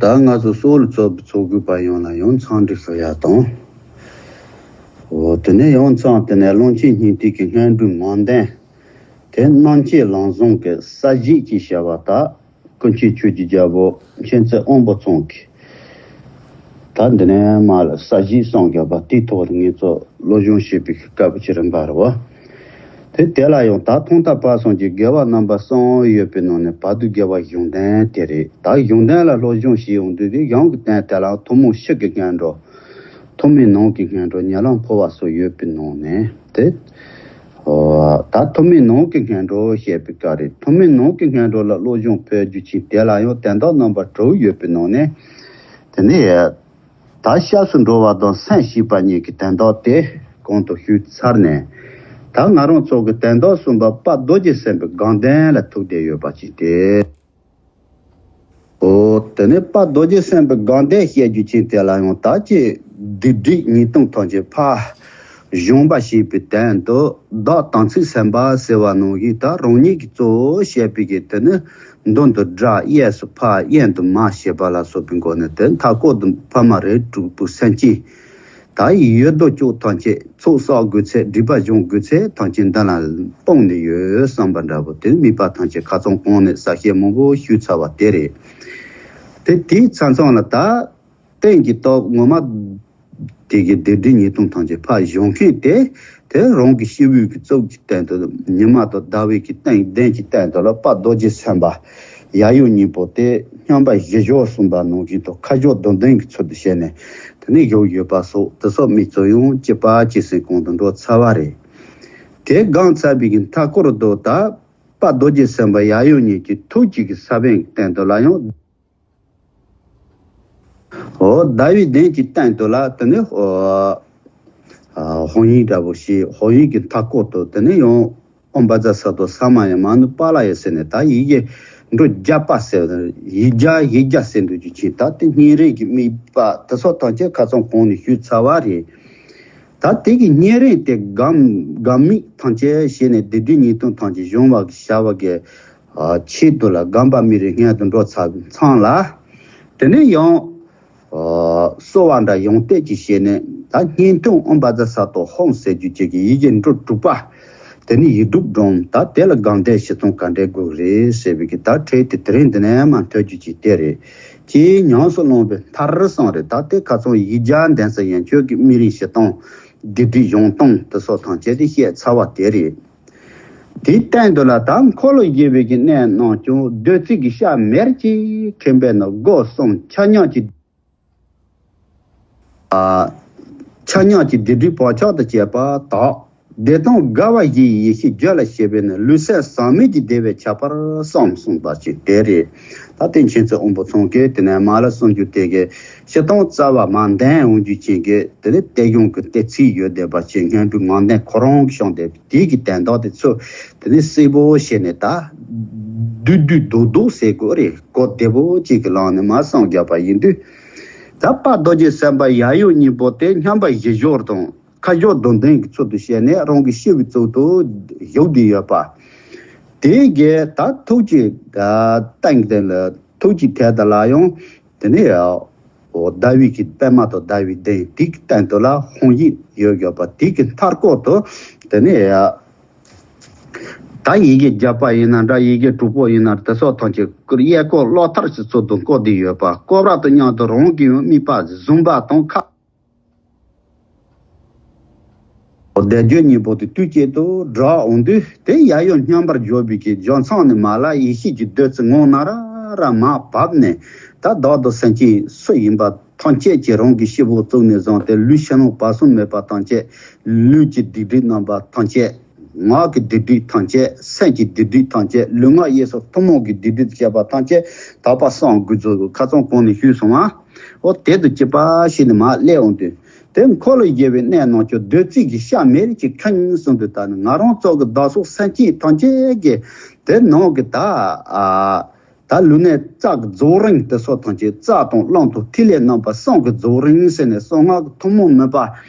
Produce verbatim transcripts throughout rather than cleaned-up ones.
ད་ང་ཚོ་སོགས་ལ་ཚོགས་པའི་ཚོགས་དགོས་པ་ཡོངས་ལ་ཡང་འཚམས་འདྲི་ཞུ་ཡ་དང་། འོ་དེ་ནས་ཡང་མཚམས་དེ་ནས་གླང་ཆེན་སྙིང་ཐིག་གི་སྔོན་འགྲོའི་ངང་ལྡན། དེ་རྣམ་དཔྱོད་ལམ་བཟང་གི་ས་གཞི་ཅེས་བྱ་བ་དག་ཀུན་མཁྱེན་ཆོས་ཀྱི་རྒྱལ་པོ་མཁྱེན་བརྩེ་དབང་པོ་ཚང་གིས། ད་འདི་ནས་མར་ལ་ས་གཞི་གསུངས་བརྒྱབ་པ་དེའི་ཐོག་ལ་ངེད་ཚོ་སློབ་སྦྱོང་བྱེད་པའི་སྐབས་ཀྱི་རིམ་པ་རེད་བ། དེ་དེ་ལ་ཡང་ད་ཐོག་མཐའ་བར་གསུམ་གྱི་དགེ་བ་རྣམ་པ་གསུམ་ཡོད་པའི་ནང་ནས་བར་དུ་དགེ་བ་གཞུང་ལྡན་དེ་རེད། ད་གཞུང་ལྡན་ལ་སློབ་སྦྱོང་བྱེད་ཡོང་དུས་དེ་གཞུང་གི་སྟེང་དེ་ལ་ཐུན་མོང་ཕྱི་གི་སྔོན་འགྲོ། ཐུན་མིན་ནང་གི་སྔོན་འགྲོ་ཉེ་ལམ་འཕོ་བ་སོགས་ཡོད་པའི་ནང་ནས་དེ། ཨོ། ད་ཐུན་མིན་ནང་གི་སྔོན་འགྲོ་ཞེས་པའི་སྐབས་རེད། ཐུན་མིན་ནང་གི་སྔོན་འགྲོ་ལ་སློབ་སྦྱོང་ཕུལ་རྒྱུ་ཅིག་དེ་ལ་ཡང་དོན་དག་རྣམ་པ་དྲུག་ཡོད་པའི་ནང་ནས། དེ་ནས་ད་སྐྱབས་སུ་འགྲོ་བ་དང་སེམས་བསྐྱེད་པ་གཉིས་ཀྱི་དོན་དག་དེ་གོང་དུ་ཞུས་ཚར་ནས། ད་ང་རང་ཚོ་གི་དོན་དག་གསུམ་པ་དཔལ་རྡོ་རྗེ་སེམས་དཔའི་དགོངས་དོན་ལ་ཐུག་བསྡད་ཡོད་པ་ཅིག་སྟེ། ཨོ། དེ་ནས་དཔལ་རྡོ་རྗེ་སེམས་དཔའི་དགོངས་དོན་བཤད་རྒྱུ་ཅན་དེ་ལ་ཡང་ད་ཅི་སྡིག་སྒྲིབ་ཉེས་ལྟུང་ཐམས་ཅད་ཕར་སྦྱོང་བ་བྱེད་པའི་དོན་དུ་བདག་དམ་ཚིག་སེམས་དཔའ་ཟེར་བ་ནང་བཞིན་ད་རང་ཉིད་ཀྱིས་གཙོ་བོ་བྱས་པའི་གི་དེ་ནི་མདུན་དུ་བསྒྲགས། གཡས་སུ་ཕར་གཡོན་དུ་མར་བྱེད་པ་ལ་སོགས་པའི་སྒོ་ནས་དེ་མཐའ་སྐོར་དུ་ཕ་མ་རིགས་དྲུག་པོའི་སེམས་ཅན། ད་ཡི་ཡོད་དོ་ཅོག་ཐམས་ཅད་ཚོགས་བསགས་དགོས་ཚད་སྒྲིབ་པ་སྦྱོང་དགོས་ཚད་ཐམས་ཅད་འདི་ལ་སྤུངས་ནས་ཡོད་བསམ་པ་འདྲ་པོ་དེ་དམིགས་པ་ཐམས་ཅད་ཁ་ཚང་གོང་ནས་གསལ་བཤད་མང་པོ་ཞུས་ཚར་བ་དེ་རེད། དེ་དེའི་མཚམས་མཚམས་ལ་ད་རྟེན་གྱི་སྟོབས་ངོ་མ་དེ་གི་སྡིག་སྒྲིབ་ཉེས་ལྟུང་ཐམས་ཅད་ཕར་སྦྱོང་མཁན་དེ་དེ་རང་གི་སྐྱེས་བུ་གི་གཙུག་གི་སྟེང་དུ་ཉི་མ་དང་ཟླ་བའི་གི་སྟེང་གདན་གྱི་སྟེང་དུ་ལ་དཔལ་རྡོ་རྗེ་སེམས་དཔའ་ཡབ་ཡུམ་གཉིས་པོ་དེ་སྙོམས་པར་བཞེས་སྦྱོར་གསུངས་པ་ནང་བཞིན་དུ་ཁ་སྦྱོར་རྡོར་གདན་གྱི་ཚུལ་དུ་བྱས་ནས། དེ་ནས་བཞུགས་ཡོད་པ་སོགས་དེ་སོགས་དམིགས་ཚུལ་ཡང་གཅིག་པ་གཅིག་སེ་གོང་དུ་འགྲོ་ཚར་བ་རེད། དེ་སྒང་ཚར་བའི་གི་མཐའ་སྐོར་དུ་ད་དཔལ་རྡོ་རྗེ་སེམས་དཔའ་ཡབ་ཡུམ་གཉིས་ཀྱི་ཐུགས་ཀྱི་གི་ས་བོན་སྟེང་དུ་ལ་ཡང་། འོ་ཟླ་བའི་གདན་གྱི་སྟེང་དུ་ལ་དེ་ནས་འོ་ཨ་ཧོང་ཡིག་འདྲ་པོ་ཞིག་ཧོང་ཡིག་གི་མཐའ་སྐོར་དུ་དེ་ནས་ཡང་། ཨོཾ་བཛྲ་སཏྭ་ས་མ་ཡ་མ་ནུ་པཱ་ལ་ཡ་ཟེར་ནས་ད་ཡི་གེ་འབྲུ་བརྒྱ་པ་ཟེར་ཡིག་བརྒྱ་ཡིག་བརྒྱ་ཟེར་འདུག་རྒྱུ་ཅིག་ད་དེ་སྙན་རིང་གི་དམིགས་པ་དེ་སོགས་ཐམས་ཅད་ཁ་ཚང་གོང་ནས་ཞུས་ཚར་བ་རེད། ད་དེ་གི་སྙན་རིང་དེ་སྒོམ་སྒོམ་དམིགས་ཐམས་ཅད་བྱས་ནས་སྡིག་སྒྲིབ་ཉེས་ལྟུང་ཐམས་ཅད་སྦྱོང་བ་གི་བྱ་བ་གི་ཆེད་དུ་ལ་སྒོམ་པ་མི་རེ་སྔོན་དུ་འགྲོ་ཚར་མཚམས་ལ། དེ་ནས་ཡང་། གསོལ་བ་འདྲ་ཡང་གཏད་ཀྱིས་བྱས་ནས་ད་བསྙེན་ཐུན་ཨོཾ་བཛྲ་སཏྭ་ཧཱུྃ་ཟེར་རྒྱུ་ཅིག་གི་ཡི་གེ་འབྲུ་དྲུག་པ། དེ་ནི་ཡིག་དྲུག་སྒྲོམ་ད་དེ་ལ་དགོངས་དོན་ཞིག་ཚང་ག་འདྲའི་དགོས་རེད་ཟེར་བའི་གི་ད་ཁྲིད་དེ་དེ་རིང་འདི་ནས་མ་ཐོས་རྒྱུ་ཅིག་དེ་རེད། ཅེས་ཉམས་སུ་བླངས་པའི་མཐར་སོང་རེད། ད་དེ་ཁ་ཚང་ཡིག་བརྒྱ་འདོན་ས་ཡན་ཆོད་ཀྱི་དམིགས་རིམ་བཞི་སྟོང་། སྡིག་སྒྲིབ་སྦྱོང་སྟངས་དེ་སོགས་ཐམས་ཅད་དེ་བཤད་ཚར་བ་དེ་རེད། དེའི་སྟེང་དུ་ལ་ད་འཁོར་ལོས་སྒྱུར་བའི་གི་གནས་རྣམས་ཀྱང་བདུད་རྩི་གི་ཤ་མེར་གྱིས་ཁེངས་པས་ན་སྒོ་གསུམ་ཆ་མཉམ་གྱི། ཨ། ཆ་མཉམ་གྱི་སྡིག་སྒྲིབ་བག་ཆགས་དང་བཅས་པ་དག་བདེ་སྟོང་དགའ་བ་བཞིའི་ཡེ་ཤེས་རྒྱུད་ལ་སྐྱེས་པས་ན་ལུས་སེམས་ཟག་མེད་ཀྱི་བདེ་བས་ཁྱབ་པར་བསམ་གསུངས་པ་ཅིག་དེ་རེད། ད་དེ་མཁྱེན་བརྩེ་དབང་པོ་ཚང་གིས་དེ་ནས་མར་ལ་གསུང་རྒྱུ་དེ་གའི་སྤྱིར་བཏང་རྩ་བ་མ་འདོན་འོང་རྒྱུ་ཅན་གྱི་དེ་ནི་གཏེར་གཞུང་གི་གཏེར་ཚིག་ཡོད་བསྡད་པ་ཅིག་སྔོན་འགྲོའི་ངང་ལྡན་ཁོ་རང་གིས་བྱུང་བསྡད་པའི་དེའི་གི་དོན་དག་དེ་ཚོ་དེ་ནི་གསལ་པོ་བྱས་ནས་ད་བསྡུས་བསྡུས་རྡོག་རྡོག་ཟེར་དགོས་རེད། གོ་བདེ་པོ་ཅིག་གི་ལམ་ནས་མར་གསུང་བརྒྱབ་པ་ཡིན་དུས། ད་དཔལ་རྡོ་རྗེ་སེམས་དཔའ་ཡབ་ཡུམ་གཉིས་པོ་དེ་སྙོམས་པར་བཞེས་སྦྱོར་དང་ཁ་སྦྱོར་རྡོར་གདན་གྱི་ཚུལ་དུ་བྱས་ནས་རང་གི་སྐྱེས་བུའི་གཙུག་ཏུ་བཞུགས་བསྡད་ཡོད་པ། དེའི་གི་ད་ཐུགས་ཀྱི་ད་སྟེང་དེ་ལ་ཐུགས་ཀྱི་ཐད་དུ་ལ་ཡང་དེ་ནས་འོ་ཟླ་བའི་གི་པདྨ་དང་ཟླ་བའི་གདན་དེའི་སྟེང་དུ་ལ་ཧཱུྃ་ཡིག་ཡོད་ཡོད་པ་དེའི་གི་མཐའ་སྐོར་དུ་དེ་ནས་ད་ཡི་གེ་བརྒྱ་པ་ཡིན་ན་འདྲ་ཡི་གེ་དྲུག་པོ་ཡིན་ན་དེ་སོགས་ཐམས་ཅད་གཡས་སྐོར་གློག་ཐར་གྱི་ཚུལ་དུ་བརྐོས་བསྡད་ཡོད་པ། བརྐོས་པ་དང་མཉམ་དུ་རང་གི་དམིགས་པ་བཟུང་བ་དང་ཁ། བཟླས་བརྗོད་གཉིས་པོ་དེ་དུས་གཅིག་ཏུ་བསྒྲགས་འོང་དུས་དེ་ཡབ་ཡུམ་མཉམ་པར་སྦྱོར་བའི་གི་རྒྱུ་མཚན་ནི་མ་ལ་ཡེ་ཤེས་ཀྱི་བདུད་རྩི་ངང་ན་ར་ར་མར་བབས་ནས་ད་བདག་དང་སེམས་ཅན་སུ་ཡིན་པ་ཐམས་ཅད་ཀྱི་རང་གི་སྐྱེ་བོ་གཙུག་ནས་བཟུང་སྟེ་ལུས་ཕྱི་ནང་བར་གསུམ་མེད་པ་ཐམས་ཅད། ལུས་ཀྱི་སྡིག་སྒྲིབ་རྣམ་པ་ཐམས་ཅད། ངག་གི་སྡིག་སྒྲིབ་ཐམས་ཅད། སེམས་ཀྱི་སྡིག་སྒྲིབ་ཐམས་ཅད། ལུས་ངག་ཡིད་གསུམ་ཐུན་མོང་གི་སྡིག་སྒྲིབ་བཅས་པ་ཐམས་ཅད་དག་པ་བསམ་དགོས་ཚུལ་ཁ་ཚང་གོང་ནས་ཞུས་སོང་ང་། འོ་དེ་དང་གཅིག་པ་ཞིག་ནི་མར་སླེབས་འོང་དུས། དེ་འཁོར་ལོས་སྒྱུར་བའི་གནས་རྣམས་ཀྱང་བདུད་རྩི་གི་ཤ་མེར་གྱིས་ཁེངས་གསུངས་དུས་ད་ནི་ང་རང་ཚོ་གི་བདག་སོགས་སེམས་ཅན་ཐམས་ཅད་ཀྱི་དེ་ནང་གི་ད་ཨ། ད་ལུས་ནི་རྩ་གི་རྫོགས་རིམ་དེ་སོགས་ཐམས་ཅད་རྩ་དང་རླུང་དང་ཐིག་ལེ་རྣམ་པ་གསུམ་གྱི་རྫོགས་རིམ་ཟེར་ནས་གསང་སྔགས་ཀྱི་ཐུན་མོང་མུན་པ་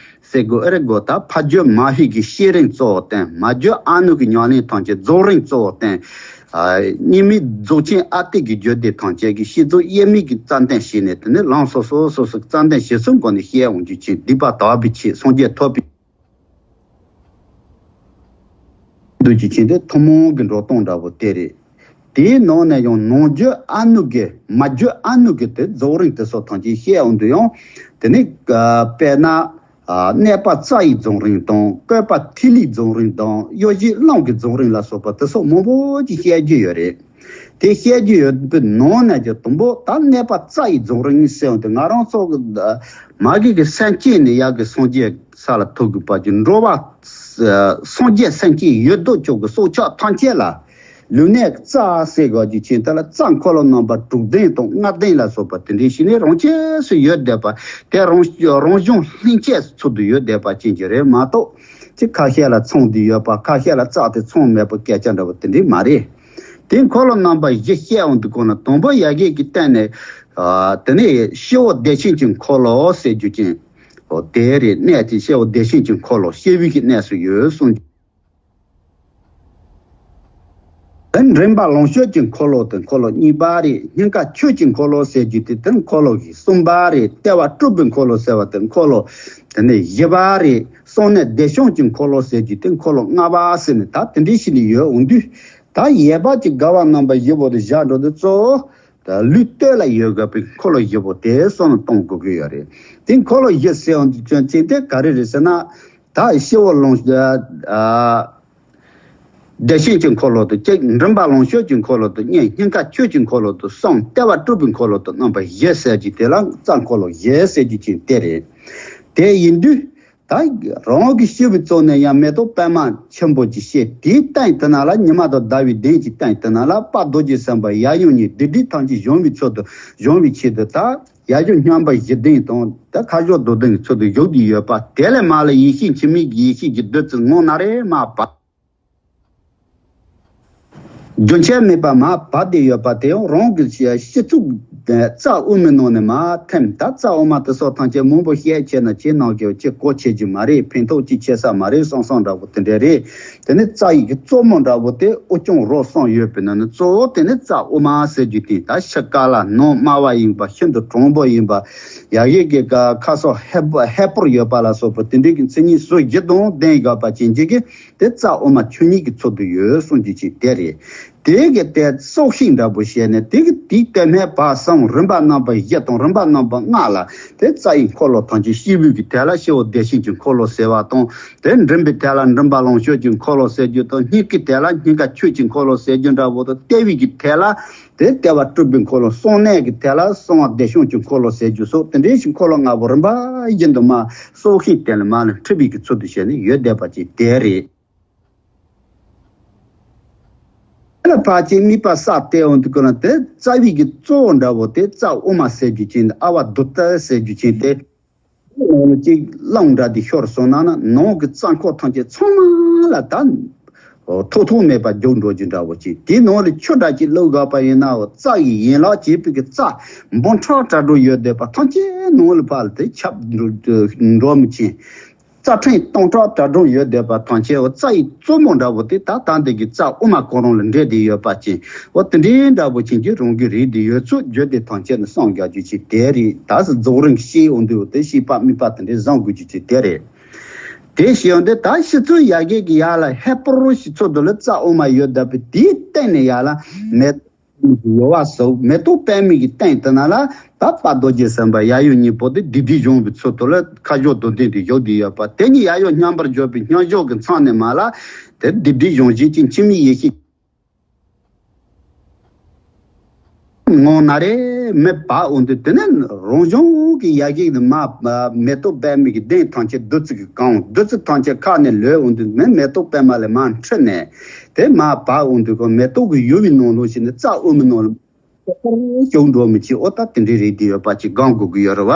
ཟེར་དགོས་ཨེ་རེད་གོ། ད་ཕ་རྒྱུད་མ་ཧེ་གི་བསྐྱེད་རིམ་གཙོ་བོ་བསྟན། མ་རྒྱུད་ཨ་ནུ་གི་ཉམས་ལེན་ཐམས་ཅད་རྫོགས་རིམ་གཙོ་བོ་བསྟན། ཨ། རྙིང་མའི་རྫོགས་ཆེན་ཨ་ཏི་ཀའི་རྒྱུད་སྡེ་ཐམས་ཅད་ཀྱི་བསྐྱེད་རྫོགས་དབྱེར་མེད་ཀྱི་རྩ་འདོན་བྱས་ནས། དེ་ནས་ལམ་སོ་སོ་སོ་སོའི་རྩ་འདོན་བྱེད་ཚུལ་སྒོ་ནས་བཤད་འོང་རྒྱུ་ཅན། སྡིག་པ་དག་པའི་ཆོས་སངས་རྒྱས་ཐོབ་པའི་འདུ་རྒྱུ་ཅན་དེ་ཐུན་མོང་གི་འགྲོ་སྟངས་འདྲ་པོ་དེ་རེད། དེའི་ནང་ནས་ཡང་ནང་རྒྱུད་ཨ་ནུ་གི། མ་རྒྱུད་ཨ་ནུ་གི་དེ་རྫོགས་རིམ་དེ་སོགས་ཐམས་ཅད་བཤད་འོང་དུས་ཡང་། དེ་ནས་ཨ་དཔེར་ན། ཨ་གནས་པ་རྩ་ཡི་རྫོགས་རིམ་དང་། བཀོད་པ་ཐིག་ལེའི་རྫོགས་རིམ་དང་། གཡོ་བྱེད་རླུང་གི་རྫོགས་རིམ་ལ་སོགས་པ་དེ་སོགས་མང་པོ་ཅིག་བཤད་རྒྱུ་ཡོད་རེད། དེ་བཤད་རྒྱུ་ཡོད་པའི་ནང་ནས་ཀྱང་དང་པོ་ད་གནས་པ་རྩ་ཡི་རྫོགས་རིམ་ཟེར་བ་དེ། ང་རང་ཚོ་གི་མ་གི་གི་སེམས་ཅན་ནས་ཡར་གི་སངས་རྒྱས་ས་ལ་ཐུག་དགོས་པ་ཅིག། འགྲོ་བ་སངས་རྒྱས་སེམས་ཅན་ཡོད་དོ་ཅོག་གི་སྲོག་ཆགས་ཐམས་ཅད་ལ་ལུས་གནས་རྩ་ཟེར་དགོས་རྒྱུ་ཅན་དེ་ལ། རྩ་འཁོར་ལོ་རྣམ་པ་དྲུག་ལྡན་དང་ལྔ་ལྡན་ལ་སོགས་པ་དེ་འདྲའི་ཞིག་ནས་རང་ཆས་སུ་ཡོད་བསྡད་པ་དེ། རང་རང་གཞུང་ལྷན་སྐྱེས་ཚུལ་དུ་ཡོད་བསྡད་པ་ཅན་གྱི་རེད་མ་གཏོགས། ཅིག་ཁ་ཤས་ལ་ཚང་བསྡད་ཡོད་པ། ཁ་ཤས་ལ་རྩ་དེ་ཚང་མེད་པ་སྐད་ཆ་འདྲ་པོ་དེ་འདྲའི་མ་རེད། དེ་འཁོར་ལོ་རྣམ་པ་བཞི་བཤད་འོང་དུས་སྒང་ལ། དང་པོ་ཡ་གི་གི་སྟེང་ནས། ཨ་དེ་ནས་སྤྱི་བོ་བདེ་ཆེན་གྱི་འཁོར་ལོ་ཟེར་རྒྱུ་ཅན། འོ་དེ་རེད། གནས་དེ་སྤྱི་བོ་བདེ་ཆེན་གྱི་འཁོར་ལོ་སྤྱི་བོའི་གི་གནས་སུ་ཡོད་གསུངས། དེ་མགྲིན་པ་ལོངས་སྤྱོད་ཀྱི་འཁོར་ལོ་དེ་འཁོར་ལོ་གཉིས་པ་རེད། སྙིང་ག་ཆོས་ཀྱི་འཁོར་ལོ་ཟེར་རྒྱུ་དེ་དེ་འཁོར་ལོ་གི་གསུམ་པ་རེད། ལྟེ་བ་སྤྲུལ་པའི་འཁོར་ལོ་ཟེར་བ་དེ་འཁོར་ལོ་དེ་ནས་བཞི་པ་རེད། གསང་གནས་བདེ་སྐྱོང་གི་འཁོར་ལོ་ཟེར་རྒྱུ་དེ་འཁོར་ལོ་ལྔ་པ་ཟེར་ནས། ད་དེ་འདྲའི་ཞིག་ནས་ཡོད་འོང་དུས། ད་ཡས་པ་ཅིག་དགའ་བ་རྣམ་པ་བཞི་པོ་དེ་བཞག་འགྲོ་དུས། གཙོ་བོ་ད་ལུས་སྟོད་ལ་ཡོད་དགོས་པའི་འཁོར་ལོ་བཞི་པོ་དེ་བསམ་བློ་གཏོང་དགོས་ཀྱི་ཡོད་རེད། དེ་འཁོར་ལོ་བཞི་ཟེར་འོང་དུས་ཅན་དེ་ག་རེ་རེད་ཟེར་ན། ད་སྤྱི་བོ་ལོངས། ཨ་བདེ་ཆེན་གྱི་འཁོར་ལོ་དང་གཅིག། མགྲིན་པ་ལོངས་སྤྱོད་ཀྱི་འཁོར་ལོ་དང་གཉིས། སྙིང་ག་ཆོས་ཀྱི་འཁོར་ལོ་དང་གསུམ། ལྟེ་བ་སྤྲུལ་པའི་འཁོར་ལོ་དང་རྣམ་པ་བཞི་ཟེར་རྒྱུ་དེ་ལ་རྩ་འཁོར་ལོ་བཞི་ཟེར་རྒྱུ་ཅན་དེ་རེད། དེ་ཡིན་དུས། ད་རང་གི་སྤྱི་བོའི་གཙུག་ནས་ཡང་མེ་ཏོག་པད་མ་ཆེན་པོ་ཅིག་བཤད། དེའི་སྟེང་དེ་ན་ལ་ཉི་མ་དང་ཟླ་བའི་གདན་གྱི་སྟེང་དེ་ན་ལ་དཔལ་རྡོ་རྗེ་སེམས་དཔའ་ཡབ་ཡུམ་གཉིས་སྡིག་སྒྲིབ་ཐམས་ཅད་སྦྱོང་བའི་ཚུལ་དུ། སྦྱོང་བའི་ཆེད་དུ་ད་ཡབ་ཡུམ་མཉམ་པ་བཞི་ལྡན་དང་། ད་ཁ་སྦྱོར་རྡོར་ལྡན་གྱི་ཚུལ་དུ་བཞུགས་ཏེ་ཡོད་པ། དེ་ལས་མར་ལ་ཡེ་ཤེས་འཆི་མེད་ཀྱི་ཡེ་ཤེས་ཀྱི་བདུད་རྩི་ངང་ན་རེ་མར་བབས། རྒྱུན་ཆད་མེད་པར་མར་བབས་ཏེ་ཡོད་པ་དེ་ཡང་རང་གི་སྤྱི་གཙུག་རྩ་དབུ་མའི་ནང་ནས་མར་ཐོན། ད་རྩ་དབུ་མ་དེ་སོགས་ཐམས་ཅད་མང་པོ་བཤད་བྱས་ན་ཁྱེད་རྣམས་ཀྱིས་ཅི་གོ་ཆོད་རྒྱུ་མ་རེད། ཕན་ཐོགས་ཅི་ཆེ་ས་མ་རེད་བསམ་བསམ་འདྲ་པོ་དེ་འདྲ་རེད། དེ་ནས་རྩ་ཡི་གི་གཙོ་མོ་འདྲ་པོ་དེ་དབུ་རྐྱང་རོ་གསུམ་ཡོད་པའི་ནང་ནས་གཙོ་བོ་དེ་ནི་རྩ་དབུ་མ་ཟེར་རྒྱུ་དེ། ད་ཕྱི་དཀར་ལ་ནང་དམར་བ་ཡིན་པ། ཤིན་ཏུ་དྲང་པོ་ཡིན་པ། ཡ་གི་གི་ཁ་སོགས་ཧལ་པོ་ཧལ་པོར་ཡོད་པ་ལ་སོགས་པ་དེ་འདྲའི་གི་མཚན་ཉིད་ཟུར་བཞི་དང་ལྡན་ཡོད་པ་ཅན་གཅིག་གིས། དེ་རྩ་དབུ་མ་ཆོས་ཉིད་ཀྱི་ཚུལ་དུ་ཡོད་གསུངས་རྒྱུ་ཅིག་དེ་རེད། དེ་གི་དེ་སྲོག་ཤིང་འདྲ་པོ་བཤད་ནས། དེ་གི་དེའི་སྟོད་སྨད་བར་གསུམ་རིམ་པ་རྣམ་པ་བཞི་དང་རིམ་པ་རྣམ་པ་ལྔ་ལ། དེ་རྩ་ཡི་འཁོར་ལོ་ཐམས་ཅད། སྤྱི་བོའི་གི་ཐད་ལ་སྤྱི་བོ་བདེ་ཆེན་གྱི་འཁོར་ལོ་ཟེར་བ་དང་། དེ་མགྲིན་པའི་ཐད་ལ་མགྲིན་པ་ལོངས་སྤྱོད་ཀྱི་འཁོར་ལོ་ཟེར་རྒྱུ་དང་། སྙིང་གི་ཐད་ལ་སྙིང་ག་ཆོས་ཀྱི་འཁོར་ལོ་ཟེར་རྒྱུ་འདྲ་པོ་དང་། ལྟེ་བའི་གི་ཐད་ལ་དེ་ལྟེ་བ་སྤྲུལ་པའི་འཁོར་ལོ། གསང་གནས་ཀྱི་ཐད་ལ་གསང་བ་བདེ་སྐྱོང་གི་འཁོར་ལོ་ཟེར་རྒྱུ་སོགས། དེ་འདྲའི་ཞིག་འཁོར་ལོ་ལྔ་པོ་རིམ་པ་བཞིན་དུ་མར་སྲོག་ཤིང་སྟེང་ལ་མར་ལ་འཁྲིད་པའི་གི་ཚུལ་དུ་བྱས་ནས་ཡོད་བསྡད་པ་ཅིག་དེ་རེད། དེ་ལ་ཕར་ཅིག་དམིགས་པ་བསལ་བལྟས་འོང་དུས་སྒང་ལ། དེ་རྩ་བའི་གི་གཙོ་བོ་འདྲ་པོ་དེ་རྩ་དབུ་མ་ཟེར་རྒྱུ་ཅན། ཨ་བ་དུ་ཏ་ཟེར་རྒྱུ་ཅན་དེ། ནང་ལ་ཅིག་རླུང་འདྲ་དེ་ཤོར་སོང་ན་ན། ནང་གི་རྩ་འཁོར་ཐམས་ཅད་ཚང་མ་ལ་ད་ཐོགས་ཐོགས་མེད་པར་རྒྱུག་འགྲོ་རྒྱུ་འདྲ་པོ་ཅིག། དེའི་ནང་ལ་ཆུ་འདྲ་ཅིག་བླུགས་དགོས་པ་ཡིན་ན། རྩ་ཡི་ཡན་ལག་བྱས་པའི་གི་རྩ་འབུམ་ཕྲག་གྲངས་ཀྱིས་ཡོད་བསྡད་པ་ཐམས་ཅད་ནང་ལ་ཕར་ལ་དེ་ཁྱབ་འགྲོ་མི་ཕྱིན། རྩ་ཕྲན་སྟོང་ཕྲག་གྲངས་ཀྱིས་ཡོད་བསྡད་པ་ཐམས་ཅད། འོ་རྩ་ཡི་གཙོ་མོ་འདྲ་པོ་དེ་ད་ལྟ་འདི་གི་རྩ་དབུ་མ་ཁོ་རང་ལ་འདྲེས་ཏེ་ཡོད་པ་ཅན། འོ་དེ་འདྲའི་འདྲ་པོ་ཅན་གྱི་རང་གི་རིགས་དེ་ཡོད་ཚུལ་རྒྱུད་སྡེ་ཐམས་ཅད་ནས་གསུང་རྒྱག་རྒྱུ་ཅིག་དེ་རེད། ད་སྤྱི་རྫོགས་རིམ་བཤད་འོང་དུས་དེ་བཤད་པ་དམིགས་པ་དེ་འདྲའི་བཟང་དགོས་རྒྱུ་ཅིག་དེ་རེད། དེ་བཤད་འོང་དུས་ད་སྤྱི་གཙུག་ཡ་གི་གི་ཡར་ལ་ཧལ་པོར་ཞིག་ཚུལ་དུ་ལ་རྩ་དབུ་མ་ཡོད་བསྡད་པའི་དེའི་སྟེང་ནས་ཡར་ལ་མེ་ཏོག་གཡོ་བ་སོགས། མེ་ཏོག་པད་མའི་གི་སྟེང་དེ་ན་ལ་ད་དཔལ་རྡོ་རྗེ་སེམས་དཔའ་ཡབ་ཡུམ་གཉིས་པོ་དེ་སྡིག་སྒྲིབ་སྦྱོང་བའི་ཚུལ་དུ་ལ་ཁ་སྦྱོར་རྡོར་གདན་དུ་བཞུགས་ཏེ་ཡོད་པ། དེ་གཉིས་ཡབ་ཡུམ་མཉམ་པར་སྦྱོར་བའི་མཉམ་སྦྱོར་གྱི་མཚམས་ནས་མར་ལ་དེ་སྡིག་སྒྲིབ་སྦྱོང་བྱེད་ཅིང་འཆི་མེད་ཡེ་ཤེས་ངང་ན་རེ་མི་བབས་འོང་དུས། དེ་ནས་རང་བྱུང་གི་ཡ་གི་ནས་མར་མེ་ཏོག་པད་མའི་གི་གདན་ཐམས་ཅད་བདུད་རྩི་གིས་གང་། བདུད་རྩི་ཐམས་ཅད་ཁ་ནས་ལུད་འོང་དུས། མེ་མེ་ཏོག་པད་མ་ལས་མར་འཕྲོས་ནས་དེ་མར་བབས་འོང་དུས་ཀྱང་མེ་ཏོག་གི་ཡུ་བའི་ནང་ལོགས་ཤིག་ནས་རྩ་དབུ་མའི་ནང་ལ་ཞུགས་འགྲོ་མི་ཅིག་འོ་ད་དེ་འདྲའི་རིགས་དེ་ཡོད་པ་ཅིག་སྒོམ་དགོས་ཀྱི་ཡོད་རེད་བ།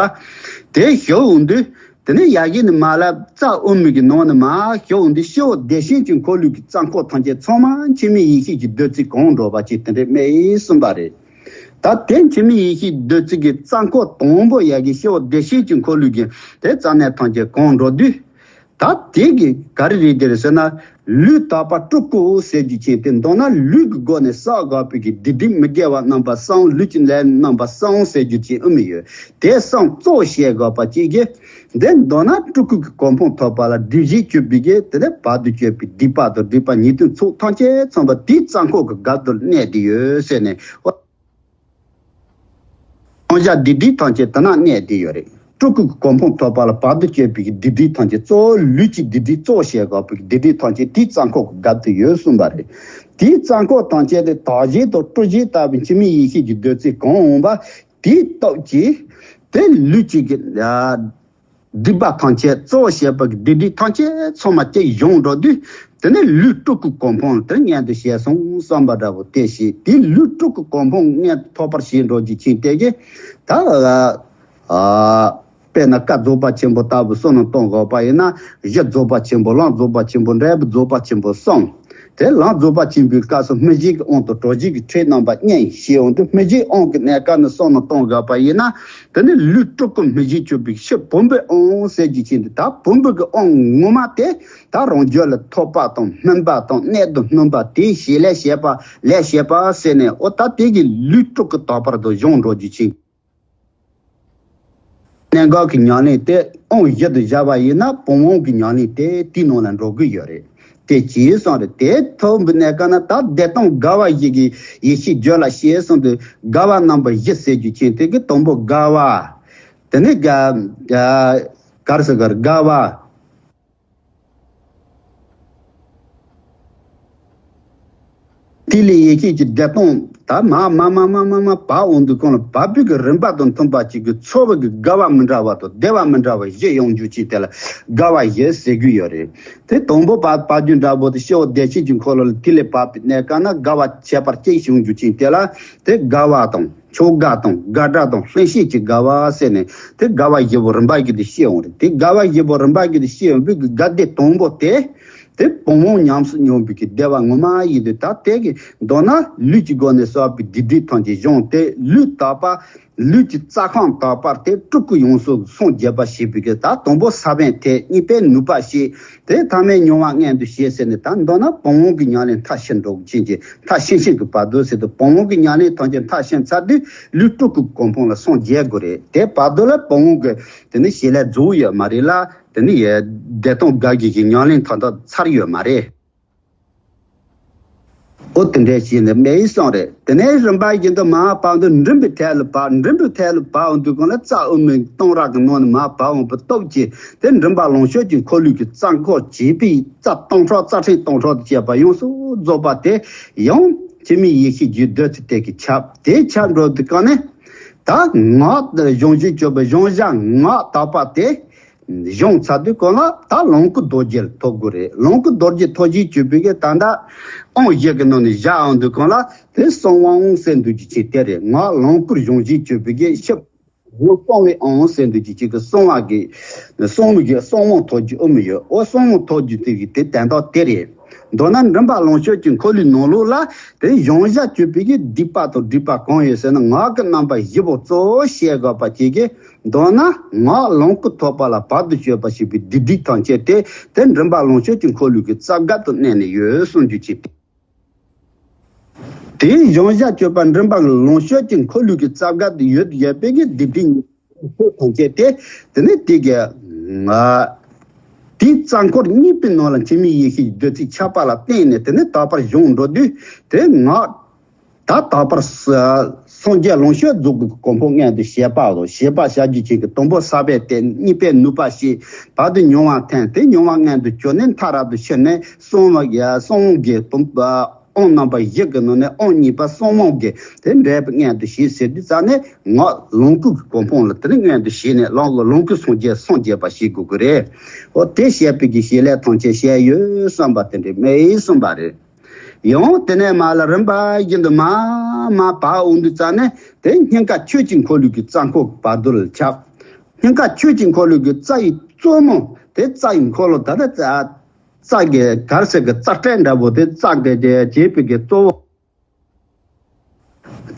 དེ་ཞུགས་འོང་དུས་དེ་ནས་ཡ་གི་ནས་མར་ལ་རྩ་དབུ་མའི་གི་ནང་ནས་མར་ཞུགས་འོང་དུས། སྤྱི་བོ་བདེ་ཆེན་གྱི་འཁོར་ལོའི་གི་རྩ་འཁོར་ཐམས་ཅད་ཚང་མ་འཆི་མེད་ཡེ་ཤེས་ཀྱི་བདུད་རྩིས་གང་འགྲོ་བ་ཅིག་དེ་འདྲའི་དམིགས་ཡུལ་གསུམ་པ་རེད། ད་དེ་འཆི་མེད་ཡེ་ཤེས་བདུད་རྩི་གི་རྩ་འཁོར་དང་པོ་ཡ་གི་སྤྱི་བོ་བདེ་ཆེན་གྱི་འཁོར་ལོའི་གི་དེ་རྩ་གནས་ཐམས་ཅད་གང་འགྲོ་དུས། ད་དེ་གི་ག་རེ་རེད་དེ་རེད་ཟེར་ན། ལུས་དག་པ་སྤྲུལ་སྐུ་ཟེར་རྒྱུ་ཅན་དེ། མདོར་ན་ལུས་ཀྱི་སྒོ་ནས་བསགས་དགོས་པའི་གི་སྡིག་སྒྲིབ་མི་དགེ་བ་རྣམ་པ་གསུམ། ལུས་ཀྱི་ལས་རྣམ་པ་གསུམ་ཟེར་རྒྱུ་ཅན་ཨེ་མི་ཡོད། དེ་གསུམ་གཙོ་བྱས་དགོས་པ་གཅིག་གི། འདི་མདོར་ན་སྤྲུལ་སྐུ་གི་གོ་འཕང་ཐོབ་པ་ལ་སྒྲིབ་བྱེད་གཅོད་པའི་གི། དེ་ནས་བར་དུ་གཅོད་པའི་སྡིག་པ་དང་སྒྲིབ་པ་ཉེས་ལྟུང་ཚོགས་ཐམས་ཅད་ཚང་བ་དེའི་རྩ་འཁོར་གྱི་རྒྱབ་ཏུ་གནས་བསྡད་ཡོད་ཟེར་ནས། དབང་ཆ་སྡིག་སྒྲིབ་ཐམས་ཅད་དེ་ན་གནས་བསྡད་ཡོད་རེད། སྤྲུལ་སྐུ་གི་གོ་འཕང་ཐོབ་པ་ལ་བར་དུ་གཅོད་པའི་སྡིག་སྒྲིབ་ཐམས་ཅད། གཙོ་བོ་ལུས་ཀྱི་སྡིག་སྒྲིབ་གཙོ་བྱས་དགོས་པའི་སྡིག་སྒྲིབ་ཐམས་ཅད་དེའི་རྩ་འཁོར་གྱི་རྒྱབ་ཏུ་ཡོད་གསུངས་པ་རེད། དེའི་རྩ་འཁོར་ཐམས་ཅད་དེ་དག་བྱེད་དང་སྤྲུལ་བྱེད་ལྟ་བུའི་འཆི་མེད་ཡེ་ཤེས་ཀྱི་བདུད་རྩི་གང་འོང་བ། དེའི་སྟོབས་ཀྱིས་དེ་ལུས་ཀྱི་གི་ཨ་སྒྲིབ་པ་ཐམས་ཅད། གཙོ་བོ་བྱས་པ་གི་སྡིག་སྒྲིབ་ཐམས་ཅད་ཚང་མ་སྐྱེ་ཡོང་འགྲོ་དུས། དེ་ནས་ལུས་སྤྲུལ་སྐུ་གོ་འཕང་དེ་མངོན་དུ་བྱས་སོང་བསམ་པ་འདྲ་བོ་དེ་བྱས། དེ་ལུས་སྤྲུལ་སྐུ་གོ་འཕང་མངོན་དུ་ཐོབ་པར་བྱེད་འགྲོ་རྒྱུ་ཅན་དེ་གི། ད་ཨ་དཔེར་ན་ཀ་རྫོགས་པ་ཆེན་པོ་ལྟ་བུ་བསམ་བློ་གཏོང་དགོས་པ་ཡིན་ན། གཞི་རྫོགས་པ་ཆེན་པོ། ལམ་རྫོགས་པ་ཆེན་པོ། འབྲས་བུ་རྫོགས་པ་ཆེན་པོ་གསུམ། དེ་ལམ་རྫོགས་པ་ཆེན་པོའི་སྐབས་སུ་སྨིན་བྱེད་ཀྱི་དབང་དང་གྲོལ་བྱེད་ཀྱི་ཁྲིད་རྣམ་པ་གཉིས་ཞེས་འོང་དུས། སྨིན་བྱེད་དབང་གི་གནས་སྐབས་ནས་བསམ་བློ་གཏོང་དགོས་པ་ཡིན་ན། དེ་ནི་ལུས་སྤྲུལ་སྐུ་སྨིན་བྱེད་གཅོད་པའི་ཕྱིར་བུམ་པའི་དབང་ཟེར་རྒྱུ་ཅན་དེ། ད་བུམ་པའི་གི་དབང་ངོ་མ་དེ་ད་རང་རྒྱུད་ལ་ཐོབ་པ་དང་སྨིན་པ་དང་གནད་དུ་སྨིན་པ་དེ། བྱེད་ལས་བྱེད་པ། ལས་བྱེད་པ་ཟེར་ནས། འོ་ད་དེ་གི་ལུས་སྤྲུལ་སྐུ་དག་པར་དུ་སྦྱོང་འགྲོ་རྒྱུ་ཅན། གནད་འགག་གི་ཉམས་ལེན་དེ་དབང་བཞི་དུ་བཞག་པ་ཡིན་ན། བུམ་དབང་གི་ཉམས་ལེན་དེ་དེའི་ནང་ལ་འགྲོ་གི་ཡོད་རེད། དེ་ཅིའི་སོང་རེད། དེ་ཐོབ་པའི་གནས་སྐབས་ན། ད་བདེ་སྟོང་དགའ་བ་བཞི་གི་ཡེ་ཤེས་རྒྱུད་ལ་སྐྱེས་སོང་དུས། དགའ་བ་རྣམ་པ་བཞི་ཟེར་རྒྱུ་ཅན་དེ་གི་དང་པོ་དགའ་བ། དེ་ནས་དགའ་དགའ་ག་རེ་ཟེར་ག་རེ། དགའ་བ། ཐིག་ལེ་ཡེ་ཤེས་ཀྱི་བདེ་སྟོང་ད་མར་མར་མར་མར་མར་མར་བབས་འོང་དུས། གང་ལ་བབས་པའི་གི་རིམ་པ་དང་མཐུན་པ་ཅིག་གི་ཚོར་བ་གི་དགའ་བ་མི་འདྲ་བ་དང་བདེ་བ་མི་འདྲ་བ་བཞི་ཡོང་རྒྱུ་ཅིག་དེ་ལ་དགའ་བ་བཞི་ཟེར་གི་ཡོད་རེད། དེ་དང་པོ་བབས་བབས་རྒྱུ་འདྲ་པོ་དེ་སྤྱི་བོ་བདེ་གཤེགས་ཀྱི་འཁོར་ལོ་ལ་ཐིག་ལེ་བབས་པའི་གནས་སྐབས་ན། དགའ་བ་ཁྱད་པར་གཅིག་བྱུང་རྒྱུ་ཅིག་དེ་ལ་དེ་དགའ་བ་དང་། མཆོག་དགའ་དང་། དགའ་སྒྲ་དང་། ལྷན་སྐྱེས་ཀྱི་དགའ་བ་ཟེར་ནས། དེ་དགའ་བ་བཞི་པོ་རིམ་པ་བཞིན་དུ་སྐྱེ་འོང་རེད། དེ་དགའ་བ་བཞི་པོ་རིམ་པ་བཞིན་དུ་སྐྱེ་འོང་བའི་གི་དགའ་བདེ་དང་པོ་དེ། དེ་བུམ་དབང་ཉམས་སུ་མྱོང་བའི་གི་བདེ་བ་ངོ་མ་ཡིན་དུས། ད་དེ་གི་མདོར་ན་ལུས་ཀྱི་སྒོ་ནས་བསགས་པའི་སྡིག་སྒྲིབ་ཐམས་ཅད་སྦྱངས་ཏེ། ལུས་དག་པ། ལུས་ཀྱི་རྩ་ཁམས་དག་པར་དེ་སྤྲུལ་སྐུ་ཡོངས་སུ་སངས་རྒྱས་པ་བྱེད་པའི་གི། ད་དང་པོ་ས་བོན་ཐོབ། གཉིས་པའི་ནུས་པ་སྐྱེ། དེ་ཐ་མའི་མྱོང་བ་མངོན་དུ་བྱེད་ཟེར་ནས། ད་མདོར་ན་བུམ་དབང་གི་ཉམས་ལེན་མཐར་ཕྱིན་འགྲོ་གི་ཕྱིན་གྱི། མཐར་ཕྱིན་ཕྱིན་གྱི་བར་དུ་ཟེར་དུས། བུམ་དབང་གི་ཉམས་ལེན་ཐམས་ཅད་མཐར་ཕྱིན་ཚར་དུས་ལུས་སྤྲུལ་སྐུ་གོ་འཕང་ལ་སངས་རྒྱས་དགོས་རེད། དེ་བར་དུ་ལ་བུམ་དབང་གི་དེ་ནི་བྱེད་ལས་རྫོགས་ཡོད་མ་རེད་ལ། དེ་ནི་ཡ་བདེ་སྟོང་དགའ་བཞི་གི་ཉམས་ལེན་ད་ལྟ་ཚར་ཡོད་མ་རེད། འོ་དེ་འདྲ་བྱས་ནས་མེད་ཡིན་གསུངས་རེད། དེ་ནས་རིམ་པ་བཞིན་དུ་མར་བབས་དུས་མགྲིན་པའི་ཐད་ལ་བབས། མགྲིན་པའི་ཐད་ལ་བབས་འོང་དུས་གང་ལ་རྩ་དབུ་མའི་གཏང་རག་གི་ནང་ནས་མར་བབས་འོང་བའི་སྟོབས་ཀྱིས། དེ་མགྲིན་པ་ལོངས་སྤྱོད་ཀྱི་འཁོར་ལོ་གི་རྩ་འཁོར་བྱེད་པའི་རྩ་སྟོང་ཕྲག་རྩ་ཕྲན་སྟོང་ཕྲག་དང་བཅས་པ་ཡོངས་སུ་རྫོགས་པ་དེ་ཡང་འཆི་མེད་ཡེ་ཤེས་ཀྱི་བདུད་རྩི་དེ་གིས་ཁྱབ། དེ་ཁྱབ་འགྲོ་དུས་གང་ནས་ད་ངག་གི་གཞུང་བཞི་སྤྱོད་པའི་གཞུང་བཞི་ངག་དག་པ་དེ། གཞུང་ཚར་དུས་གང་ལ་ད་ལོངས་སྐུ་རྡོ་རྗེ་ལ་ཐོབ་དགོས་རེད། ལོངས་སྐུ་རྡོ་རྗེ་ཐོབ་བྱེད་གཅོད་པའི་གི་ད་ལྟ་དབང་བཞི་གི་ནང་ནས་བཞག་འོང་དུས་གང་ལ་དེ་གསང་བའང་ཟེར་འདུག་རྒྱུ་ཅིག་དེ་རེད། ངག་ལོངས་སྐུར་གཞུང་བཞི་སྤྱོད་པའི་གི་ཕྱིར་གསང་བའང་ཟེར་འདུག་རྒྱུ་ཅིག་གི་གསང་བ་གི་གསང་བའི་གི་གསང་བའང་ཐོབ་རྒྱུ་ཨེ་མི་ཡོད། འོ་གསང་བའང་ཐོབ་རྒྱུ་དེ་གི་དེ་དོན་དག་དེ་རེད། མདོར་ན་མགྲིན་པ་ལོངས་སྤྱོད་ཀྱི་འཁོར་ལོའི་ནང་ལོགས་ལ་དེ་གཞུང་བཞི་སྤྱོད་པའི་གི་སྡིག་པ་དང་སྒྲིབ་པ་གང་ཡོད་ཟེར་ན། ངག་གི་རྣམ་པ་བཞི་པོ་གཙོ་བོ་བྱེད་དགོས་པ་ཅིག་གི། མདོར་ན་ངག་ལོངས་སྐུ་ཐོབ་པ་ལ་བར་དུ་གཅོད་པ་བྱེད་པའི་སྡིག་སྒྲིབ་ཐམས་ཅད་དེ་དེ་མགྲིན་པ་ལོངས་སྤྱོད་ཀྱི་འཁོར་ལོའི་གི་རྩ་བརྒྱད་དུ་གནས་ནས་ཡོད་གསུངས་རྒྱུ་ཅིག་དེའི་གཞུང་བཞི་སྤྱོད་པ་མགྲིན་པ་ལོངས་སྤྱོད་ཀྱི་འཁོར་ལོའི་གི་རྩ་བརྒྱད་དུ་ཡོད་ཡོད་པའི་གི་སྡིག་སྒྲིབ་ཉེས་ཐམས་ཅད་དེ་དེ་ནི་དེ་གི་ང་དེའི་རྩ་འཁོར་གཉིས་པའི་ནང་ལ་འཆི་མེད་ཡེ་ཤེས་ཀྱི་བདུད་རྩི་ཁྱབ་པ་ལ་བརྟེན་ནས་དེ་ནི་དག་པར་སྦྱོང་འགྲོ་དུས། དེ་ངག་ད་དག་པར་སངས་རྒྱས་ལོངས་སྤྱོད་རྫོགས་སྐུ་གོ་འཕང་མངོན་དུ་བྱེད་པ་དང་། བྱེད་པ་བྱ་རྒྱུ་ཅན་གྱི་དང་པོ་ས་བོན་ཐོབ། གཉིས་པའི་ནུས་པ་སྐྱེ། བར་དུ་མྱོང་བ་ཐོབ། དེ་མྱོང་བ་མངོན་དུ་གྱུར་ནས་མཐར་རབ་ཏུ་ཕྱིན་ནས་གསང་བ་གི་གསང་བ་གི་དང་དབང་རྣམ་པ་བཞི་གི་ནང་ནས་དབང་གཉིས་པ་གསང་བ་གི་དེ་འབྲས་བུ་མངོན་དུ་བྱེད་ཟེར་དུས་ཙ་ནས་ངག་ལོངས་སྐུ་གི་གོ་འཕང་ལ་དེ་ནི་མངོན་དུ་བྱས་ནས་ལོངས་སྐུ་ལོངས་སྐུ་སངས་རྒྱས་སངས་རྒྱས་པ་ཞིག་དགོས་ཀྱི་རེད། འོ་དེ་བྱས་པའི་གི་བྱེད་ལས་ཐམས་ཅད་བྱས་ཡོད་བསམ་པ་དེ་འདྲ་མེད་གསུངས་པ་རེད། ཡང་དེ་ནས་མར་ལ་རིམ་པ་བཞིན་དུ་མར་མར་བབས་འོང་དུས་ཙ་ནས་དེ་སྙིང་ག་ཆོས་ཀྱི་འཁོར་ལོའི་གི་རྩ་འཁོར་བར་དོ་ལ་ཁྱབ། སྙིང་ག་ཆོས་ཀྱི་འཁོར་ལོའི་གི་རྩ་ཡི་གཙོ་མོ་དེ་རྩ་ཡི་འཁོར་ལོ་ད་ལྟ་རྩ་རྩ་གི་གར་ཟེར་གི་རྩ་སྤྲད་འདྲ་པོ་དེ་རྩ་གི་བྱེད་པའི་གི་གཙོ་བོ།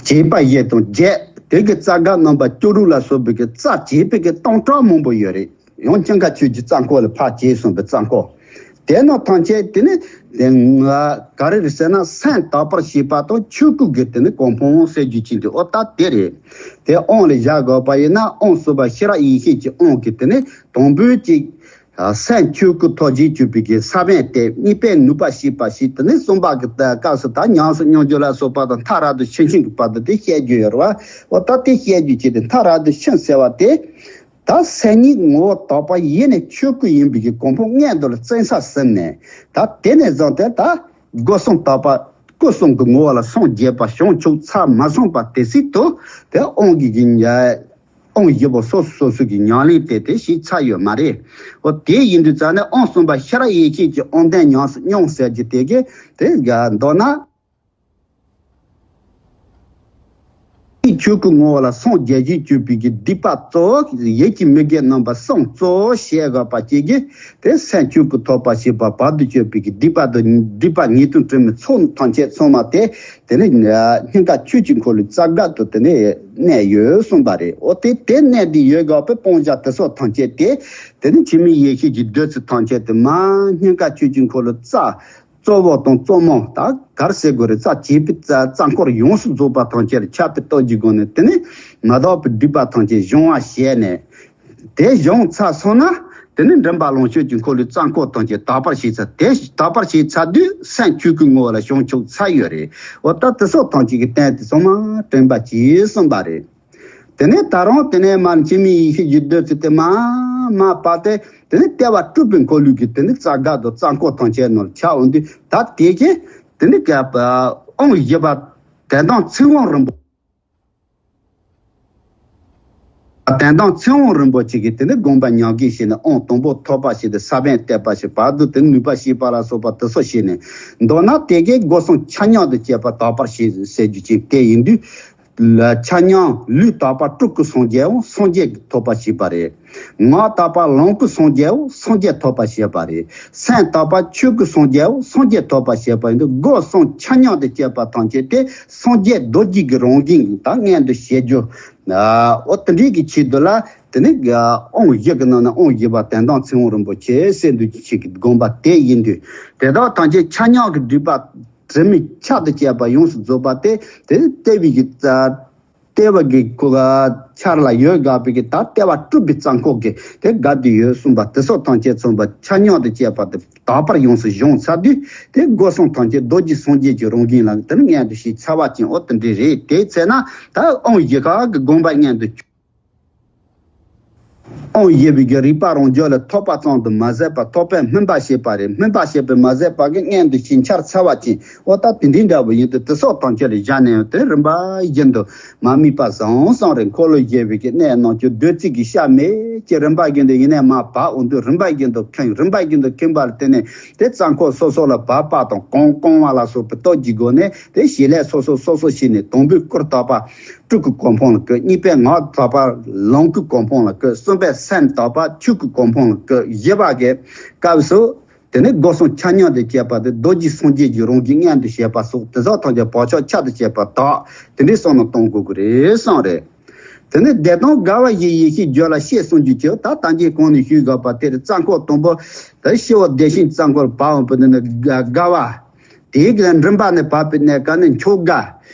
བྱེད་པ་བཞི་དང་བརྒྱད། དེ་གི་རྩ་འགག་རྣམ་པ་བཅུ་དྲུག་ལ་སོགས་པའི་གི་རྩ་བྱེད་པའི་གི་སྟོང་ཕྲག་མང་པོ་ཡོད་རེད། ཡང་སྙིང་ག་ཆོས་ཀྱི་རྩ་འཁོར་ལ་ཕར་བྱས་སོང་བའི་རྩ་འཁོར། དེ་ནང་ཐམས་ཅད་དེ་ནི་དེ་ང་ག་རེ་རེད་ཟེར་ན། སེམས་དག་པར་བྱེད་པ་དང་ཆོས་སྐུ་གི་དེ་ནི་གོ་འཕང་ཟེར་རྒྱུ་ཅན་དེ། ཨོ་ད་དེ་རེད། དེ་དབང་ལ་བཞག་དགོས་པ་ཡིན་ན། དབང་གསུམ་པ་ཤེས་རབ་ཡེ་ཤེས་ཀྱི་དབང་གིས་དེ་ནི་དང་པོའི་གཅིག་སེམས་ཆོས་སྐུ་ཐོབ་བྱེད་གྱུར་པའི་གི་ས་བོན་དེ། གཉིས་པས་ནུས་པ་བྱེད་པ་ཞིག་དེ་ནི་གསུམ་པ་གི་སྐབས་སུ་ད་ཉམས་སུ་མྱོང་རྒྱུ་ལ་སོགས་པ་དང་མཐར་རབ་ཏུ་ཕྱིན་ཕྱིན་གྱི་བར་དུ་དེ་བཤད་རྒྱུ་ཡོད་རེད་བ། ཨོ་ད་དེ་བཤད་རྒྱུ་ཅན་དེ། མཐར་རབ་ཏུ་ཕྱིན་ཟེར་བ་དེ། ད་སེམས་ཉིད་ངོ་བོ་དག་པ་ཡེ་ནས་ཆོས་སྐུ་ཡིན་པའི་གི་གོ་འཕང་མངོན་དུ་ལ་བཙན་ས་ཟིན་ནས། ད་དེ་ནས་བཟུང་སྟེ་ད་སྒོ་གསུམ་དག་པ། སྐུ་གསུམ་གྱི་ངོ་བོ་ལ་སངས་རྒྱས་པ་བྱང་ཆུབ་མཚར་མ་སོང་བ་དེ་སྲིད་དུ་དེ་དབང་གི་གི་དབང་བཞི་པོ་སོ་སོ་སོ་སོ་གི་ཉམས་ལེན་དེ་དེ་ཞིག་ཚར་ཡོད་མ་རེད། འོ་དེ་ཡིན་དུས་ཙང་ནས་དབང་གསུམ་པ་ཤེས་རབ་ཡེ་ཤེས་ཀྱི་དབང་ལྡན་ཉམས་སུ་མྱོང་ཟེར་རྒྱུ་དེ་གི་དེ་མདོར་ན། ཆོས་སྐུ་ངོ་བོ་ལ་སངས་རྒྱས་བྱེད་གྱུར་པའི་གི་སྡིག་པ་གཙོ་བོ། ཡིད་ཀྱི་མི་དགེ་རྣམ་པ་གསུམ་གཙོ་བོ་བྱེད་དགོས་པ་བཅས་ཀྱི་དེ་སེམས་ཆོས་སྐུ་ཐོབ་པར་བྱེད་པ་བར་དུ་གཅོད་པའི་གི་སྡིག་པ་དང་། སྡིག་པ་ཉེས་ལྟུང་དྲི་མའི་ཚོགས་ཐམས་ཅད་ཚང་མ་དེ་དེ་ནི་སྙིང་ག་ཆོས་ཀྱི་འཁོར་ལོའི་རྩ་འགག་ཏུ་དེ་ནི་གནས་ཡོད་གསུངས་པ་རེད། འོ་དེ་དེ་གནས་དེ་ཡོད་དགོས་པའི་སྤང་བྱ་དེ་ཚོ་ཐམས་ཅད་དེ་དེ་ནི་འཆི་མེད་ཡེ་ཤེས་ཀྱི་བདུད་རྩི་ཐམས་ཅད་དེ་མར་སྙིང་ག་ཆོས་ཀྱི་འཁོར་ལོའི་རྩ་གཙོ་བོ་དང་གཙོ་མོ། ད་ག་རེ་ཟེར་དགོས་རེད། རྩ་བྱེད་པའི་རྩ་རྩ་འཁོར་ཡོངས་སུ་རྫོགས་པ་ཐམས་ཅད་ལ་ཁྱབ་པའི་སྟོབས་ཀྱི་སྒོ་ནས་དེ་ནི་མ་དག་པའི་སྡིག་པ་ཐམས་ཅད་སྦྱང་བ་བྱས་ནས། དེ་སྦྱང་ཚར་སོང་ན་དེ་ནི་མགྲིན་པ་ལོངས་སྤྱོད་ཀྱི་འཁོར་ལོའི་རྩ་འཁོར་ཐམས་ཅད་དག་པར་བྱས་ཚར། དེ་དག་པར་བྱས་ཚར་དུས་སེམས་ཆོས་སྐུའི་ངོ་བོ་ལ་བྱང་ཆུབ་ཚར་ཡོད་རེད། འོ་ད་དེ་ཚོ་ཐམས་ཅད་ཀྱི་རྟེན་དེ་ཚང་མ་དྲན་པ་བྱས་གསུངས་པ་རེད། དེ་ནས་ད་རུང་དེ་ནས་མར་འཆི་མེད་ཡེ་ཤེས་ཀྱི་བདུད་རྩི་དེ་མར་མར་བབས་ཏེ། དེ་ནས་ལྟེ་བ་སྤྲུལ་པའི་འཁོར་ལོའི་གི་དེ་ནས་རྩ་འགག་དང་རྩ་འཁོར་ཐམས་ཅད་ནང་ལ་ཁྱབ་འོང་དུས། ད་དེ་གི་དེ་ནས་ག་དབང་བཞི་པ་དོན་དམ་ཚིག་དབང་རིན་པོ། དོན་དམ་ཚིག་དབང་རིན་པོ་ཆེ་གི་དེ་ནས་དགོངས་པ་ཉམས་བཞེས་བྱས་ནས། དབང་དང་པོ་ཐོབ་པ་བྱས་ཏེ་ས་བོན་བཏབ་པ་བྱས། བར་དུ་དེ་ནུས་པ་བྱེད་པ་ལ་སོགས་པ་དེ་ཚོ་བྱས་ནས། མདོར་ན་དེ་གའི་སྒོ་གསུམ་ཆ་མཉམ་དུ་བཅས་པ་དག་པར་བྱེད་ཟེར་རྒྱུ་ཅིག་དེ་ཡིན་དུས། ལ་ཆ་མཉམ་ལུས་དག་པ་སྤྲུལ་སྐུ་སངས་རྒྱས་འོ་སངས་རྒྱས་ཐོབ་པ་བྱས་པ་རེད། ངག་དག་པ་ལོངས་སྐུ་སངས་རྒྱས་འོ་སངས་རྒྱས་ཐོབ་པ་བྱས་པ་རེད། སེམས་དག་པ་ཆོས་སྐུ་སངས་རྒྱས་འོ་སངས་རྒྱས་ཐོབ་པ་བྱས་པ་ཡིན་དུས། སྒོ་གསུམ་ཆ་མཉམ་དུ་བཅས་པ་ཐམས་ཅད་དེ་སངས་རྒྱས་རྡོ་རྗེ་གི་རང་བཞིན་དང་མངོན་དུ་བྱེད་རྒྱུ། འོ་དེ་འདྲའི་གི་ཆེད་དུ་ལ་དེ་ནི་དབང་བཞི་གི་ནང་ནས་དབང་བཞི་པ་དོན་དམ་ཚིག་དབང་རིན་པོ་ཆེ་ཟེར་འདུག་ཅིག་གི་དགོངས་པ་དེ་ཡིན་དུས། དེ་དག་ཐམས་ཅད་ཆ་མཉམ་གྱི་སྒྲིབ་པ་དྲི་མའི་ཆར་དང་བཅས་པ་ཡོངས་སུ་རྫོགས་པ་དེ། དེ་ནི་ལྟེ་བའི་གི་རྩ་ལྟེ་བ་གི་ཁུ་ཆར་ལ་ཡོད་དགའ་བའི་གི་ད་ལྟེ་བ་སྤྲུལ་པའི་རྩ་འཁོར་གི་དེ་དགའ་དུ་ཡོད་གསུངས་པ་དེ་སོགས་ཐམས་ཅད་མཚོན་པ་ཆ་མཉམ་དུ་བཅས་པ་དེ་དག་པར་ཡོངས་སུ་སྦྱོང་ཚར་དུས། དེ་སྒོ་གསུམ་ཐམས་ཅད་རྡོ་རྗེ་སངས་རྒྱས་ཀྱི་རང་བཞིན་ལ་དེ་ནི་མངོན་དུ་བྱས་ཚར་བ་ཅན་འོ་དེ་འདྲ་རེད། དེའི་ཚེ་ན་ད་དབང་བཞི་ཁག་གི་དགོངས་པ་མངོན་དུ། དབང་བཞི་པའི་གི་རིག་པ་རང་རྒྱུད་ལ་ཐོབ་པ་ཙམ་དུ་མ་ཟད་པར་ཐོབ་པས་སྨིན་པ་བྱེད་པ་རེད། སྨིན་པ་བྱེད་པས་མ་ཟད་པ་གི་མངོན་དུ་བྱས་འཆར་ཚར་བ་ཅན་འོ་ད་དེ་འདྲའི་འདྲ་བོ་ཡིན་དུས། དེ་སོགས་ཐམས་ཅད་ལ་བཞག་ནས་དེ་རིམ་པ་བཞིན་དུ་མར་དམིགས་པ་བཟང་བཟང་རེ། འཁོར་ལོ་བཞི་པའི་གི་གནས་རྣམས་ཀྱི་བདུད་རྩི་གི་ཤ་མེད་ཀྱི་རིམ་པ་བཞིན་དུ་ཡིན་ནས་མར་བབས་འོང་དུས། རིམ་པ་བཞིན་དུ་ཁེངས། རིམ་པ་བཞིན་དུ་ཁེངས་པ་ལ་བརྟེན་ནས་དེ་རྩ་འཁོར་སོ་སོ་ལ་བབས་པ་དང་གང་གང་བ་ལ་སོགས་པའི་སྟོབས་ཀྱི་སྒོ་ནས་དེ་བྱེད་ལས་སོ་སོ་སོ་སོ་བྱས་ནས། དང་པོའི་སྐུ་དག་པ་སྤྲུལ་སྐུ་གོ་འཕང་ལ་བཀོད། གཉིས་པའི་ངག་དག་པ་ལོངས་སྐུ་གོ་འཕང་ལ་བཀོད། གསུམ་པའི་སེམས་དག་པ་ཆོས་སྐུ་གོ་འཕང་ལ་བཀོད། བཞི་པ་གི་སྐབས་སུ་དེ་ནས་སྒོ་གསུམ་ཆ་མཉམ་དུ་བཅས་པ་དེ་རྡོ་རྗེ་སངས་རྒྱས་ཀྱི་རང་བཞིན་མངོན་དུ་བྱས་པ་སོགས་དེ་དག་ཐམས་ཅད་བག་ཆགས་ཆར་དུ་བཅས་པ་དག་དེ་འདྲའི་བསམ་བློ་གཏོང་དགོས་ཀྱི་རེད་བསམ་རེད། དེ་ནས་བདེ་སྟོང་དགའ་བ་བཞིའི་ཡེ་ཤེས་རྒྱུད་ལ་སྐྱེས་གསུངས་རྒྱུ་ཅིག་ད་ད་གིན་གོང་ནས་ཞུས་དགོས་པ་དེ་རེད། རྩ་འཁོར་དང་པོ་དེ་སྤྱི་བོ་བདེ་ཆེན་རྩ་འཁོར་བབས་འོང་བའི་དེ་ནས་དགའ་དགའ་བ། དེའི་གི་མགྲིན་པ་ནས་བབས་པའི་གནས་སྐབས་ནི་མཆོག་དགའ།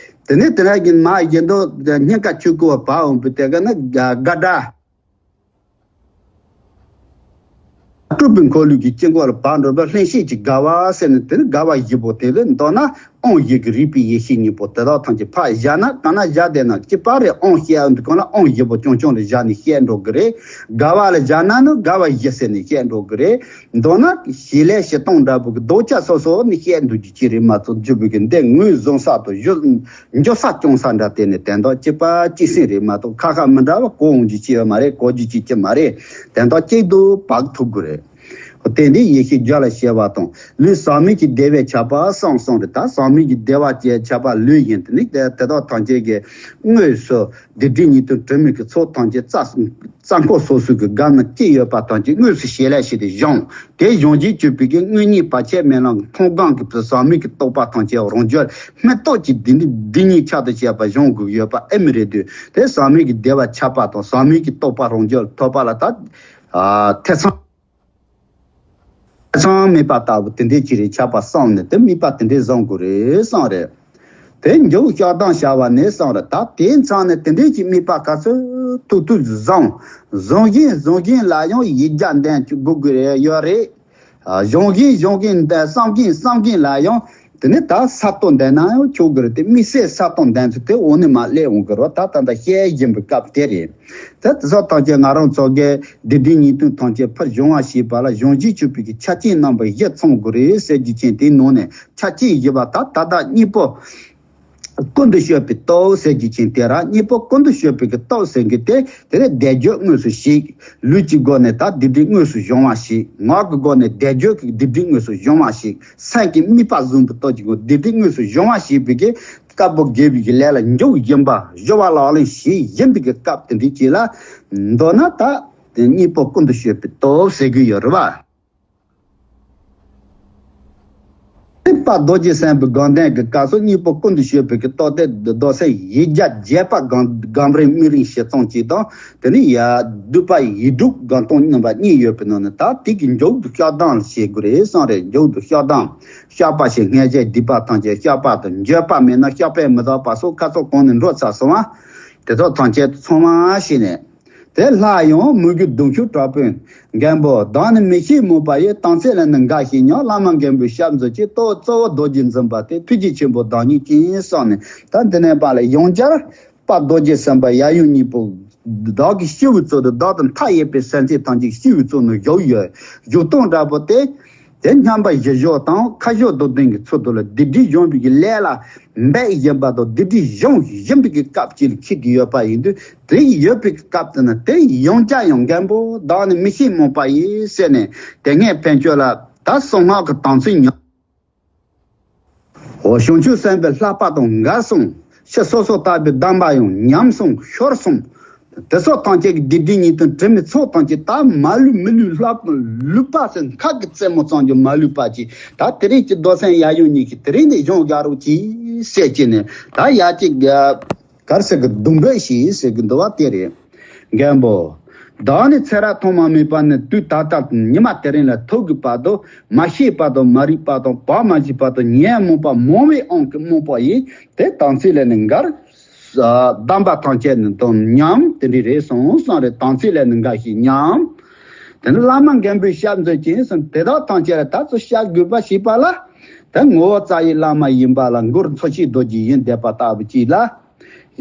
དེ་ནས་དེ་ནས་ཀྱི་མ་བཞིན་དུ་སྙིང་ག་ཆོས་སྐུ་བ་བབས་འོང་བའི་དེ་ག་ནི་དགའ་དགའ་དགའ། སྤྲུལ་པའི་འཁོར་ལོའི་གི་དཀྱིལ་འཁོར་ལ་བབས་འགྲོ་བའི་ལྷན་སྐྱེས་ཀྱི་དགའ་བ་ཟེར་ནས། དེ་ནི་དགའ་བ་བཞི་པོ་དེ་ལས་མདོར་ན་དབང་བཞི་གི་རིག་པའི་ཡེ་ཤེས་གཉིས་པོ་དེ་དག་ཐམས་ཅད་ཕར་བཞག་ན། གང་ན་བཞག་བསྡད་ན་གཅིག་པ་རེད། དབང་བཤད་འདི་གང་ལ་དབང་བཞི་པོ་རྐྱང་རྐྱང་ལ་བཞག་ནས་བཤད་འགྲོ་གི་རེད། དགའ་བ་ལ་བཞག་ན་ནི་དགའ་བ་བཞི་ཟེར་ནས་བཤད་འགྲོ་གི་རེད། མདོར་ན་བྱེད་ལས་བྱེད་སྟངས་འདྲ་པོ་གི་ལྡོག་ཆ་སོ་སོ་ནི་བཤད་འདུག་རྒྱུ་ཅི་རེད་མ་གཏོགས། རྒྱུ་བོད་ཀྱི་འདི་ངོས་བཟུང་ས་དང་བཞུ་འཇོག་ས་སྐྱོང་ས་འདྲ་དེ་ནི་དོན་དག་གཅིག་པ་གཅིག་སེ་རེད་མ་གཏོགས། ཁ་ཁ་མི་འདྲ་བ་གོ་འོང་རྒྱུ་ཅི་ཡོད་མ་རེད། གོ་རྒྱུ་ཅི་ཅི་མ་རེད། དོན་དག་གཅིག་ཏུ་བག་ཐུག་དགོས་རེད། དེ་འདི་ཡེ་ཤེས་རྒྱུད་ལ་སྐྱེ་བ་དང་ལུས་ཟག་མེད་ཀྱི་བདེ་བས་ཁྱབ་པ་གསུངས་གསུངས་རེད། ད་ཟག་མེད་ཀྱི་བདེ་བ་ཅན་ཁྱབ་པ་ལུས་ཡིན། དེ་ནི་དེ་དེ་དག་ཐམས་ཅད་ཀྱི་དངོས་སུ་སྡིག་སྒྲིབ་ཉེས་ལྟུང་དྲི་མའི་གི་ཚོགས་ཐམས་ཅད་རྩ་རྩ་འཁོར་སོ་སོའི་གི་སྒང་ན་སྐྱེས་ཡོད་པ་ཐམས་ཅད་དངོས་སུ་བྱེད་ལས་བྱས་ཏེ་སྦྱོང་། དེ་སྦྱོང་བྱེད་གྱུར་པའི་གི་དངོས་གཉེན་བར་ཆད་མེད་ལམ་གྱི་མཐོང་སྒང་གི་ཟག་མེད་ཀྱི་རྟོག་པ་ཐམས་ཅད་རང་རྒྱུད་མི་རྟོག་ཅིང་སྡིག་སྒྲིབ་སྡིག་ཉེས་ཁྱབ་ཏུ་བྱས་པ་སྦྱོང་དགོས་ཡོད་པ་ཨེ་མི་རེད་དུས། དེ་ཟག་མེད་ཀྱི་བདེ་བ་ཁྱབ་པ་དང་ཟག་མེད་ཀྱི་རྟོག་པ་རང་རྒྱུད་ཐོབ་པ་ལ་ད། ཨ་ཐེ་ཚོམ་ཐེ་ཚོམ་མེད་པ་ལྟ་བུ་དེ་འདྲའི་ཅིག་རེད་ཆགས་པ་བསམ་ནས་དེ་དམིགས་པ་དེ་འདྲའི་བཟང་དགོས་རེད་བསམ་རེད། དེ་མཇུག་བཤགས་སྡོམ་བྱ་བ་ནས་བསམ་རེད། ད་དེ་མཚམས་ནས་དེ་འདྲའི་ཅིག་དམིགས་པ་ག་ཚོད་ཐུབ་ཐུབ་བཟང་བཟང་བཞིན་བཟང་བཞིན་ལ་ཡང་ཡིད་རྒྱ་ལྡན་ཅིག་དགོས་དགོས་རེད་ཡོད་རེད། གཞུང་བཞིན་གཞུང་བཞིན་བསམ་བཞིན་བསམ་བཞིན་ལ་ཡང་དེ་ནི་ད་ས་སྟོང་ལྡན་ན་ཡང་ཆོག་གི་རེད། དེ་དམིགས་བསལ་ས་སྟོང་ལྡན་ཚུལ་དེ་འོག་ནས་མར་སླེབས་འོང་གི་རེད། ད་ད་ལྟ་བཤད་བཞིན་པའི་སྐབས་དེ་རེད། ད་དེ་སོགས་ཐམས་ཅད་ང་རང་ཚོ་གི་སྡིག་སྒྲིབ་ཉེས་ལྟུང་ཐམས་ཅད་ཕར་སྦྱོང་བ་ཞེས་པ་ལ་གཞུང་བཞིན་ཆོས་པའི་གི་ཆ་རྐྱེན་རྣམ་པ་བཞི་ཚང་དགོས་རེད་ཟེར་རྒྱུ་ཅན་དེའི་ནང་ནས་ཆ་རྐྱེན་བཞི་པ་ད་ད་ལྟ་གཉིས་པོ། ཀུན་ཏུ་སྤྱོད་པའི་སྟོབས་ཟེར་རྒྱུ་ཅན་དེ་ར། གཉིས་པོ་ཀུན་ཏུ་སྤྱོད་པའི་གི་སྟོབས་ཟེར་གི་དེ་དེ་ནི་བཟླས་བརྗོད་དངོས་སུ་ཞིག་ལུས་ཀྱི་སྒོ་ནས་ད་སྡིག་སྒྲིབ་དངོས་སུ་སྦྱོང་བ་ཞིག་ངག་གི་སྒོ་ནས་བཟླས་བརྗོད་ཀྱི་སྡིག་སྒྲིབ་དངོས་སུ་སྦྱོང་བ་ཞིག་སེམས་ཀྱི་དམིགས་པ་བཟུང་པའི་སྟོབས་ཀྱི་སྒོ་སྡིག་སྒྲིབ་དངོས་སུ་སྦྱོང་བ་ཞེས་པའི་གི་བཀའ་པོད་དགེ་བའི་གི་ལས་ལ་འཇུག་བཞིན་པ་སྦྱོར་བ་ལག་ལེན་བྱེད་བཞིན་པའི་གི་སྐབས་དེ་འདྲའི་ཅིག་ལ་མདོར་ན་ད་དེ་གཉིས་པོ་ཀུན་ཏུ་སྤྱོད་པའི་སྟོབས་ཟེར་གི་ཡོད་རེད་བ། དཔལ་རྡོ་རྗེ་སེམས་དཔའི་དགོངས་ལྡན་གྱི་སྐབས་སུ་གཉིས་པོ་ཀུན་ཏུ་སྤྱོད་པའི་གི་སྟོབས་དེ་མདོ་སེམས་ཡིག་བརྒྱ་བརྒྱད་པ་སྒོམ་སྒོམ་རིམ་དམིགས་རིམ་བཞི་སྟོང་གཅིག་དང་དེ་ནས་ཡ་བསྡུས་པ་ཡིག་དྲུག་སྒོམ་སྟོང་རྣམ་པ་གཉིས་ཡོད་པའི་ནང་ནས་ད་དེ་གི་མཇུག་ཏུ་བཤགས་སྡོམ་བྱེད་དགོས་རེད་གསུངས་རེད། མཇུག་ཏུ་བཤགས་སྡོམ། བཤགས་པ་ཞེས་སྔས་བྱས་སྡིག་པ་ཐམས་ཅད་བཤགས་པ་དང་འགྱོད་པ་མེད་ན་བཤགས་པས་མི་འདག་པ་སོགས་ཁ་ཚོགས་གང་ནས་འགྲོ་ཚར་སོང་བ། དེ་ཚོ་ཐམས་ཅད་ཚང་མ་ཤེས་ནས། དེ་ལྷ་ཡང་མོས་གུས་གདུང་ཤུགས་དྲག་པོས། མགོན་པོ་བདག་ནི་མི་ཤེས་རྨོངས་པ་ཡི། དམ་ཚིག་ལ་ནི་འགལ་ཞིང་ཉམས། བླ་མ་མགོན་པོའི་ཞབས་འཛིན་ཅིང་། གཙོ་བོ་རྡོ་རྗེ་འཛིན་པ་སྟེ། ཐུགས་རྗེ་ཆེན་པོ་བདག་ཉིད་ཅན་གསུངས་ནས་ད་འདི་ནས་ཕར་ལ་ཡང་བསྐྱར་དཔལ་རྡོ་རྗེ་སེམས་དཔའ་ཡབ་ཡུམ་གཉིས་པོ་བདག་གི་སྤྱི་བོའི་གཙུག་ཏུ་བདག་དང་མཐའ་ཡས་པའི་སེམས་ཅན་ཐམས་ཅད་སྤྱི་བོའི་གཙུག་ན་བཞུགས་ཡོད། བཞུགས་སྟངས་འདྲ་པོ་སྟེ། དེ་མཉམ་པ་བཞི་བཞག་དང་ཁ་བཞག་རྡོར་གདན་གྱི་ཚུལ་དུ་ལ་སྡིག་སྒྲིབ་སྦྱོང་བའི་གི་ལས་ལ་འབད་བཞིན་པ་དང་སྡིག་སྒྲིབ་སྦྱོང་བཞིན་པའི་གི་སྐབས་ཅིག་ལ་འཁེལ་གྱི་ཡོད་པ་ཡིན་དུས་དེ་ཡོད་པའི་གི་སྐབས་དེ་ན་དེ་ཡང་བསྐྱར་ཡང་མགོན་པོ་བདག་ནི་མི་ཤེས་རྨོངས་པ་ཡིན་ཟེར་ནས་དེ་སྔའི་ཕན་ཆོད་ལ་ད་གསང་སྔགས་ཀྱི་དམ་ཚིག་ཉམས། འོ་བྱང་ཆུབ་སེམས་དཔའི་བསླབ་པ་དང་འགལ་སོང་། ཕྱི་སོ་སོར་བརྟགས་པའི་སྡོམ་པ་ཡང་ཉམས་སོང་ཤོར་སོང་། དེ་སོགས་ཐམས་ཅད་ཀྱི་སྡིག་སྒྲིབ་ཉེས་ལྟུང་དྲི་མའི་ཚོགས་ཐམས་ཅད་ད་མ་ལུས་མི་ལུས་ལྷག་ལུས་པ་ཟེར་ཁ་གི་རྩེ་མོ་ཙམ་གྱི་མ་ལུས་པ་ཅིག་ད་དེ་རིང་གི་རྡོར་སེམས་ཡབ་ཡུམ་གཉིས་ཀྱིས་དེ་རིང་ནས་སྦྱོང་རྒྱག་རོགས་གྱིས་ཟེར་གྱིས་ནས་ད་ཡ་གཅིག་གར་ཟེར་གི་སྡོམ་པ་ཞིག་ཟེར་གི་འདུག་བ་དེ་རེད། མགོན་པོ། བདག་ནི་ཚེ་རབས་ཐོག་མ་མེད་པ་ནས་དུས་ད་ལྟ་ཉི་མ་དེ་རིང་ལ་ཐུག་གི་བར་དུ་མ་ཤེས་པ་དང་མ་རིག་པ་དང་བག་མ་ཆགས་པ་དང་ཉོན་མོངས་པ་མང་བའི་དབང་གིས་རྨོངས་པ་ཡིས་དེ་དམ་ཚིག་ལས་ནི་འགལ། སྡོམ་པ་ཐམས་ཅད་ནི་དང་ཉམས་དེ་འདྲ་རེད་གསུངས་སོང་རེད། དམ་ཚིག་ལས་ནི་འགལ་ཞིང་ཉམས། དེ་ནི་བླ་མ་མགོན་པོའི་ཞབས་འཛིན་ཅིང་གསུངས་དེ་དག་ཐམས་ཅད་ལ་ད་ཚོ་བཤགས་དགོས་པ་ཞེས་པ་ལ། དེ་ངོ་བོ་རྩ་བའི་བླ་མ་ཡིན་པ་ལ་མགུར་འཚོ་བྱེད་རྡོ་རྗེ་ཡིན་བསྡད་པ་ལྟ་བུ་ཅིག་ལ།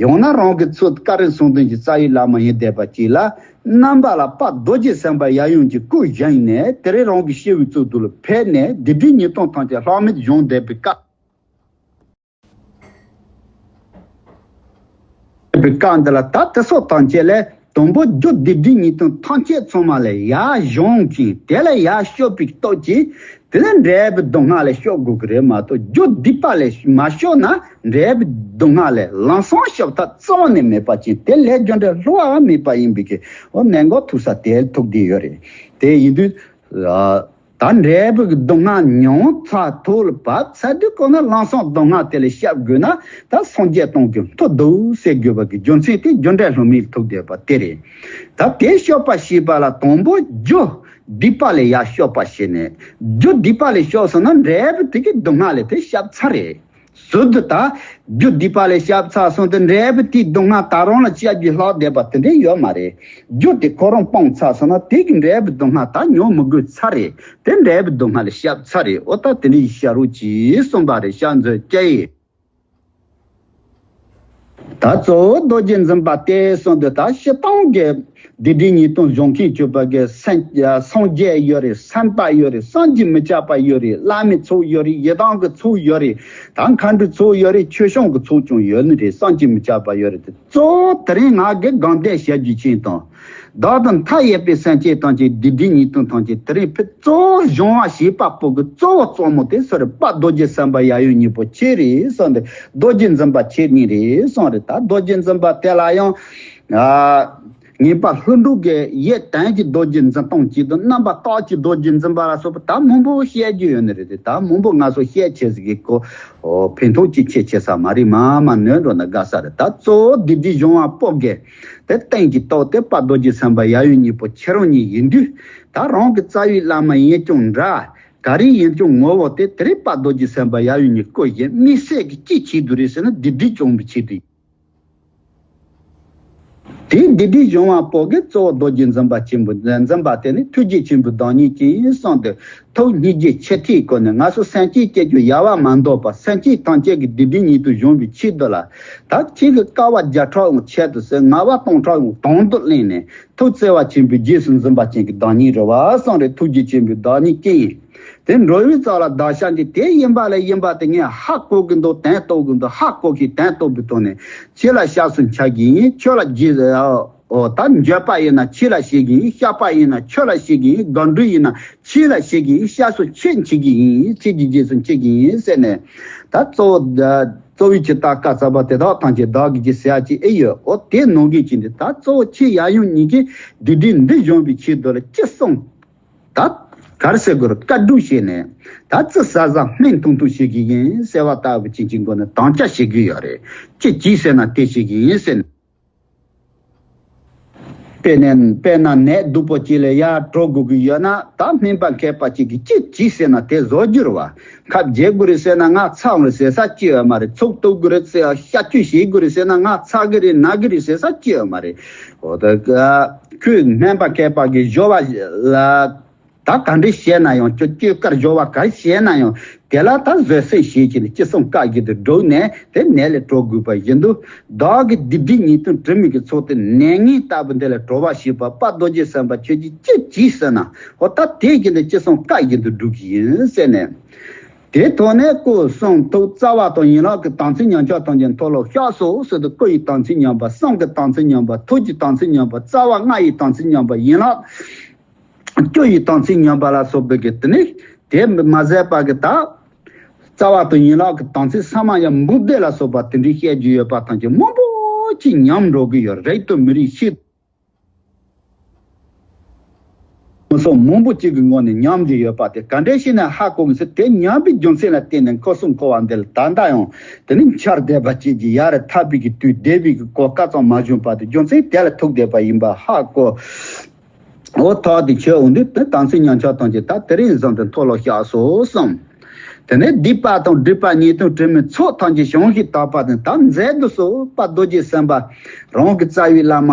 ཡང་ན་རང་གི་ཚུལ་བཀའ་དྲིན་གསུམ་ལྡན་གྱི་རྩ་བའི་བླ་མ་ཡིན་བསྡད་པ་ཅིག་ལ། རྣམ་པ་ལ་དཔལ་རྡོ་རྗེ་སེམས་དཔའ་ཡབ་ཡུམ་གྱི་སྐུ་བཞེངས་ནས་དེ་རིང་རང་གི་སྤྱི་བོའི་གཙུག་ཏུ་ལ་ཕེབས་ནས་སྡིག་སྒྲིབ་ཉེས་ལྟུང་ཐམས་ཅད་ལྷག་མེད་སྦྱོང་བསྡད་པའི་སྐབས། པའི་སྐབས་འདི་ལ་ད་དེ་སོགས་ཐམས་ཅད་ལས་དང་པོ་རྒྱུ་སྡིག་སྒྲིབ་ཉེས་ལྟུང་ཐམས་ཅད་ཚང་མ་ལས་ཡར་སྦྱོང་ཅིང་དེ་ལས་ཡར་སྐྱོབ་པའི་སྟོབས་ཀྱིས་དེ་ལས་འབྲས་བུ་སྡུག་བསྔལ་ལས་སྐྱོབ་དགོས་ཀྱི་རེད་མ་གཏོགས་རྒྱུ་སྡིག་པ་ལས་མ་སྐྱོབ་ན་འབྲས་བུ་སྡུག་བསྔལ་ལས་ལམ་སང་སྐྱོབ་ཐབས་རྩ་བ་ནས་མེད་པ་ཅིག་དེ་ལས་རྒྱུ་འབྲས་བསླུ་བ་མེད་པ་ཡིན་པའི་གི་འོ་གནད་འགག་ཐུག་ས་དེ་ཐུག་བསྡད་ཡོད་རེད། དེ་ཡིན་དུས། ད་འབྲས་བུ་གི་སྡུག་བསྔལ་མྱོང་ཚར་ཐོག་ལ་བབ་ཚར་དུས་ཁོ་ན་ལམ་སང་སྡུག་བསྔལ་དེ་ལས་སྐྱོབ་དགོས་ན་ད་སངས་རྒྱས་སྟོང་གི་མཐུ་འདུག་ཟེར་དགོས་པ་གི་རྒྱུ་མཚན་དེ་རྒྱུ་འབྲས་བསླུ་མེད་ཐུག་བསྡད་པ་དེ་རེད། ད་དེ་སྐྱོབ་པ་ཞེས་པ་ལ་དང་པོ་རྒྱུ་སྡིག་པ་ལས་ཡར་སྐྱོབ་པ་བྱས་ནས་རྒྱུ་སྡིག་པ་ལས་སྐྱོབ་སོང་ན་འབྲས་བུ་དེ་གི་སྡུག་བསྔལ་ལས་དེ་སྐྱོབ་ཚར་རེད། ཟུར་དུ་ད་རྒྱུ་སྡིག་པ་ལས་སྐྱོབ་ཚར་སོང་སྟེ་འབྲས་བུ་དེའི་སྡུག་བསྔལ་ད་རུང་ལ་སྐྱོབ་རྒྱུ་ལྷག་བསྡད་པ་དེ་འདྲ་ཡོད་མ་རེད། རྒྱུ་དེ་ཁོ་རང་སྤངས་ཚར་སོང་ན་དེ་གི་འབྲས་བུ་སྡུག་བསྔལ་ད་མྱོང་མི་དགོས་ཚར་རེད། དེ་འབྲས་བུ་སྡུག་བསྔལ་ལས་སྐྱོབ་ཚར་རེད། འོ་ད་དེ་འདྲ་ཡི་བྱ་རོགས་ཀྱིས་གསུངས་པ་རེད། ཞབས་འཛིན་སྐྱེ་ཡི། ད་གཙོ་བོ་རྡོ་རྗེ་འཛིན་པ་སྟེ་གསུངས་དུས་ད་སྤྱིར་བཏང་གི་སྡིག་སྒྲིབ་ཉེས་ལྟུང་སྦྱོང་མཁན་སྤྱོད་པ་གི་སངས་སངས་རྒྱས་ཡོད་རེད། སེམས་དཔའ་ཡོད་རེད། སངས་རྒྱས་མི་སྐྱ་པ་ཡོད་རེད། བླ་མའི་ཚོགས་ཡོད་རེད། ཡི་དམ་གི་ཚོགས་ཡོད་རེད། ད་མཁའ་འགྲོའི་ཚོགས་ཡོད་རེད། ཆོས་སྐྱོང་གི་ཚོགས་ཀྱང་ཡོད་ནི་རེད། སངས་རྒྱས་མི་སྐྱ་པ་ཡོད་རེད། དེ་གཙོ་བོ་དེ་རིང་ང་གི་དགོངས་དོན་བཤད་རྒྱུ་ཅན་དང་། བདག་དང་མཐའ་ཡས་པའི་སེམས་ཅན་ཐམས་ཅད་སྡིག་སྒྲིབ་ཉེས་ལྟུང་ཐམས་ཅད་དེ་རིང་ཕུད་གཙོ་བོ་སྦྱོང་བ་བྱེད་པ་པོ་གི་གཙོ་བོ་གཙོ་མོ་དེ་སུ་རེད། དཔལ་རྡོ་རྗེ་སེམས་དཔའ་ཡབ་ཡུམ་གཉིས་པོ་ཁྱེད་རེད་གསུངས་ཏེ་རྡོ་རྗེ་འཛིན་པ་ཁྱེད་གཉིས་རེད་གསུངས་རེད། ད་རྡོ་རྗེ་འཛིན་པ་དེ་ལ་ཡང་ཨ། ངེས་པ་ལྷུན་གྲུབ་ཀྱི་ཡེ་དོན་གྱི་རྡོ་རྗེ་འཛིན་སྟངས་གཅིག་དང་རྣམ་པར་དག་གི་རྡོ་རྗེ་འཛིན་པ་ལ་སོགས་པ་ད་མང་པོ་བཤད་རྒྱུ་ཡོད་ནི་རེད་དེ། ད་མང་པོ་ང་ཚོ་བཤད་ཆེ་ཟིག་གི་གོ་ཕན་ཐོགས་ཀྱི་ཆེ་ཆེ་ས་མ་རེད། མ་མ་ནོན་འགྲོ་ན་དགའ་ས་རེད། ད་གཙོ་བོ་སྡིག་སྒྲིབ་སྦྱོང་བ་པོ་གི་དེ་སྟེང་གི་ཐོག་དེ་དཔལ་རྡོ་རྗེ་སེམས་དཔའ་ཡབ་ཡུམ་གཉིས་པོ་ཁྱེད་རང་གཉིས་ཡིན་དུས། ད་རང་གི་རྩ་བའི་བླ་མ་ཡིན་ཀྱང་འདྲ། ག་རེ་ཡིན་ཀྱང་ངོ་བོ་དེ་དེ་རིང་དཔལ་རྡོ་རྗེ་སེམས་དཔའ་ཡབ་ཡུམ་གཉིས་སྐུ་བཞེངས། དམིགས་བསལ་གྱི་ཅི་ཆེད་དུ་རེད་ཟེར་ན་སྡིག་སྒྲིབ་སྦྱོང་བའི་ཆེད་དུ་ཡིན། དེ་སྡིག་སྒྲིབ་སྦྱོང་བ་པོ་གི་གཙོ་བོ་རྡོ་རྗེ་འཛིན་པ་ཆེན་པོ་འཛིན་པ་དེ་ནི་ཐུགས་རྗེ་ཆེན་པོའི་བདག་ཉིད་ཅན་གསུངས་ཏེ། ཐུགས་སྙིང་རྗེ་ཆེ་ཐིག་སྐོར་ནས་ང་ཚོ་སེམས་ཅན་སྐྱེ་རྒྱུ་ཡལ་བ་མ་འདོད་པ། སེམས་ཅན་ཐམས་ཅད་ཀྱི་སྡིག་སྒྲིབ་ཉེས་དུ་སྦྱོང་བའི་ཆེད་དུ་ལ། ད་ཁྱེད་ཀྱི་དཀའ་བ་བརྒྱ་ཕྲག་ཡང་ཆེད་དུ་ཟེར། ངལ་བ་སྟོང་ཕྲག་ཡང་དང་དུ་གླེང་ནས། ཐུགས་བརྩེ་བ་ཆེན་པོའི་རྗེས་སུ་འཛིན་པ་ཅན་གྱི་བདག་ཉིད་རེད་བ་གསུངས་རེད། ཐུགས་རྗེ་ཆེན་པོའི་བདག་ཉིད་ཅན་ཡིན། དེ་འགྲོ་བའི་རྩ་ལ་བདག་ཤ་འདི་དེ་ཡིན་པ་ལས་ཡིན་པ་དེ་ངས་ཧ་གོ་གི་འདུག་དོན་རྟོགས་གི་འདུག་ཧ་གོ་གི་དོན་རྟོགས་པའི་ཐོག་ནས་ཁྱེད་ལ་སྐྱབས་སུ་འཆི་གི་ཡིན། ཁྱོད་ལ་རྗེས་ཨོ་ད་འགྱོད་པ་ཡིན་ན་ཁྱེད་ལ་བྱེད་གི་ཡིན། བཤགས་པ་ཡིན་ན་ཁྱོད་ལ་བྱེད་གི་ཡིན། དགག་སྒྲུབ་ཡིན་ན་ཁྱེད་ལ་བྱེད་གི་ཡིན། སྐྱབས་སུ་ཁྱེད་འཆི་གི་ཡིན། ཁྱེད་ཀྱི་རྗེས་སུ་འཆི་གི་ཡིན་ཟེར་ནས། ད་གཙོ་བོ་གཙོ་བོའི་ཆེད་དུ་བཀའ་སྩལ་པ་དེ་དག་ཐམས་ཅད་བདག་གིས་ཀྱི་ཟེར་ཡ་ཅིག་ཨེ་ཡོད། ཨོ་དེ་ནང་གི་ཅིག་འདི་ད་གཙོ་བོ་ཁྱེད་ཡབ་ཡུམ་གཉིས་ཀྱིས་སྡིག་སྒྲིབ་འདི་སྦྱོང་བའི་ཆེད་དུ་ལ་ཅི་གསུངས། ད་ག་རེ་ཟེར་དགོས་རེད། བཀའ་སྒྲུབ་བྱས་ནས་ད་ཅི་ཟ་ཟ་སྨན་འཐུང་འཐུང་བྱེད་ཀྱི་ཡིན་ཟེར་བ་ལྟ་བུ་ཅིག་གི་མགོ་ནས་དམ་བཅའ་བྱེད་ཀྱི་ཡོད་རེད། ཅི་བྱེད་ཟེར་ན་དེ་བྱེད་ཀྱི་ཡིན་ཟེར་ནས། དཔེར་ན་དཔེར་ན་ནད་སྡུག་པོ་གཅིག་ལ་ཡར་འགྲོ་དགོས་ཀྱི་ཡོད་ན། ད་སྨན་པ་མཁས་པ་གཅིག་གིས་ཅི་བྱེད་ཟེར་ན་དེ་བཟོ་རྒྱུ་རེད་བ། ཁབ་རྒྱག་དགོས་རེད་ཟེར་ན་ང་ཚ་འོང་རེད་ཟེར་ས་ཅི་ཡོད་མ་རེད། ཚུགས་གཏུབ་དགོས་རེད་ཟེར། གཤག་བཅོས་བྱེད་དགོས་རེད་ཟེར་ན་ང་ཚ་གི་རེད་ན་གི་རེད་ཟེར་ས་ཅི་ཡོད་མ་རེད། འོ་ད་ཁོས་སྨན་པ་མཁས་པ་གིས་སྦྱོར་བ་ལ། ད་ག་འདྲས་བྱས་ན་ཡང་། ཁྱོད་ཁྱོད་ཀར་སྦྱོར་བ་ག་རེ་བྱས་ན་ཡང་དེ་ལ་ད་བཟོད་བསྲན་བྱེད་ཀྱི་ནི་ཅི་གསུང་བཀའ་བཞིན་དུ་བསྒྲུབས་ནས་དེ་ནད་ལས་གྲོལ་དགོས་པ་བཞིན་དུ། བདག་གི་སྡིག་སྒྲིབ་ཉེས་ལྟུང་དྲི་མ་གི་ཚོགས་དེ་ནད་ངན་ལྟ་བུ་འདི་ལས་གྲོལ་བར་བྱེད་པ་དཔལ་རྡོ་རྗེ་སེམས་དཔའ་ཁྱོད་ཀྱིས་ཅི་བྱེད་ཟེར་ན། འོ་ད་དེ་བཞིན་དུ་ཅི་གསུང་བཀའ་བཞིན་དུ་སྒྲུབ་ཀྱི་ཡིན་ཟེར་ནས། དེ་ཐོག་ནས་སྐུ་གསུང་ཐུགས་རྩ་བ་དང་ཡན་ལག་གི་དམ་ཚིག་ཉམས་ཆག་ཐམས་ཅད་མཐོལ་ལོ་བཤགས་སོ་ཟེར་དུས། སྐུ་ཡི་དམ་ཚིག་ཉམས་པ། གསུང་གི་དམ་ཚིག་ཉམས་པ། ཐུགས་ཀྱི་དམ་ཚིག་ཉམས་པ། རྩ་བ་ལྔ་ཡི་དམ་ཚིག་ཉམས་པ། ཡན་ལག་བཅུ་ཡི་དམ་ཚིག་ཉམས་པ་ལ་སོགས་པའི་གི་དེ་ནི་དེ་མ་ཟད་པ་གི་ད་རྩ་བ་དང་ཡན་ལག་གི་དམ་ཚིག་ས་མ་ཡ་འབུམ་སྡེ་ལ་སོགས་པ་དེ་འདྲའི་བཤད་རྒྱུ་ཡོད་པ་ཐམས་ཅད་མང་པོ་ཅིག་ཉམས་འགྲོ་གི་ཡོད། རིགས་དང་མི་རིགས་ཤེས་མི་སོགས་མང་པོ་ཅིག་གི་ངོས་ནས་ཉམས་ཏེ་ཡོད་པ་དེ་ག་འདྲས་ཤེས་ན་ཧ་གོ་གི་ཟེར། དེ་ཉམས་པའི་རྒྱུ་མཚན་ལ་བརྟེན་ནས་འཁོར་གསུམ་འཁོར་བ་འདི་ལ་ད་ལྟ་ཡང་དེ་ནི་འཆར་བསྡད་པ་བཅས་ཀྱི་ཡར་ཐར་པའི་གི་དུས་འདས་པའི་གི་གོ་སྐབས་ཙམ་མ་བྱུང་བར་དུ་རྒྱུ་མཚན་དེ་ལ་ཐུག་བསྡད་པ་ཡིན་པ་ཧ་གོ། འོ་ཐོག་དེ་ཆོས་འོང་དུས་དེ་དམ་ཚིག་ཉམས་ཆག་གཏོང་ཆེད་ད་དེ་རིང་བཟུང་སྟེ་མཐོལ་ལོ་བཤགས་སོ་གསུངས། དེ་ནས་སྡིག་པ་དང་སྒྲིབ་པ་ཉེས་ལྟུང་དྲི་མའི་ཚོགས་ཐམས་ཅད་བྱང་ཞིང་དག་པ་དང་ད་མཛད་དུ་གསོལ། དཔལ་རྡོ་རྗེ་སེམས་དཔའ་རང་གི་རྩ་བའི་བླ་མ་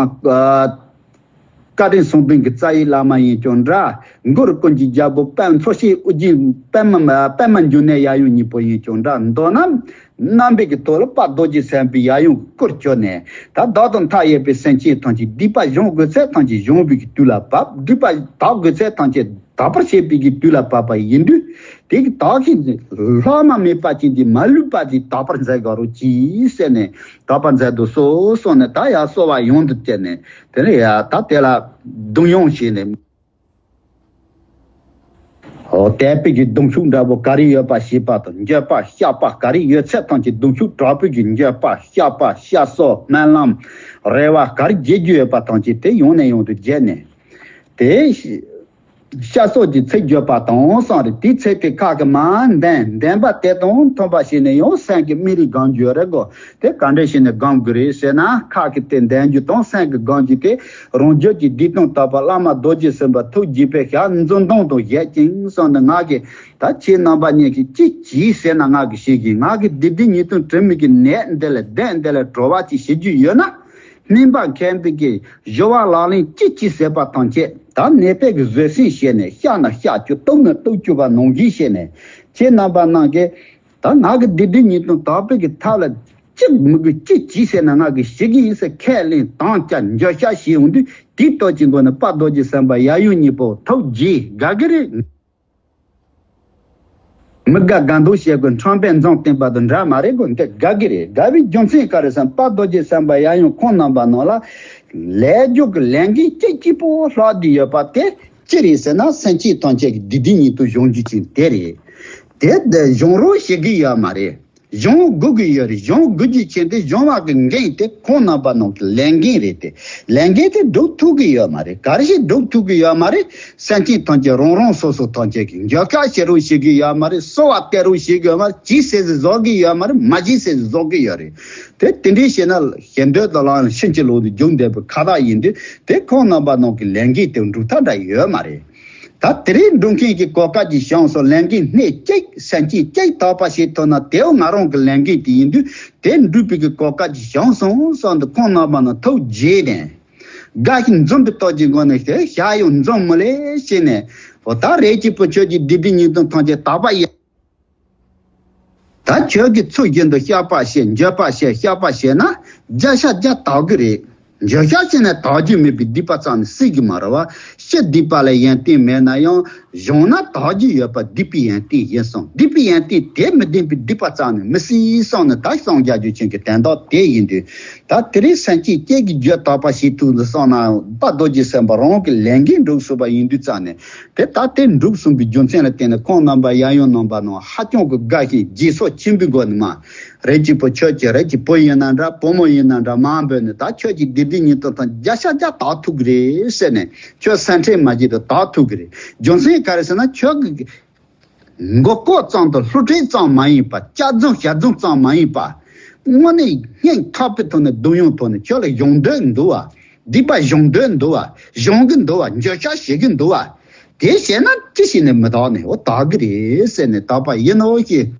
བཀའ་དྲིན་གསུམ་ལྡན་གྱི་རྩ་བའི་བླ་མ་ཡིན་ཀྱང་འདྲ། མགུར་ཀུན་གྱི་རྒྱལ་པོ་དཔལ་འཚོ་བྱེད་ཨོ་རྒྱན་པདྨ་པདྨ་འབྱུང་གནས་ཡབ་ཡུམ་གཉིས་པོ་ཡིན་ཀྱང་འདྲ། མདོར་ན་རྣམ་པའི་གི་ཐོག་ལ་དཔལ་རྡོ་རྗེ་སེམས་དཔའི་ཡབ་ཡུམ་སྐུར་གྱུར་ནས་ད་བདག་དང་མཐའ་ཡས་པའི་སེམས་ཅན་ཐམས་ཅད་སྡིག་པ་སྦྱོང་དགོས་ཚད་ཐམས་ཅད་སྦྱོང་བའི་གི་དུས་ལ་བབ། སྒྲིབ་པ་དག་དགོས་ཚད་ཐམས་ཅད་དག་པར་བྱེད་པའི་གི་དུས་ལ་བབ་པ་ཡིན་དུས། དེ་གི་དག་གི་ལྷག་མ་མེད་པ་ཅན་གྱི་མ་ལུས་པ་ཅིག་དག་པར་མཛད་དགོས་རོགས་གྱིས་ཟེར་ནས་དག་པར་མཛད་དུ་གསོལ་གསུངས་ནས། ད་ཡར་གསོལ་བ་ཡོངས་སུ་བཅད་ནས་དེ་ནས་ཡར་ད་དེ་ལ་གདུང་ཡོངས་བྱས་ནས། འོ་དད་པའི་གི་གདུང་ཤུགས་འདྲ་པོ་ག་རེ་ཡོད་པ་ཞེས་པ་དང་། འགྱོད་པ་བཤགས་པ་ག་རེ་ཡོད་ཚད་ཐམས་ཅད་གདུང་ཤུགས་དྲག་པོའི་གི་འགྱོད་པ་བཤགས་པ་བཤགས་སོ་སྨོན་ལམ་རེ་བ་ག་རེ་བརྗོད་རྒྱུ་ཡོད་པ་ཐམས་ཅད་དེ་ཡོངས་ནས་ཡོངས་སུ་བརྗོད་ནས། དེ་བཤགས་སོ་གྱི་ཚིག་བརྗོད་པ་དང་གསུངས་རེད། དེའི་ཚིག་དེ་ཁ་གི་མར་འདོན། འདོན་པ་དེ་དང་མཐུན་པ་བྱས་ནས་ཡང་སེམས་ཀྱི་སྨིན་རིམ་སྒོམ་རྒྱུ་རེད་གོ། དེ་ག་འདྲ་བྱས་ནས་སྒོམ་དགོས་རེད་ཟེར་ན། ཁ་གི་དེ་འདོན་རྒྱུ་དང་སེམས་ཀྱི་སྒོམ་རྒྱུ་དེ་རང་རྒྱུད་ཀྱི་བདེ་སྟོང་དག་པ་བླ་མ་རྡོ་རྗེ་སེམས་དཔའ་ཐུགས་དགྱེས་པའི་ཞལ་འཛུམ་མདངས་དང་བཞད་ཅིང་གསུངས་ནས། ང་གིས་ད་ཁྱེད་རྣམ་པ་གཉིས་ཀྱིས་ཅི་བྱེད་ཟེར་ན་ང་གིས་བྱེད་ཀྱི། ང་གི་སྡིག་སྒྲིབ་ཉེས་ལྟུང་དྲི་མའི་གི་ནད་འདི་ལས་བདེ་འདི་ལས་གྲོལ་བ་ཅིག་བྱེད་རྒྱུ་ཡོད་ན། སྨན་པ་མཁས་པའི་གི་སྦྱོར་བ་ལག་ལེན་ཅི་ཅི་བྱེད་པ་ཐམས་ཅད་ད་ནད་པའི་གི་བཟོད་བསྲན་བྱས་ནས། བཤགས་ན་བཤགས་བཅུག་གཏུབ་ན་གཏུབ་བཅུག་པ་ནང་བཞིན་བྱས་ནས། ཁྱེད་རྣམ་པ་རྣམས་ཀྱིས་ད་ང་གི་སྡིག་སྒྲིབ་ཉེས་ལྟུང་དག་པའི་གི་ཐབས་ལ་ཅི་མི་དགོས། ཅི་བྱེད་ཟེར་ན་ང་གིས་བྱེད་ཀྱི་ཡིན་ཟེར་ཁས་ལེན་དམ་བཅའ་འཇོག་བྱ་བྱེད་ཡོང་དུས། དེའི་སྟོབས་ཀྱི་སྒོ་ནས་དཔལ་རྡོ་རྗེ་སེམས་དཔའ་ཡབ་ཡུམ་གཉིས་པོ་ཐུགས་དགྱེས་དགའ་གི་རེད། མི་དགའ་དགའ་མདོག་བྱེད་དགོས། ཁྲམ་པས་འཛུམ་བསྟན་པ་དང་འདྲ་མ་རེད་གོ། འདི་དགའ་གི་རེད། དགའ་བའི་རྒྱུ་མཚན་ག་རེ་ཟེར་ན། དཔལ་རྡོ་རྗེ་སེམས་དཔའ་ཡབ་ཡུམ་ཁོང་རྣམ་པ་རྣམས་ལ་ལས་རྒྱུ་གི་ལས་འགན་གཅིག་གཅིག་པོ་ལྷག་བསྡད་ཡོད་པ་དེ་ཅི་རེད་ཟེར་ན། སེམས་ཅན་ཐམས་ཅད་ཀྱི་སྡིག་སྒྲིབ་ཉེས་ལྟུང་སྦྱོང་རྒྱུ་ཅིག་དེ་རེད། དེ་དེ་སྦྱོང་རོགས་བྱེད་ཀྱི་ཡོད་མ་རེད། གཞུང་དགོས་ཀྱི་ཡོད་རེད། གཞུང་དགོས་རྒྱུ་ཆེ་དེ་གཞུང་བ་གི་འགན་དེ་ཁོང་རྣམ་པ་ནང་གི་ལས་འགན་རེད་དེ། ལས་འགན་དེ་སྒྲུབ་ཐུབ་ཀྱི་ཡོད་མ་རེད། ག་རེ་ཞིག་སྒྲུབ་ཐུབ་ཀྱི་ཡོད་མ་རེད། སེམས་ཅན་ཐམས་ཅད་རང་རང་སོ་སོ་ཐམས་ཅད་ཀྱི་འགྱོད་བཤགས་བྱེད་རོགས་བྱེད་ཀྱི་ཡོད་མ་རེད། གསོལ་བ་བཏབ་རོགས་བྱེད་ཀྱི་ཡོད་མ་རེད། བྱེད་ཟེར་ཟེར་བཟོ་གི་ཡོད་མ་རེད། མ་བྱེད་ཟེར་ཟེར་བཟོ་གི་ཡོད་རེད། དེ་དེ་འདྲའི་བྱས་ན་ཞེ་འདོད་དང་ལའང་ཕྱིན་ཅི་ལོག་ཏུ་འགྱུར་འདོད་པའི་ཁ་བརྡ་ཡིན་དུས། དེ་ཁོང་རྣམ་པ་ནང་གི་ལས་འགན་དེ་འགྲུབ་ཐབས་འདྲ་ཡོད་མ་རེད། ད་དེ་རིང་འགྲུབ་མཁན་གྱི་གོ་སྐབས་ཀྱི་བྱུང་སོང་། ལས་འགན་སྣེ་གཅིག་སེམས་ཅན་གཅིག་དག་པ་བྱེད་ཐུབ་ན། དེའང་ང་རང་གི་ལས་འགན་དེ་ཡིན་དུས། དེ་འགྲུབ་པའི་གི་གོ་སྐབས་ཀྱི་བྱུང་སོང་བསམ་དུ་ཁོང་རྣམ་པ་ནང་ཐུགས་དགྱེས་ནས། དགའ་ཞིང་འཛུམ་པའི་སྟོབས་ཀྱི་སྒོ་ནས་དེ་ཞག་ཡང་འཛོམས་མི་ལེ་བྱས་ནས། འོ་ད་རེ་གཅིག་པུ་ཁྱོད་ཀྱི་སྡིག་སྒྲིབ་ཉེས་ལྟུང་ཐམས་ཅད་དག་པ་ཡིན། ད་ཁྱོད་ཀྱིས་ཚུལ་བཞིན་དུ་བཤགས་པ་བྱས། འགྱོད་པ་བྱས། བཤགས་པ་བྱས་ན་བརྒྱ་ཆ་བརྒྱ་དག་གི་རེད། འགྱོད་བཤགས་བྱས་ན་དག་རྒྱུ་མེད་པའི་སྡིག་པ་རྩ་ནས་སྲིད་ཀྱི་མ་རེད་བ། སྤྱིར་སྡིག་པ་ལ་ཡོན་ཏན་མེད་ན་ཡང་། གཞུང་ན་དག་རྒྱུ་ཡོད་པ་སྡིག་པའི་ཡོན་ཏན་ཡིན་གསུངས། སྡིག་པའི་ཡོན་ཏན་དེ་མི་ལྡན་པའི་སྡིག་པ་རྩ་ནས་མི་སྲིད་གསུངས་ནས། ད་སངས་རྒྱས་རྒྱུ་ཅན་གྱི་དོན་དག་དེ་ཡིན་དུས། ད་དེ་རིང་སེམས་ཅན་གཅིག་གི་རྒྱུད་དག་པ་བྱེད་ཐུབ་ལ་སོང་ན། དཔལ་རྡོ་རྗེ་སེམས་དཔའ་རང་གི་ལས་འགན་འགྲུབ་ཚུགས་པ་ཡིན་དུས་རྩ་ནས། དེ་ད་དེ་འགྲུབ་སོང་བའི་རྒྱུ་མཚན་ལ་བརྟེན་ནས་ཁོང་རྣམ་པ་ཡབ་ཡུམ་རྣམ་པ་རྣམས་ཧ་ཅང་གི་དགའ་ཞིང་དགྱེས་ཚོར་ཆེན་པོའི་སྒོ་ནས་མ། རེ་གཅིག་པུ་ཁྱོད་ཀྱི་རེ་གཅིག་བུ་ཡིན་ན་འདྲ། བུ་མོ་ཡིན་ན་འདྲ། མ་འབོད་ནས། ད་ཁྱོད་ཀྱི་སྡིག་སྒྲིབ་ཉེས་ལྟུང་དང་བརྒྱ་ཆ་བརྒྱ་དག་ཐུབ་ཀྱི་རེད་ཟེར་ནས། ཁྱོད་སེམས་ཁྲལ་མ་བྱེད་དུ་དག་ཐུབ་ཀྱི་རེད། རྒྱུ་མཚན་ག་རེ་ཟེར་ན། ཁྱོད་ཀྱི་མགོ་སྐོར་ཙམ་དང་ལྷུ་ཁྲིད་ཙམ་མ་ཡིན་པ། སྐྱག་རྫུན་ཞག་རྫུན་ཙམ་མ་ཡིན་པ། དངོས་གནས་སྙིང་ཐག་པའི་ཐོག་ནས་སྡུག་ཡོང་ཐོག་ནས་ཁྱོད་ལ་གཞུང་འདོད་འདུག་བ། སྡིག་པ་གཞུང་འདོད་འདུག་བ། གཞུང་གི་འདུག་བ། འགྱོད་བཤགས་བྱེད་ཀྱི་འདུག་བ། དེ་བྱས་ན་ཅི་ཞིག་ནས་མི་དག་ནས། འོ་དག་གི་རེད་ཟེར་ནས་དག་པ་ཡིན་ནོ་ཞེས།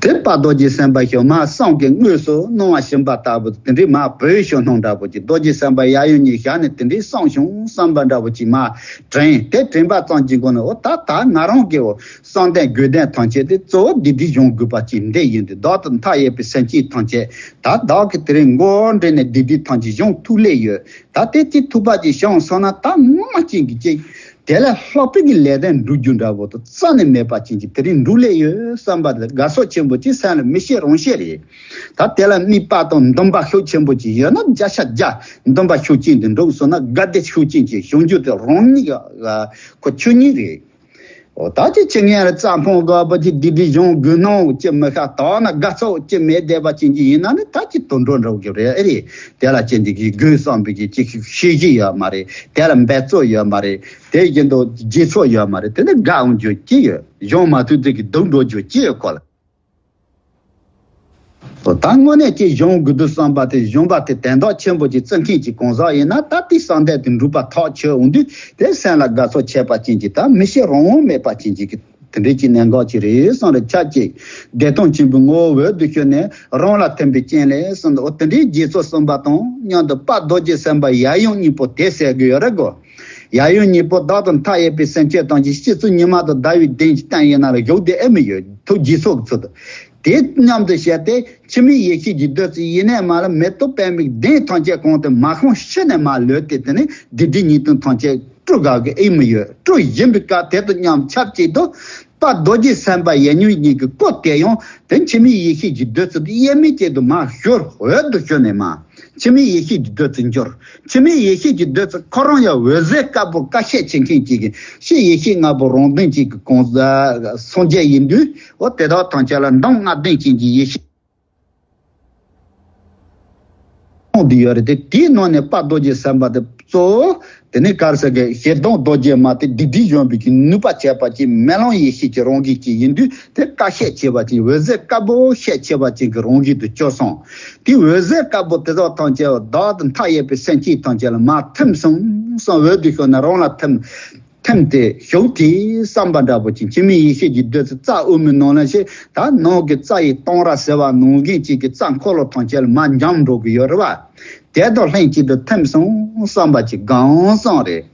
དེ་དཔལ་རྡོ་རྗེ་སེམས་དཔའ་ཞུ་མ་བསམ་གྱི་དངོས་སུ་སྣང་བ་བྱིན་པ་ལྟ་བུ། དེ་འདྲའི་མ་བོས་ཞུ་སྣང་འདྲ་པོ་ཅིག་རྡོ་རྗེ་སེམས་དཔའ་ཡབ་ཡུམ་གཉིས་ཞལ་ནས་དེ་འདྲའི་གསུངས་བྱུང་བསམ་པ་འདྲ་པོ་ཅིག་མ་དྲན། དེ་དྲན་པ་ཙམ་གྱི་སྒོ་ནས། འོ་ད་ད་ང་རང་གི་འོ་བསམ་གཏན་དགོས་གཏན་ཐམས་ཅད་དེ་གཙོ་བོ་སྡིག་སྒྲིབ་སྦྱོང་དགོས་པ་ཅིག་འདི་ཡིན་དུས། བདག་དང་མཐའ་ཡས་པའི་སེམས་ཅན་ཐམས་ཅད་ད་བདག་གིས་དེ་རིང་མགོ་འདྲེན་ནས་སྡིག་སྒྲིབ་ཐམས་ཅད་སྦྱོང་ཐུབ་ལེ་ཡོད། ད་དེ་ཅིག་ཐུབ་པ་ཅིག་བྱུང་སོང་ན། ད་ངོ་མ་ཅན་གྱི་ཅིག་དེ་ལས་ལྷག་པའི་གི་ལས་དོན་འགྲུབ་རྒྱུ་འདྲ་པོ་དང་རྩ་ནས་མེད་པ་ཅན་གྱི་དེ་རིང་འགྲུབ་ལེ་ཡོད་བསམ་པ་དེ་དགའ་ཚོར་ཆེན་པོ་ཅིག་སེམས་ལ་མི་བྱེད་རང་བྱེད་རེད། ད་དེ་ལ་དམིགས་པ་དང་འདུན་པ་ཤུགས་ཆེན་པོ་ཅིག་ཡོད་ན། བརྒྱ་ཆ་བརྒྱ་འདུན་པ་ཤུགས་ཅན་དུ་འགྲུབ་སོང་ན། དགའ་བདེ་ཤུགས་ཅན་ཅིག་བྱུང་རྒྱུ་དེ་རང་ཉིད་ཀྱི་ཁོ་ཆོས་ཉིད་རེད། འོ་ད་ཅི་ཁྱི་ངན་ལ་རྩྭ་ཕུང་དགོས་པ་ཅིག་སྡིག་སྒྲིབ་སྦྱོང་དགོས་སྣང་ཅི་མི་ཤ་དོག་ན། དགའ་ཚོར་ཅི་མེད་བསྡད་པ་ཅན་གྱི་ཡིན་ན་ནི། ད་ཅི་དུད་འགྲོ་འདྲ་གི་རེད། ཨེ་རེད། དེ་ལ་ཅན་གྱི་དགོས་བསམ་པའི་གི་ཅི་ཤེས་ཀྱི་ཡོད་མ་རེད། དེ་ལ་འབད་རྩོལ་ཡོད་མ་རེད། དེ་བཞིན་དུ་དགྱེས་ཚོར་ཡོད་མ་རེད། དེ་ནི་དགའ་འོང་རྒྱུ་ཅི་ཡོད། སྦྱོང་མ་ཐུབ་དེ་གི་སྡུག་འགྲོ་རྒྱུ་ཅི་ཡོད་ཁོ་ལ། ད་དངོས་གནས་ཀྱི་སྦྱོང་དགོས་འདུག་བསམ་པ་དེ། སྦྱོང་བ་དེ་དོན་དག་ཆེན་པོ་ཅིག་བརྩི་མཁན་ཅིག་གང་ཟག་ཡིན་ན། ད་དེའི་བསམ་གཏན་དེ་འགྲུབ་པ་ཐག་ཆོད་འོང་དུས། དེ་སེམས་ལ་དགའ་ཚོར་ཆེ་བ་ཅན་གྱི། ད་མི་བྱེད་རང་དབང་མེད་པ་ཅན་གྱི་དེ་འདྲའི་ཅིག་གནད་འགག་ཅིག་རེད་བསམ་རེ་ཆ་གཅིག་བདེ་སྟོང་ཆེན་པོའི་ངོ་བོ་འོད་དུ་ཤར་ནས་རང་ལ་ཐིམ་པའི་རྐྱེན་ལས་གསུངས་འདུག་འོ་དེ་འདྲའི་དགྱེས་ཚོར་གསུངས་པ་དང་མཉམ་དུ། དཔལ་རྡོ་རྗེ་སེམས་དཔའ་ཡབ་ཡུམ་གཉིས་པོ་དེ་ཟེར་གི་ཡོད་རེད་གོ། ཡབ་ཡུམ་གཉིས་པོ་བདག་དང་མཐའ་ཡས་པའི་སེམས་ཅན་ཐམས་ཅད་སྤྱི་གཙུག་ཉི་མ་དང་ཟླ་བའི་གདན་གྱི་སྟེང་ཡིན་ན་ལ་བཞུགས་བསྡད་ཨེ་མི་ཡོད། ཐུགས་དགྱེས་ཚོར་གྱི་ཚུལ་དུ། དེ་མཉམ་དུ་བྱས་ཏེ་འཆི་མེད་ཡེ་ཤེས་ཀྱི་བདུད་རྩི་ཡེ་ནས་མར་ལ་མེ་ཏོག་པདྨའི་གདན་ཐམས་ཅད་གང་དུ་མ་ཤོང་ཤི་ནས་མར་ལུས་ཏེ། དེ་ནས་སྡིག་སྒྲིབ་ཉེས་ལྟུང་ཐམས་ཅད་བཀྲུ་དགོས་ཀྱི་ཨེ་མི་ཡོད། བཀྲུ་བཞིན་པའི་སྐབས་དེ་དང་མཉམ་ཆབས་ཅིག་ཏུ་དཔལ་རྡོ་རྗེ་སེམས་དཔའ་ཡབ་ཡུམ་གཉིས་ཀྱི་སྐུ་དེ་ཡང་དེ་འཆི་མེད་ཡེ་ཤེས་ཀྱི་བདུད་རྩི་དེ་དབྱེར་མེད་ཅན་དུ་མར་ཤར། འོད་དུ་ཤར་ནས་མར། འཆི་མེད་ཡེ་ཤེས་ཀྱི་བདུད་རྩི་འགྱུར། འཆི་མེད་ཡེ་ཤེས་ཀྱི་བདུད་རྩི་ཁོ་རང་ཡང་འོད་ཟེར་དཀར་པོ་དཀར་ཤད་ཆེ་མཁན་ཅིག་གི་ཕྱི་ཡེ་ཤེས་ལྔ་པོ་རང་ལྡན་ཅིག་གི་གང་ཟག་སངས་རྒྱས་ཡིན་དུས། འོ་དེ་དག་ཐམས་ཅད་ལ་མདངས་ལྔ་ལྡན་ཅན་གྱི་ཡེ་ཤེས་འོང་དུ་ཡོད་རེད་དེ། དེའི་ནང་ནས་དཔལ་རྡོ་རྗེ་སེམས་དཔའ་དེ་གཙོ་བོ་དེ་ནི་ག་རེ་ཟེར་གི། ཞེ་སྡང་རྡོ་རྗེ་མ་དེ་སྡིག་སྒྲིབ་སྦྱོང་བའི་གི་ནུས་པ་ཆེ་བ་ཅིག་མེ་ལོང་ཡེ་ཤེས་ཀྱི་རང་བཞིན་ཅིག་ཡིན་དུས། དེ་དཀར་ཤད་ཆེ་བ་ཅིག་འོད་ཟེར་དཀར་པོ་ཤད་ཆེ་བ་ཅིག་གི་རང་བཞིན་དུ་གྱུར་སོང་། དེའི་འོད་ཟེར་དཀར་པོ་དེ་དག་ཐམས་ཅད་བདག་དང་མཐའ་ཡས་པའི་སེམས་ཅན་ཐམས་ཅད་ལ་མར་ཐིམ་སོང་སོང་། འོད་དུ་ཤར་ནས་རང་ལ་ཐིམ། ཐིམ་སྟེ་ཞུགས་ཏེ་བསམ་པ་འདྲ་པོ་ཅིག་འཆི་མེད་ཡེ་ཤེས་ཀྱི་བདུད་རྩི་རྩ་དབུ་མའི་ནང་ལ་ཞིག་ད་ནང་གི་རྩ་ཡི་གཏང་རག་ཟེར་བ་ནང་བཞིན་ཅིག་གི་རྩ་འཁོར་ལོ་ཐམས་ཅད་ལ་མར་འབྱམས་འགྲོ་གི་ཡོད་རེད་བ། དེ་དང་ལྷན་ཅིག་ཏུ་ཐིམ་སོང་བསམ་པ་ཅིག་གང་སོང་རེད།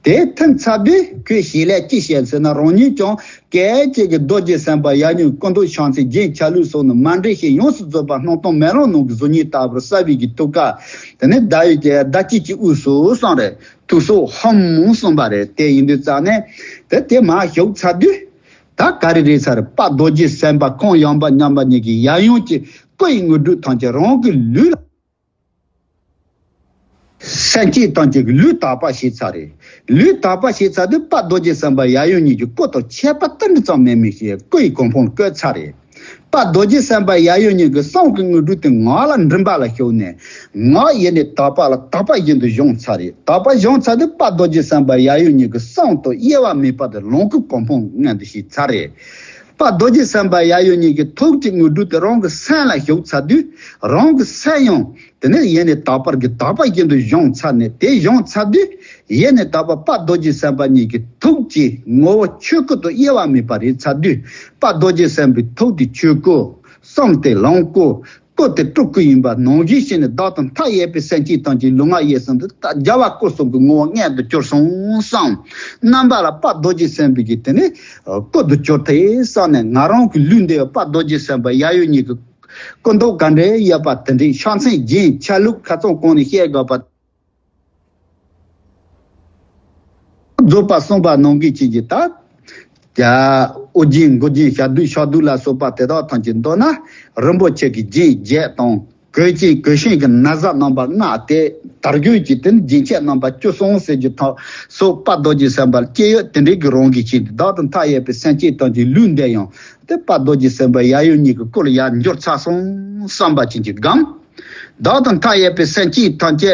དེ་ཐིམ་ཚར་དུས་ཁོས་བྱེད་ལས་ཅི་བྱེད་ཟེར་ན། རང་ཉིད་ཀྱང་སྐད་ཅིག་གི་རྡོ་རྗེ་སེམས་དཔའ་ཡབ་ཡུམ་སྐུ་མདོག་ཕྱག་མཚན་རྒྱན་ཆ་ལུགས་སོགས་ནི་མ་འདྲེས་ཤིང་ཡོངས་སུ་རྫོགས་པ་སྣང་སྟོང་མེ་ལོང་ནང་གི་གཟུགས་བརྙན་ལྟ་བུར་གསལ་བའི་གི་ཐུགས་ཀ་དེ་ནི་ཟླ་བའི་གི་ཟླ་སྐྱིད་ཀྱི་དབུས་སུ་སོང་རེད། ཐུགས་སྲོག་ཧམ་གསུངས་པ་རེད། དེ་ཡིན་དུས་ཙང་ནས་དེ་དེ་མར་ཞུགས་ཚར་དུས། ད་ག་རེ་རེད་ཟེར། དཔལ་རྡོ་རྗེ་སེམས་དཔའ་ཁོང་ཡངས་པ་མཉམ་པ་ཉིད་ཀྱི་ཡབ་ཡུམ་གྱི་སྐུ་ཡི་དངོས་གྲུབ་ཐམས་ཅད་རང་གི་ལུས་ལ། སེམས་བསྐྱེད་དང་བཅས་ཀྱི་ལུས་དག་པ་བྱས་ཚར་རེད། ལུས་དག་པ་བྱས་ཚར་དུས་དཔལ་རྡོ་རྗེ་སེམས་དཔའ་ཡབ་ཡུམ་གཉིས་ཀྱི་སྐུ་དང་ཁྱད་པར་ཏིལ་འབྲུ་ཙམ་མེད་མི་ཞིག་སྐུ་ཡི་གོ་འཕང་བཀོད་ཚར་རེད། དཔལ་རྡོ་རྗེ་སེམས་དཔའ་ཡབ་ཡུམ་གཉིས་ཀྱི་གསུང་གི་དངོས་གྲུབ་དེ་ངག་ལ་མགྲིན་པ་ལ་ཞུགས་ནས། ངག་ཡེ་ནས་དག་པ་ལ་དག་པ་བཞིན་དུ་བཞེངས་ཚར་རེད། དག་པ་བཞེངས་ཚར་དུས་དཔལ་རྡོ་རྗེ་སེམས་དཔའ་ཡབ་ཡུམ་གཉིས་ཀྱི་གསུང་དང་དབྱེ་བ་མེད་པ་དེ་ལོངས་སྐུའི་གོ་འཕང་མངོན་དུ་བྱས་ཚར་རེད། དཔལ་རྡོ་རྗེ་སེམས་དཔའ་ཡབ་ཡུམ་གཉིས་ཀྱི་ཐུགས་ཀྱི་དངོས་གྲུབ་དེ་རང་གི་སེམས་ལ་ཞུགས་ཚར་དུས། རང་གི་སེམས་ཡང་དེ་ནས་ཡེ་ནས་དག་པར་གྱི་དག་པ་བཞིན་དུ་བཞེངས་ཚར་ནས། དེ་བཞེངས་ཚར་དུས། ཡེ་ནས་དག་པ་དཔལ་རྡོ་རྗེ་སེམས་དཔའ་གཉིས་ཀྱི་ཐུགས་ཀྱི་ངོ་བོ་ཆོས་སྐུ་དང་དབྱེ་བ་མེད་པ་རེད་ཚར་དུས། དཔལ་རྡོ་རྗེ་སེམས་དཔའི་ཐུགས་དེ་ཆོས་སྐུ། གསུང་དེ་ལོངས་སྐུ། སྐུ་དེ་སྤྲུལ་སྐུ་ཡིན་པ་ནང་བཞིན་བྱས་ནས། བདག་དང་མཐའ་ཡས་པའི་སེམས་བསྐྱེད་དང་བཅས་ཀྱི་ལུས་ངག་ཡིད་གསུམ་དུ་རྒྱལ་བ་སྐུ་གསུམ་གྱི་ངོ་བོ་མངོན་དུ་གྱུར་སོང་བསམ། རྣམ་པ་ལ་དཔལ་རྡོ་རྗེ་སེམས་དཔའི་གི་དེ་ནས་སྐུ་དུ་གྱུར་ཐལ་བསམ་ནས། ང་རང་གི་ལུས་འདི་དཔལ་རྡོ་རྗེ་སེམས་དཔའ་ཡབ་ཡུམ་གཉིས་ཀྱི་སྐུ་མདོག་ག་འདྲ་ཡོད་པ་དེ་འདྲའི་ཕྱག་མཚན་རྒྱན་ཆ་ལུགས་ཁ་ཚང་གོང་ནས་བཤད་དགོས་པ། རྫོགས་པ་གསུངས་པ་ནང་བཞིན་བྱས་ཀྱི་ད། ཨོ་རྒྱན་མགོ་རྒྱན་ཞབས་རྡུལ་ཕྱག་རྡུལ་ལ་སོགས་པ་དེ་དག་ཐམས་ཅད་མདོར་ན། རིན་པོ་ཆེ་གི་རྒྱན་བརྒྱད་དང་། གོས་ཅན་གོས་ཆེན་གྱི་ན་བཟའ་རྣམ་པ་ལྔ་སྟེ། དར་གོས་ཀྱི་དེ་ནི་རྒྱན་ཆ་རྣམ་པ་བཅུ་གསུམ་ཟེར་རྒྱུ་དང་། སོགས་དཔལ་རྡོ་རྗེ་སེམས་དཔའ་ལ་སྤྱད་ཡོད། དེ་འདྲའི་གི་རང་བཞིན་ཅན་དེ། བདག་དང་མཐའ་ཡས་པའི་སེམས་བསྐྱེད་དང་བཅས་ཀྱི་ལུས་འདི་ཡང་དེ་དཔལ་རྡོ་རྗེ་སེམས་དཔའ་ཡབ་ཡུམ་གཉིས་ཀྱི་སྐུ་ལ་ཡར་འགྱུར་ཚར་སོང་བསམ་པ་ཅན་གྱི་སྒོམ། བདག་དང་མཐའ་ཡས་པའི་སེམས་བསྐྱེད་ཐམས་ཅད་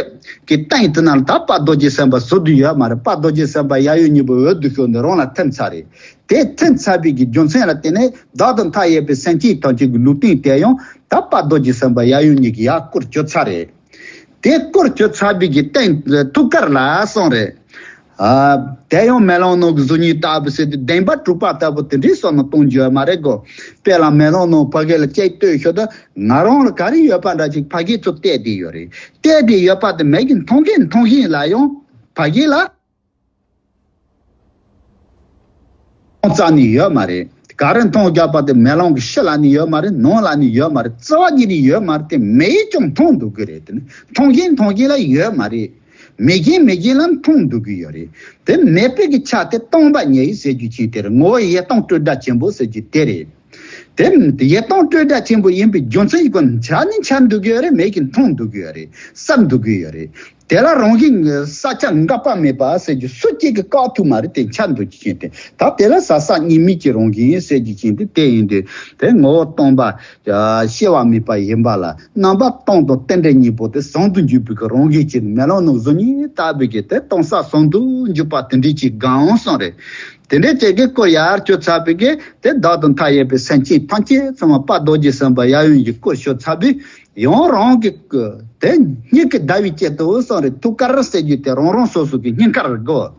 ཀྱི་སྟེང་དེ་ན་ད་དཔལ་རྡོ་རྗེ་སེམས་དཔའ་ཟུར་དུ་ཡོད་མ་རེད། དཔལ་རྡོ་རྗེ་སེམས་དཔའ་ཡབ་ཡུམ་གཉིས་པོ་འོད་དུ་ཤོར་ནས་རང་ལ་ཐིམ་ཚར་རེད། དེ་ཐིམ་ཚར་བའི་གི་རྒྱུ་མཚན་ལ་བརྟེན་ནས། བདག་དང་མཐའ་ཡས་པའི་སེམས་བསྐྱེད་ཐམས་ཅད་ཀྱི་ལུས་རྟེན་དེ་ཡང་ད་དཔལ་རྡོ་རྗེ་སེམས་དཔའ་ཡབ་ཡུམ་གཉིས་ཀྱི་ཡར་སྐུར་གྱུར་ཚར་རེད། དེ་སྐུར་གྱུར་ཚར་བའི་གི་སྟེང་ཐུགས་ཀར་ལ་སོང་རེད། ཨ། དེ་ཡང་མེ་ལོང་ནང་གི་གཟུགས་བརྙན་ལྟ་བུ་ཟེར་དུས་བདེན་པ་གྲུབ་པ་ལྟ་བུ་དེ་འདྲའི་བསམ་བློ་གཏོང་རྒྱུ་ཡོད་མ་རེད་གོ། དཔེ་ལ་མེ་ལོང་ནང་ཕ་གི་ལ་ཅིག་ལྟོས་ཤོག་དང་། ང་རང་ལ་ག་རེ་ཡོད་པ་འདྲ་ཅིག་ཕ་གི་ཚོ་བལྟས་བསྡད་ཡོད་རེད། བལྟས་བསྡད་ཡོད་པ་དེ་མིག་གིས་མཐོང་གིན་མཐོང་གིན་ལ་ཡང་ཕ་གི་ལ་རྩ་ནས་ཡོད་མ་རེད། ག་རེ་མཐོང་རྒྱག་པ་དེ་མེ་ལོང་གི་ཕྱི་ལ་ནི་ཡོད་མ་རེད། ནང་ལ་ནི་ཡོད་མ་རེད། རྩ་བ་ཉིད་ནས་ཡོད་མ་རེད། དེ་མེད་ཀྱང་མཐོང་འདུག་གི་རེད། དེ་ནི་མཐོང་གིན་མཐོང་གིན་ལ་ཡོད་མ་རེད། མེད་གིན་མེད་གིན་ལ་མཐོང་འདུག་གི་ཡོད་རེད། དེ་མེད་པའི་གི་ཆ་དེ་སྟོང་པ་ཉིད་ཡིན་ཟེར་རྒྱུ་ཅིག་དེ་རེད། ངོ་བོ་ཡེ་སྟོང་སྤྲོས་བྲལ་ཆེན་པོ་ཟེར་རྒྱུ་དེ་རེད། དེ་ཡེ་སྟོང་སྤྲོས་བྲལ་ཆེན་པོ་ཡིན་པའི་རྒྱུ་མཚན་གྱི་སྒོ་ནས་འཆར་ནི་འཆར་འདུག་གི་ཡོད་རེད། མེད་ཀྱི་མཐོང་འདུག་གི་ཡོད་རེད། བསམ་འདུག་གི་ཡོད་རེད། དེ་ལ་རང་བཞིན་གྱི་ས་ཆ་འགག་པ་མེད་པ་ཟེར་རྒྱུ་སུ་གཅིག་གིས་བཀག་ཐུབ་མ་རེད། དེ་འཆར་འདུག་རྒྱུ་ཅན་དེ། ད་དེ་ལ་ཟག་བཅས་གཉིས་མེད་ཀྱི་རང་བཞིན་ཟེར་རྒྱུ་ཅན་དེ་དེ་ཡིན་དུས། དེ་ངོ་བོ་སྟོང་པ། ཨ། སྐྱེ་བ་མེད་པ་ཡིན་པ་ལ། རྣམ་པ་སྟོང་དང་རྟེན་འབྲེལ་གཉིས་པོ་དེ་ཟུང་དུ་འཇུག་པའི་གི་རང་བཞིན་ཅན། མེ་ལོང་ནང་གཟུགས་བརྙན་ལྟ་བུའི་གི་དེ་སྟོང་ས་ཟུང་དུ་འཇུག་པ་དེ་འདྲའི་ཅིག་སྒོམ་གསུངས་རེད། དེ་འདྲའི་ཅིག་གི་སྐུ་ཡར་གྱུར་ཚར་བའི་གི་དེ། བདག་དང་མཐའ་ཡས་པའི་སེམས་ཅན་ཐམས་ཅད་ཚང་མ་དཔལ་རྡོ་རྗེ་སེམས་དཔའ་ཡབ་ཡུམ་གྱི་སྐུར་གྱུར་ཚར་བའི། ཡང་རང་གི་སྐུ་དེ་སྙིང་གི་ཟླ་བའི་དཀྱིལ་དུ་གསུངས་རེད། ཐུགས་ཀར་ཟེར་རྒྱུ་དེ་རང་རང་སོ་སོ་གི་སྙིང་ཁར་དགོས།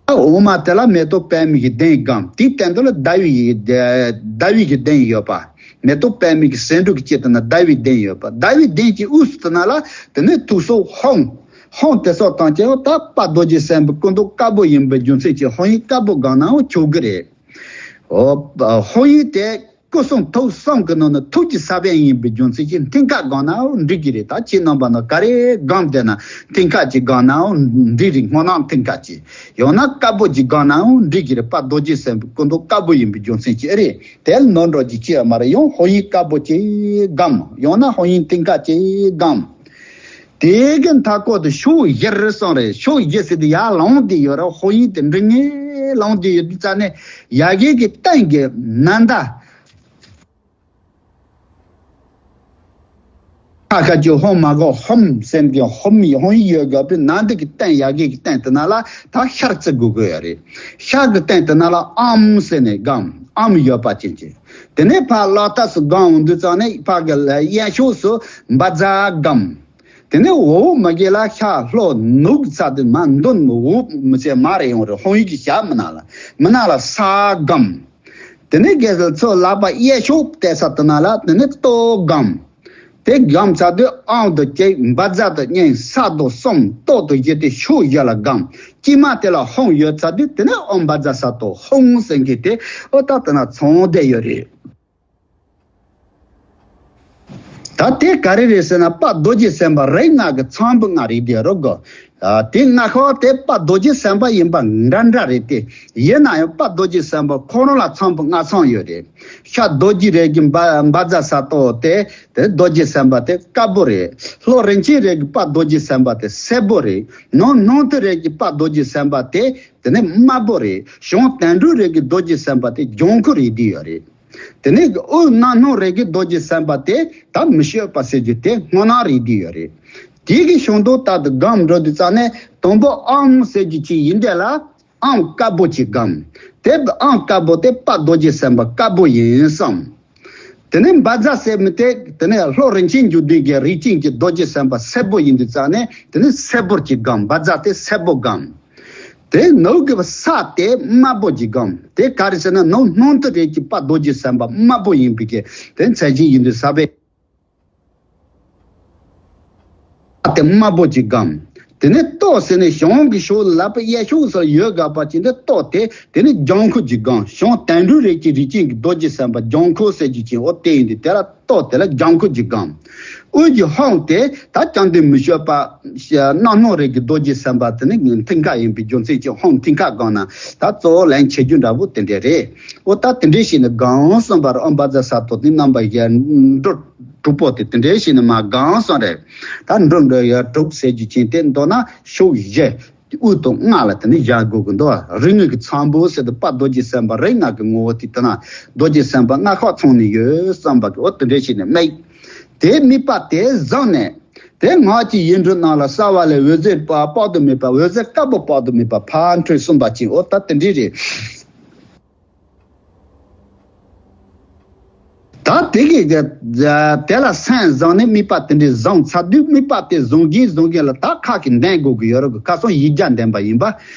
འོ་མ་དེ་ལ་མེ་ཏོག་པདྨའི་གི་གདན་སྒོམ། དེའི་སྟེང་དུ་ལ་ཟླ་བའི་ཟླ་བའི་གི་གདན་ཡོད་པ། མེ་ཏོག་པདྨའི་གི་ཟེའུ་འབྲུ་གི་དཀྱིལ་དུ་ན་ཟླ་བའི་གདན་ཡོད་པ། ཟླ་བའི་གདན་གྱི་དབུས་སུ་དེ་ན་ལ་དེ་ནས་ཐུགས་སྲོག་ཧཱུྃ། ཧཱུྃ་དེ་སོགས་དང་བཅས་པ་ད་དཔལ་རྡོ་རྗེ་སེམས་དཔའི་སྐུ་མདོག་དཀར་པོ་ཡིན་པའི་རྒྱུ་མཚན་གྱིས་ཧཱུྃ་ཡིག་དཀར་པོ་སྒོམ་ནའང་ཆོག་གི་རེད། འོ། ཧཱུྃ་ཡིག་དེ་སྐུ་གསུང་ཐུགས་གསུམ་གྱི་ནང་ན་ཐུགས་ཀྱི་ས་བོན་ཡིན་པའི་རྒྱུ་མཚན་གྱིས་མཐིང་ཁ་སྒོམ་ནའང་འགྲིག་གི་རེད། ད་ཁྱེད་རྣམ་པ་ན་ག་རེ་སྒོམ་བསྡད་ན་མཐིང་ཁ་ཅིག་སྒོམ་ནའང་འགྲིག་རེད། སྔོ་ནག་མཐིང་ཁ་ཅིག། ཡང་ན་དཀར་པོ་ཅིག་སྒོམ་ནའང་འགྲིག་གི་རེད། དཔལ་རྡོ་རྗེ་སེམས་དཔའི་སྐུ་མདོག་དཀར་པོ་ཡིན་པའི་རྒྱུ་མཚན་གྱིས་ཨེ་རེད། དེ་ལ་ནོར་འགྲོ་ཅིག་ཅི་ཡང་མ་རེད། ཡང་ཧཱུྃ་ཡིག་དཀར་པོ་ཅིག་སྒོམ། ཡང་ན་ཧཱུྃ་ཡིག་མཐིང་ཁ་ཅིག་སྒོམ། དེ་གི་མཐའ་སྐོར་དུ་ཕྱོགས་བཞིར་གསུངས་རེད། ཕྱོགས་བཞི་ཟེར་དུས་ཡར་ལངས་ཏེ་ཡོད་རེད། ཧཱུྃ་ཡིག་དེ་འབྲུ་ལྔ་ལངས་ཏེ་ཡོད་དུས་ཙ་ནས་ཡ་གི་གི་སྟེང་གི་ནཱ་ད། ཁ་ཁ་ཅིག་ཧཱུྃ་མ་གོ་ཧཱུྃ་ཟེར་གི་ཧཱུྃ་ཡིག་ཧཱུྃ་ཡིག་ཡོད་དགོས་པའི་ནཱ་ད་གི་སྟེང་ཡ་གི་གི་སྟེང་དེ་ན་ལ་ད་ཤར་བརྩི་དགོས་ཀྱི་ཡོད་རེད། ཤར་གི་སྟེང་དེ་ན་ལ་ཨོཾ་ཟེར་ནས་སྒོམ། ཨོཾ་ཡོད་པ་ཅན་གྱི། དེ་ནས་ཕར་ལག་ཐོག་སུ་སྒོམ་འོང་དུས་ཙ་ནས་ཕར་གི་གཡས་ཕྱོགས་སུ་བཛྲ་སྒོམ། དེ་ནས་འོག་མ་གི་ལ་ཤར་ལྷོ་ནུབ་ཚ་དེ་མ་འདོན་འོག་མི་ཚེ་མ་རེ་ཡོང་རེ་ཧཱུྃ་ཡིག་གི་ཞབས་མི་ན་ལ་མི་ན་ལ་ས་སྒོམ། དེ་ནས་རྒྱལ་སྲས་ཚོ་ལག་པ་གཡས་ཕྱོགས་བལྟས་ས་དེ་ན་ལ་དེ་ནས་ཏོ་སྒོམ། དེ་སྒོམ་ཚར་དུས་ཨོཾ་དང་གཅིག་བཛྲ་དང་གཉིས་ས་དང་གསུམ་ཏོ་དང་བཞི་དེ་ཕྱོགས་བཞི་ལ་སྒོམ། དཀྱིལ་མ་དེ་ལ་ཧཱུྃ་ཡོད་ཚར་དུས་དེ་ནས་ཨོཾ་བཛྲ་ས་ཏོ་ཧཱུྃ་ཟེར་མཁན་དེ་ཨོ་ད་དེ་ན་ཚང་བསྡད་ཡོད་རེད། ད་དེ་ག་རེ་རེད་ཟེར་ན་དཔལ་རྡོ་རྗེ་སེམས་དཔའ་རིགས་ལྔ་གི་ཚོམ་བུ་ལྔ་རེད་དེ་རོ་གོ། ཨ། དེ་ལྔ་ཤོག་དེ་དཔལ་རྡོ་རྗེ་སེམས་དཔའ་ཡིན་པ་འདྲ་འདྲ་རེད་དེ། ཡིན་ན་ཡང་དཔལ་རྡོ་རྗེ་སེམས་དཔའ་ཁོ་རང་ལ་ཚོམ་བུ་ལྔ་ཚོམ་ཡོད་རེད། ཤར་རྡོ་རྗེ་རིགས་ཀྱི་འབའ་འབའ་རྫ་ས་སྟོང་དེ་དེ་རྡོ་རྗེ་སེམས་དཔའ་དེ་དཀར་པོ་རེད། ལྷོ་རིན་ཆེན་རིགས་ཀྱི་དཔལ་རྡོ་རྗེ་སེམས་དཔའ་དེ་སེར་པོ་རེད། ནུབ་སྣང་མཐའ་རིགས་ཀྱི་དཔལ་རྡོ་རྗེ་སེམས་དཔའ་དེ་དེ་ནི་དམར་པོ་རེད། བྱང་དོན་གྲུབ་རིགས་ཀྱི་རྡོ་རྗེ་སེམས་དཔའ་དེ་ལྗང་ཁུ་རེད་བསྡད་ཡོད་རེད། དེ་ནས་དབུས་གནམ་སྣང་རིགས་ཀྱི་རྡོ་རྗེ་སེམས་དཔའ་དེ་ད་མི་བསྐྱོད་པ་ཟེར་རྒྱུ་དེ་སྔོ་ནག་རེད་བསྡད་ཡོད་རེད། དེ་གི་ཤིང་སྡོང་ལྟར་དུ་སྒོམ་འགྲོ་དུས་ཙ་ནས་དང་པོ་ཨོཾ་ཟེར་རྒྱུ་ཅིག་ཡིན་དེ་ལ་ཨོཾ་དཀར་པོ་ཅིག་སྒོམ། དེ་ཨོཾ་དཀར་པོ་དེ་དཔལ་རྡོ་རྗེ་སེམས་དཔའ་དཀར་པོ་ཡིན་བསམ། དེ་ནས་འབའ་རྫ་ཟེར་མི་དེ་དེ་ནས་ལྷོ་རིན་ཆེན་འབྱུང་ལྡན་གྱི་རིགས་ཅན་གྱི་རྡོ་རྗེ་སེམས་དཔའ་སེར་པོ་ཡིན་དུས་ཙ་ནས་དེ་ནས་སེར་པོ་ཅིག་སྒོམ། འབའ་རྫ་དེ་སེར་པོ་སྒོམ། དེ་ནུབ་ཀྱི་ས་དེ་དམར་པོ་ཅིག་སྒོམ། དེ་ག་རེ་ཟེར་ན་ནུབ་སྣང་མཐའ་རིགས་ཀྱི་དཔལ་རྡོ་རྗེ་སེམས་དཔའ་དམར་པོ་ཡིན་པའི་གི་དེ་མཚན་ཅན་ཡིན་དུས་ས་པའི་དེ་དམར་པོ་ཅིག་སྒོམ། དེ་ནས་ཏོག་ཟེར་ནས་བྱང་གི་ཕྱོགས་ལ་ལག་པ་གཡས་ཕྱོགས་སུ་ཡོད་དགོས་པ་ཅིག་འདི་ཏོག་དེ་དེ་ནས་ལྗང་ཁུ་ཅིག་སྒོམ། བྱང་དོན་གྲུབ་རིགས་ཀྱི་རིགས་ཅན་གྱི་རྡོ་རྗེ་སེམས་དཔའ་ལྗང་ཁུ་ཟེར་རྒྱུ་ཅིག་འོ་དེ་ཡིན་དུས་དེ་ལ་ཏོག་དེ་ལ་ལྗང་ཁུ་ཅིག་སྒོམ། དབུས་ཀྱི་ཧཱུྃ་དེ་ད་བཅོམ་ལྡན་མི་བསྐྱོད་པ་གནམ་སྣང་རིགས་ཀྱི་རྡོ་རྗེ་སེམས་དཔའ་དེ་ནི་མཐིང་ག་ཡིན་པའི་རྒྱུ་མཚན་གྱིས་ཧཱུྃ་མཐིང་ག་སྒོམ་ན་ད་གཙོ་བོ་ལན་ཆེ་རྒྱུ་འདྲ་པོ་དེ་འདྲས་རེད། འོ་ད་དེ་འདྲས་བྱས་ནས་སྒོམ་གསུངས་པར་ཨོཾ་བཛྲ་ས་ཏྭ་དེ་རྣམ་པ་གཞན་འགྲོ་དྲུག་པོ་དེ་དེ་འདྲས་བྱས་ནས་མར་སྒོམ་གསུངས་རེད། ད་འགྲོ་འགྲོ་ཡ་དྲུག་ཟེར་རྒྱུ་ཅན་དེ་མདོར་ན་ཕྱོགས་བཞི། དབུས་དང་ལྔ་ལ་དེ་ནི་བཞག་དགོས་ཀྱི་འདུག་རིགས་ལྔ་གི་ཚོམ་བུ་ཟེར་དུས་དཔལ་རྡོ་རྗེ་སེམས་དཔའ་རིགས་ལྔ་གི་ངོ་བོ་དེ་དེ་ན་རྡོ་རྗེ་སེམས་དཔའ་ལྔ་ཤོག་ཚང་ནས་ཡོད་བསམ་པ་གི་འོ་དེ་འདྲས་བྱས་ནས་དམིགས། དེ་དམིགས་པ་དེ་བཟུང་ནས་དེ་སྔགས་ཀྱི་ཡིག་འབྲུ་རྣམས་ལ་གསལ་བ་ལས་འོད་ཟེར་དཔག་ཏུ་མེད་པ་འོད་ཟེར་དཀར་པོ་དཔག་ཏུ་མེད་པ་ཕར་འཕྲོས་གསུངས་པ་ཅིག་འོ་ད་དེ་འདྲས་རེད། ད་དེ་གི་དེ་ལ་སེམས་བཟུང་ནས་དམིགས་པ་དེ་འདྲའི་བཟུང་ཚར་དུས་དམིགས་པ་དེ་བཟུང་གིན་བཟུང་གིན་ལ་ད་ཁ་གི་འདོན་དགོས་ཀྱི་ཡོད་རེད། ཁ་སང་ཡིག་བརྒྱ་འདོན་པ་ཡིན་པ།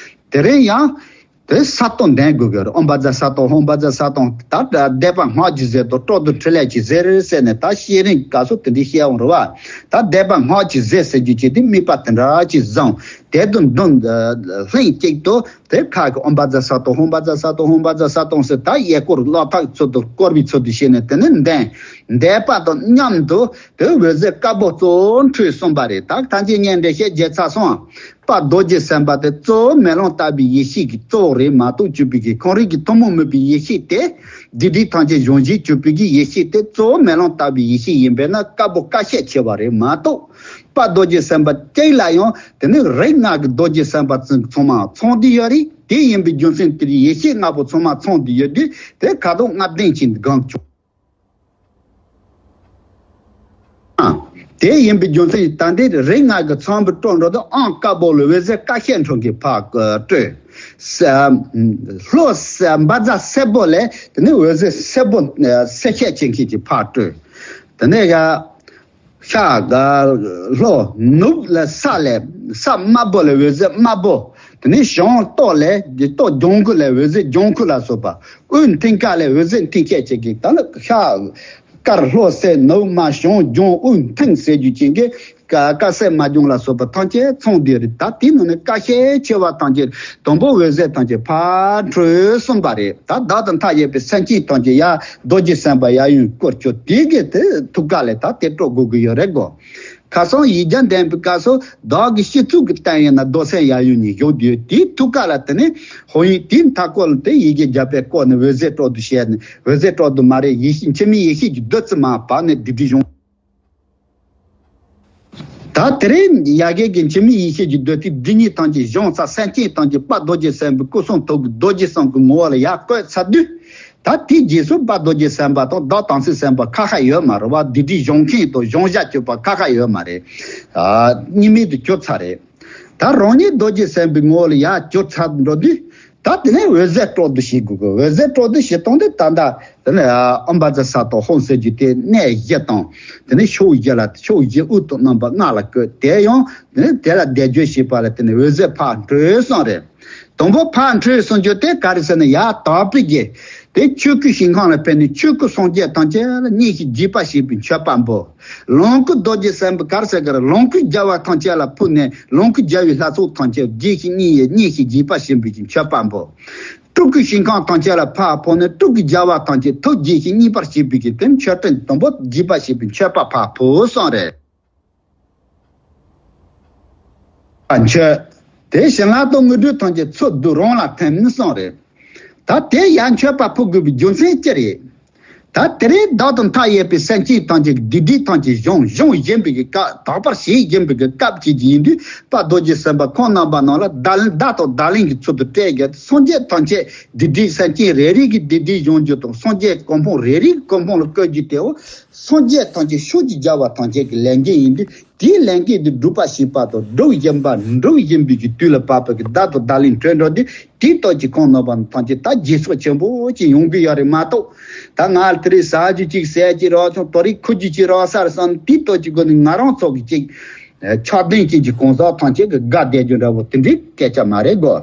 དེ་རིང་ཡང་དེ་ས་སྟོང་འདོན་དགོས་ཀྱི་ཡོད་རེད། ཨོཾ་བཛྲ་ས་ཏྭ་ཧཱུྃ་བཛྲ་ས་ཏྭ། ད་བཟླས་པ་སྔགས་ཀྱི་ཟེར་དང་སྲོག་དང་ཕྲིན་ལས་ཀྱི་ཟེར་ཟེར་ནས་ད་བཤད་རིང་སྐབས་སུ་དེ་འདྲའི་བཤད་འོང་རེད་བ། ད་བཟླས་པ་སྔགས་ཀྱི་ཟེར་ཟེར་རྒྱུ་བྱས་ཏེ་དམིགས་པ་དེ་འདྲ་ཅིག་བཟུང་། དེ་དང་བསྡོམས་ལྷན་ཅིག་ཏུ་དེ་ཁ་གི་ཨོཾ་བཛྲ་ས་ཏྭ་ཧཱུྃ་བཛྲ་ས་ཏྭ་ཧཱུྃ་བཛྲ་ས་ཏྭ་ཟེར་ད་གཡས་སྐོར་ལག་ཐག་ཚུལ་དུ་བསྐོར་བའི་ཚུལ་དུ་བྱས་ནས་དེ་ནས་འདོན། འདོན་པ་དང་མཉམ་དུ་དེ་འོད་ཟེར་དཀར་པོ་གཙོ་བོ་འཕྲོས་གསུངས་པ་རེད། ད་ཐམས་ཅད་སྙན་འདྲེན་ཞེས་བརྗོད་ཚར་སོང་། དཔལ་རྡོ་རྗེ་སེམས་དཔའ་དེ་གཙོ་བོ་མེ་ལོང་ལྟ་བུའི་ཡེ་ཤེས་ཀྱི་གཙོ་བོ་རེད་མ་གཏོགས་གྱུར་པའི་གི་ཁོང་རང་གི་ཐུན་མོང་མིན་པའི་ཡེ་ཤེས་དེ་སྡིག་སྒྲིབ་ཐམས་ཅད་སྦྱོང་བྱེད་གྱུར་པའི་གི་ཡེ་ཤེས་དེ་གཙོ་བོ་མེ་ལོང་ལྟ་བུའི་ཡེ་ཤེས་ཡིན་པས་ན་དཀར་པོ་དཀར་ཤས་ཆེ་བ་རེད་མ་གཏོགས། དཔལ་རྡོ་རྗེ་སེམས་དཔའ་གཅིག་ལ་ཡང་དེ་ནི་རིགས་ལྔ་གི་རྡོ་རྗེ་སེམས་དཔའ་ཚང་མ་ཚང་བསྡད་ཡོད་རེད། དེ་ཡིན་པའི་རྒྱུ་མཚན་དེར་ཡེ་ཤེས་ལྔ་པོ་ཚང་མ་ཚང་བསྡད་ཡོད་དུས་དེ་ཁ་དོག་ལྔ་ལྡན་གྱི་སྒང་ཆོག་དེ་ཡིན་པའི་རྒྱུ་མཚན་ད་འདི་རིགས་ལྔ་གི་ཚོམ་བུ་སྤྲོ་འགྲོ་དུས་ཨོཾ་དཀར་པོ་ལས་འོད་ཟེར་དཀར་ཤས་འཕྲོ་གི་ཕར་སྤྲོས། ལྷོ་འབའ་རྫ་སེར་པོ་ལས་དེ་ནི་འོད་ཟེར་སེར་པོ་སེར་ཤས་ཅན་གྱི་ཕར་སྤྲོས། དེ་ནས་ཡ། ཤར་ག་ལྷོ་ནུབ་ལ་ས་ལས་ས་དམར་པོ་ལས་འོད་ཟེར་དམར་པོ། དེ་ནས་བྱང་ལྟོ་ལས་ལྟོ་ལྗང་ཁུ་ལས་འོད་ཟེར་ལྗང་ཁུ་ལ་སོགས་པ། དབུས་མཐིང་ག་ལས་འོད་ཟེར་མཐིང་ཤས་ཅན་གྱི་ད་ནི་ཤར་དཀར་ལྷོ་སེར་ནུབ་དམར་བྱང་ལྗང་དབུས་མཐིང་ཟེར་རྒྱུ་ཅན་གྱི་དཀར་སེར་དམར་ལྗང་ལ་སོགས་པ་ཐམས་ཅད་ཚང་བསྡད་རེད། ད་དེའི་ནང་ནས་དཀར་ཤས་ཆེ་བ་ཐམས་ཅད་དང་པོ་འོད་ཟེར་ཐམས་ཅད་ཕར་འཕྲོས་གསུངས་པ་རེད། ད་བདག་དང་མཐའ་ཡས་པའི་སེམས་ཅན་ཐམས་ཅད་ཡར་རྡོ་རྗེ་སེམས་དཔའ་ཡབ་ཡུམ་སྐོར་ཆོག་དེ་གི་དེ་ཐུགས་ཀ་ལས་ད་དེ་སྤྲོ་དགོས་ཀྱི་ཡོད་རེད་གོ། ཁ་སང་ཡིག་བརྒྱ་འདོན་པའི་སྐབས་སུ་བདག་གི་སྤྱི་གཙུག་གི་སྟེང་ཡིན་ན་རྡོར་སེམས་ཡབ་ཡུམ་གཉིས་བཞུགས་དུས་དེའི་ཐུགས་ཀ་ལ་དེ་ནི་ཧོ་ཡིན་དེའི་མཐའ་སྐོར་ལ་དེ་ཡི་གེ་བརྒྱ་པས་བསྐོར་ནས་འོད་ཟེར་སྤྲོ་བསྡུ་བྱས་ནས་འོད་ཟེར་སྤྲོ་བསྡུ་མ་རེད། ཡེ་ཤེས་འཆི་མེད་ཡེ་ཤེས་ཀྱི་བདུད་རྩི་མར་བབས་ནས་སྡིག་སྒྲིབ་སྦྱོང་། ད་དེ་རིང་ཡ་གི་གི་འཆི་མེད་ཡེ་ཤེས་ཀྱི་བདུད་རྩི་འདི་ཉིད་ཐམས་ཅད་སྦྱོང་ཚར་སེམས་ཅན་ཐམས་ཅད་དཔལ་རྡོ་རྗེ་སེམས་དཔའི་སྐུ་གསུང་ཐུགས་ཀྱི་རྡོ་རྗེ་གསུམ་གྱི་ངོ་བོ་ལ་ཡར་བཀོད་ཚར་དུས། ད་དེའི་རྗེས་སུ་དཔལ་རྡོ་རྗེ་སེམས་དཔའ་དང་བདག་དམ་ཚིག་སེམས་དཔའ་ཁ་ཁ་ཡོད་མ་རེད་བ། སྡིག་སྒྲིབ་སྦྱོང་མཁན་དང་སྦྱོང་བྱ་གྱུར་པ་ཁ་ཁ་ཡོད་མ་རེད། ཨ། གཉིས་མེད་དུ་གྱུར་ཚར་རེད། ད་རང་ཉིད་རྡོ་རྗེ་སེམས་དཔའི་ངོ་བོ་ལ་ཡར་གྱུར་ཚར་འགྲོ་དུས། ད་དེ་ནས་འོད་ཟེར་སྤྲོ་བསྡུ་བྱེད་དགོས་གི། འོད་ཟེར་སྤྲོ་བསྡུ་བྱེད་སྟངས་དེ་ད་ལྟ་དེ་ནས་ཨོཾ་བཛྲ་ས་ཏྭ་ཧཱུྃ་ཟེར་རྒྱུ་དེ་གནས་བཞི་དང་། དེ་ནས་ཕྱོགས་བཞི་ལ་ཕྱོགས་བཞི་དབུས་དང་རྣམ་པ་ལྔ་ལ་བཀོད་དེ་ཡང་དེ་ནས་དེ་ལ་བཟླས་བརྗོད་བྱེད་པ་ལ་དེ་ནས་འོད་ཟེར་ཕར་འཕྲོས་གསུངས་རེད། དང་པོ་ཕར་འཕྲོས་གསུངས་རྒྱུ་དེ་ག་རེ་ཟེར་ན་ཡར་དག་པའི་གི་དེ་ཆོས་སྐུའི་ཞིང་ཁམས་ལ་ཕེབས་ནས་ཆོས་སྐུ་སངས་རྒྱས་ཐམས་ཅད་ལ་མཉེས་ཤིང་དགྱེས་པ་བྱེད་པའི་མཆོད་པ་འབུལ། ལོངས་སྐུ་རྡོ་རྗེ་སེམས་དཔའི་ག་རེ་ཟེར་གི་རེད། ལོངས་སྐུའི་རྒྱལ་བ་ཐམས་ཅད་ལ་ཕུལ་ནས་ལོངས་སྐུའི་རྒྱལ་བའི་ལྷ་ཚོགས་ཐམས་ཅད་དགྱེས་ཤིང་མཉེས་ཡས་མཉེས་ཤིང་དགྱེས་པ་བྱེད་པའི་མཆོད་པ་འབུལ། སྤྲུལ་སྐུའི་ཞིང་ཁམས་ཐམས་ཅད་ལ་ཕར་ཕོག་ནས་སྤྲུལ་སྐུའི་རྒྱལ་བ་ཐམས་ཅད་ཐུགས་དགྱེས་ཤིང་མཉེས་པར་བྱེད་པའི་གི་དེ་མཆོད་རྟེན་དང་པོ་དགྱེས་པ་བྱེད་པའི་མཆོད་པ་ཕར་ཕུལ་གསུངས་རེད། པ་མཆོད། དེ་བྱིན་རླབས་དང་དངོས་གྲུབ་ཐམས་ཅད་ཚུར་བསྡུ་རང་ལ་ཐིམ་གསུངས་རེད། ད་དེ་ཡར་མཆོད་པ་ཕུལ་དགོས་པའི་རྒྱུ་མཚན་ཅི་རེད། ད་དེ་རིང་བདག་ཏུ་མཐའ་ཡས་པའི་སེམས་ཅན་ཐམས་ཅད་ཀྱི་སྡིག་སྒྲིབ་ཐམས་ཅད་སྦྱོང་སྦྱོང་བཞིན་པའི་གི་སྐབས། དག་པར་བྱེད་བཞིན་པའི་གི་སྐབས་ཅིག་ཡིན་དུས། དཔལ་རྡོ་རྗེ་སེམས་དཔའ་ཁོང་རྣམ་པ་རྣམས་ལ་བརྡ་ལན་བརྡ་དང་བརྡ་ལན་གྱི་ཚུལ་དུ་སྤྲད་གི། སངས་རྒྱས་ཐམས་ཅད་སྡིག་སྒྲིབ། སེམས་ཅན་རེ་རེ་གི་སྡིག་སྒྲིབ་སྦྱོང་རྒྱུ་དང་། སངས་རྒྱས་གོ་འཕང་རེ་རེ་གི་གོ་འཕང་ལ་བཀོད་རྒྱུ་དེའོ། སངས་རྒྱས་ཐམས་ཅད་ཕྱོགས་ཀྱི་རྒྱལ་བ་ཐམས་ཅད་ཀྱི་ལས་འགན་ཡིན་དུས། དེའི་ལས་འགན་དེ་སྒྲུབ་པ་བྱེད་པ་དང་། སྒྲུབ་བཞིན་པ་སྒྲུབ་བཞིན་པའི་གི་དུས་ལ་བབ་པའི་གི་བརྡ་དང་བརྡ་ལན་སྤྲོད་འགྲོ་དུས། དེའི་སྟབས་ཀྱིས་ཁོང་རྣམ་པ་ཐམས་ཅད་ད་རྗེས་སུ་ཆེན་པོ་ཅིག་ཡོང་གི་ཡོད་རེད་མ་གཏོགས། ད་ང་དེ་རིང་ཟ་རྒྱུ་གཅིག་ཟས་ཀྱི་རོགས་ཆུང་། དོ་རིག་ཁུ་རྒྱུ་གཅིག་རོགས་ཟེར་བསམ། དེའི་སྟབས་ཀྱི་སྒོ་ནས་ང་རང་ཚོ་གི་གཅིག་ཆགས་ལྡན་ཅན་གྱི་གང་ཟག་ཐམས་ཅད་ཀྱི་དགའ་བསྡད་རྒྱུ་འདྲ་བོ་དེ་འདྲའི་སྐད་ཆ་མ་རེད་གོ།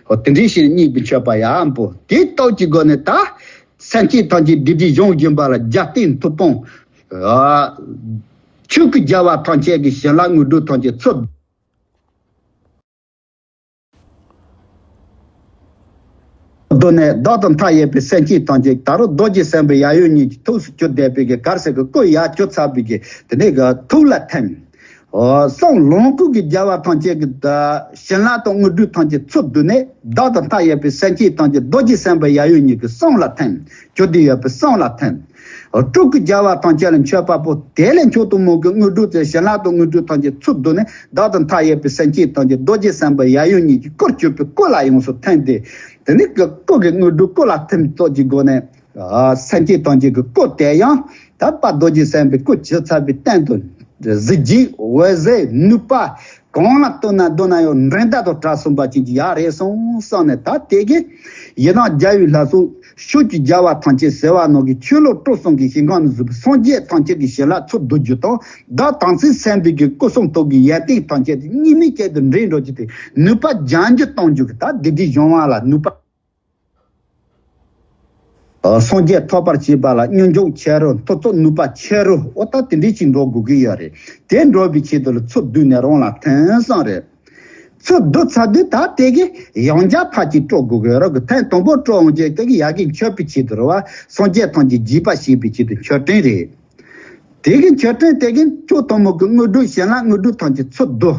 འོ་དེ་འདྲའི་ཞིག་སྙིང་པོ་མཆོད་པ་ཡག་པོ། དེའི་སྟབས་ཀྱི་སྒོ་ནས་ད་སེམས་ཅན་ཐམས་ཅད་སྡིག་སྒྲིབ་སྦྱོང་བཞིན་པ་ལ་རྒྱབ་རྟེན་མཐུ་སྟོབས། ཨ། ཆོས་ཀྱི་རྒྱལ་བ་ཐམས་ཅད་ཀྱི་བྱིན་རླབས་དངོས་གྲུབ་ཐམས་ཅད་ཚུར་བསྡུ་ནས། བདག་ཏུ་མཐའ་ཡས་པའི་སེམས་ཅན་ཐམས་ཅད། ད་རུང་རྡོ་རྗེ་སེམས་དཔའི་ཡབ་ཡུམ་གཉིས་ཀྱི་ཐུགས་སུ་གྱུར་བསྡད་པའི་གི་གར་ཟེར་གི་སྐུ་ཡར་གྱུར་ཚར་བའི་གི་དེ་ནས་གི་ཐུགས་ལ་ཐིམ། འོ་གསུང་ལོངས་སྐུ་གི་རྒྱལ་བ་ཐམས་ཅད་ཀྱི་ད་བྱིན་རླབས་དང་དངོས་གྲུབ་ཐམས་ཅད་ཚུར་བསྡུ་ནས། བདག་ཏུ་མཐའ་ཡས་པའི་སེམས་ཅན་ཐམས་ཅད་རྡོ་རྗེ་སེམས་དཔའི་ཡབ་ཡུམ་གཉིས་ཀྱི་གསུང་ལ་ཐིམ། གྱུར་ཏེ་ཡོད་པའི་གསུང་ལ་ཐིམ། སྤྲུལ་སྐུ་རྒྱལ་བ་ཐམས་ཅད་ལ་མཆོད་པ་ཕུལ། དེ་ལས་མཆོག་ཏུ་དམུས་ཀྱི་དངོས་གྲུབ་དེ། བྱིན་རླབས་དང་དངོས་གྲུབ་ཐམས་ཅད་ཚུར་བསྡུ་ནས། བདག་ཏུ་མཐའ་ཡས་པའི་སེམས་ཅན་ཐམས་ཅད་རྡོ་རྗེ་སེམས་དཔའི་ཡབ་ཡུམ་གཉིས་ཀྱི་སྐུར་གྱུར་པའི་སྐུ་ལ་ཡོངས་སུ་ཐིམ་སྟེ། དེ་ནས་སྐུ་གི་དངོས་གྲུབ་སྐུ་ལ་ཐིམ་སྟོབས་ཀྱི་སྒོ་ནས། ཨ། སེམས་ཅན་ཐམས་ཅད་ཀྱི་སྐུ་དེ་ཡང་ད་དཔལ་རྡོ་རྗེ་སེམས་དཔའི་སྐུ་གྱུར་ཚར་བའི་སྟེང་དུ། གཟི་བརྗིད་འོད་ཟེར་ནུས་པ་གང་ལ་བསྟོད་ན་བསྟོད་ན་ཡང་འགྲན་ཟླ་དང་བྲལ་སོང་བ་ཅན་གྱི་ཡག་རེད་སོང་བསམ་ནས། ད་དེ་གི་ཡི་དམ་རྒྱལ་བའི་ལྷ་ཚོགས། ཕྱོགས་ཀྱི་རྒྱལ་བ་ཐམས་ཅད་ཟེར་བ་ནང་གི་ཆོས་ལུགས་སྤྲོ་གསུམ་གྱི་ཞིང་ཁམས་ནས་བཟུང་བའི་སངས་རྒྱས་ཐམས་ཅད་ཀྱི་བྱིན་རླབས་ཚུར་བསྡུ་རྒྱུ་དང་། བདག་དམ་ཚིག་སེམས་དཔའི་གི་སྐུ་གསུང་ཐུགས་ཀྱི་ཡོན་ཏན་ཐམས་ཅད་དེ་གཉིས་མེད་ཅན་དུ་འདྲེས་འགྲོ་རྒྱུ་དེ། ནུས་པ་ལྗན་ལྗིན་གཏོང་རྒྱུ་གི་ད་སྡིག་སྒྲིབ་སྦྱོང་བ་ལ་ནུས་པ། སངས་རྒྱས་ཐོབ་པར་བྱེད་པ་ལ་མཉམ་འཇུག་ཆེ་རུ། མཐུ་སྟོབས་ནུས་པ་ཆེ་རུ། འོ་ད་དེ་འདྲའི་ཅིག་འགྲོ་དགོས་ཀྱི་ཡོད་རེད། དེ་འགྲོ་བའི་ཆེད་དུ་ལ་ཚུར་བསྡུས་ནས་རང་ལ་ཐིམ་བསམ་རེད། ཚུར་བསྡུ་ཚར་དུས་ད་དེ་གི་ཡང་བསྐྱར་ཕར་ཅིག་སྤྲོ་དགོས་ཀྱི་ཡོད་རེད་གི། ཐེངས་དང་པོ་སྤྲོ་འོང་རྗེས་དེ་གི་ཡ་གི་མཆོད་པའི་ཆེད་དུ་རེད་བ། སངས་རྒྱས་ཐམས་ཅད་དགྱེས་པར་བྱེད་པའི་ཆེད་དུ་མཆོད་སྤྲིན་རེད། དེ་གི་མཆོད་སྤྲིན་དེ་གི་མཆོག་ཐུན་མོང་གི་དངོས་གྲུབ་བྱིན་རླབས་དངོས་གྲུབ་ཐམས་ཅད་ཚུར་བསྡུ།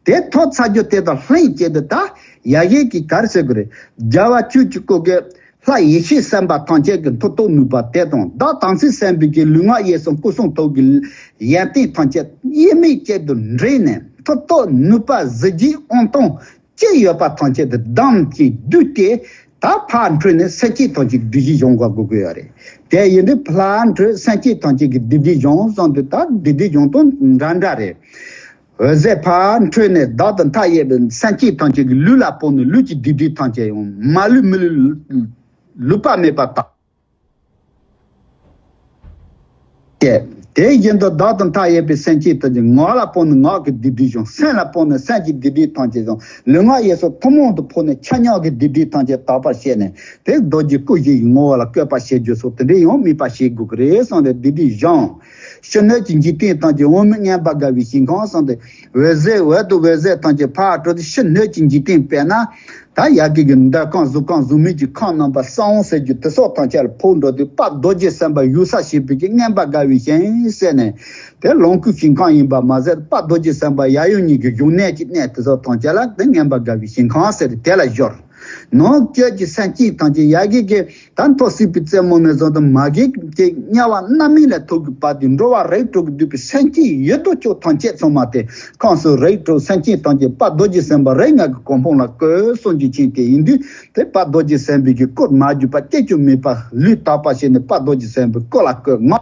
དེ་ཐོབ་ཚར་རྒྱུ་དེ་དང་ལྷན་ཅིག་ཏུ་ད་ཡ་གི་གི་གར་ཟེར་དགོས་རེད། རྒྱལ་བ་ཆོས་ཀྱི་སྐུ་གི་ལྷ་ཡེ་ཤེས་སེམས་དཔའ་ཐམས་ཅད་ཀྱི་མཐུ་སྟོབས་ནུས་པ་དེ་དང་། བདག་དམ་ཚིག་སེམས་དཔའི་གི་ལུས་ངག་ཡིད་གསུམ་སྐུ་གསུང་ཐུགས་ཀྱི་ཡོན་ཏན་ཐམས་ཅད་དབྱེར་མེད་ཅན་དུ་འདྲེས་ནས། མཐུ་སྟོབས་ནུས་པ་གཟི་བརྗིད་དབང་ཐང་ཅི་ཡོད་པ་ཐམས་ཅད་དུ་བསྡམས་ཀྱིས་བསྡུས་ཏེ། ད་ཕར་འཕྲོས་ནས་སེམས་ཅན་ཐམས་ཅད་ཀྱི་སྡིག་སྒྲིབ་སྦྱོང་དགོས་ཀྱི་ཡོད་རེད། དེ་ཡིན་དུས་ཕར་འཕྲོས་སེམས་ཅན་ཐམས་ཅད་ཀྱི་སྡིག་སྒྲིབ་སྦྱོང་བསམ་དུས་ད་སྡིག་སྒྲིབ་སྦྱོང་སྟངས་འདྲ་འདྲ་རེད། འོད་ཟེར་ཕར་འཕྲོས་ནས་བདག་ཏུ་མཐའ་ཡས་པའི་སེམས་ཅན་ཐམས་ཅད་ཀྱི་ལུས་ལ་སྤོས་ནས་ལུས་ཀྱི་སྡིག་སྒྲིབ་ཐམས་ཅད་ཡང་མ་ལུས་མི་ལུས་ལུས་པ་མེད་པར་དག་སྟེ། དེ་བཞིན་དུ་བདག་ཏུ་མཐའ་ཡས་པའི་སེམས་ཅན་ཐམས་ཅད་ངག་ལ་སྤོས་ནས་ངག་གི་སྡིག་སྒྲིབ་སྦྱོང་། སེམས་ལ་སྤོས་ནས་སེམས་ཀྱི་སྡིག་སྒྲིབ་ཐམས་ཅད་སྦྱོང་། ལུས་ངག་ཡིད་གསུམ་ཐུན་མོང་དུ་ཕོག་ནས་ཆ་མཉམ་གྱི་སྡིག་སྒྲིབ་ཐམས་ཅད་དག་པར་བྱས་ནས། དེ་རྡོ་རྗེ་སྐུ་བཞི་ཡི་ངོ་བོ་ལ་བཀོད་པ་བྱེད་རྒྱུ་སོགས་དེ་འདྲའི་ཡང་དམིགས་པ་བྱེད་དགོས་ཀྱི་རེད་བསམ་སྟེ་སྡིག་སྒྲིབ་སྦྱོང་། ཕྱི་སྣོད་ཀྱི་འཇིག་རྟེན་ཐམས་ཅད་འོག་མིན་མངོན་པར་དགའ་བའི་ཞིང་ཁམས་བསམ་སྟེ། འོད་ཟེར་འོད་དང་འོད་ཟེར་ཐམས་ཅད་ཕར་འགྲོ་དུས་ཕྱི་སྣོད་ཀྱི་འཇིག་རྟེན་དཔེར་ན། ད་ཡ་གི་གི་འདོད་ཁམས་གཟུགས་ཁམས་གཟུགས་མེད་ཀྱི་ཁམས་རྣམ་པ་གསང་བ་ཟེར་རྒྱུ་དེ་སོགས་ཐམས་ཅད་ལ་ཕོག་འགྲོ་དུས། དཔལ་རྡོ་རྗེ་སེམས་དཔའ་ཡུལ་ས་ཞེས་པའི་གི་མངོན་པར་དགའ་བའི་ཞིང་ཟེར་ནས། དེ་ལོངས་སྐུའི་ཞིང་ཁམས་ཡིན་པ་མ་ཟད། དཔལ་རྡོ་རྗེ་སེམས་དཔའ་ཡབ་ཡུམ་གཉིས་ཀྱི་བཞུགས་གནས་ཀྱི་གནས་དེ་སོགས་ཐམས་ཅད་ལ་དེ་མངོན་པར་དགའ་བའི་ཞིང་ཁམས་ཟེར་ཏེ་དེ་ལ་སྦྱོར། ནང་བཅུད་ཀྱི་སེམས་ཅན་ཐམས་ཅད་ཡ་གི་གི་ད་མཐོ་སྲིད་པའི་རྩེ་མོ་ནས་བཟུང་སྟེ་མ་གི་གི་དམྱལ་བ་རྣམ་སྨིན་ལས་ཐར་གྱི་བར་དུ་འགྲོ་བ་རིགས་དྲུག་གི་འདུས་པའི་སེམས་ཅན་ཡོད་དོ་ཅོག་ཐམས་ཅད་ཚང་མ་དེ་ཁམས་གསུམ་རིགས་དྲུག་སེམས་ཅན་ཐམས་ཅད་དཔལ་རྡོ་རྗེ་སེམས་དཔའ་རིགས་ལྔ་གི་གོ་འཕང་ལ་བཀོད་གསུངས་རྒྱུ་ཅན་དེ་ཡིན་དུས། དེ་དཔལ་རྡོ་རྗེ་སེམས་དཔའི་གི་སྐུར་མ་གྱུར་པ་སྐྱེ་བཅུག་མེད་པ་ལུས་དག་པ་བྱས་ནས་དཔལ་རྡོ་རྗེ་སེམས་དཔའི་སྐུ་ལ་བཀོད། ངག་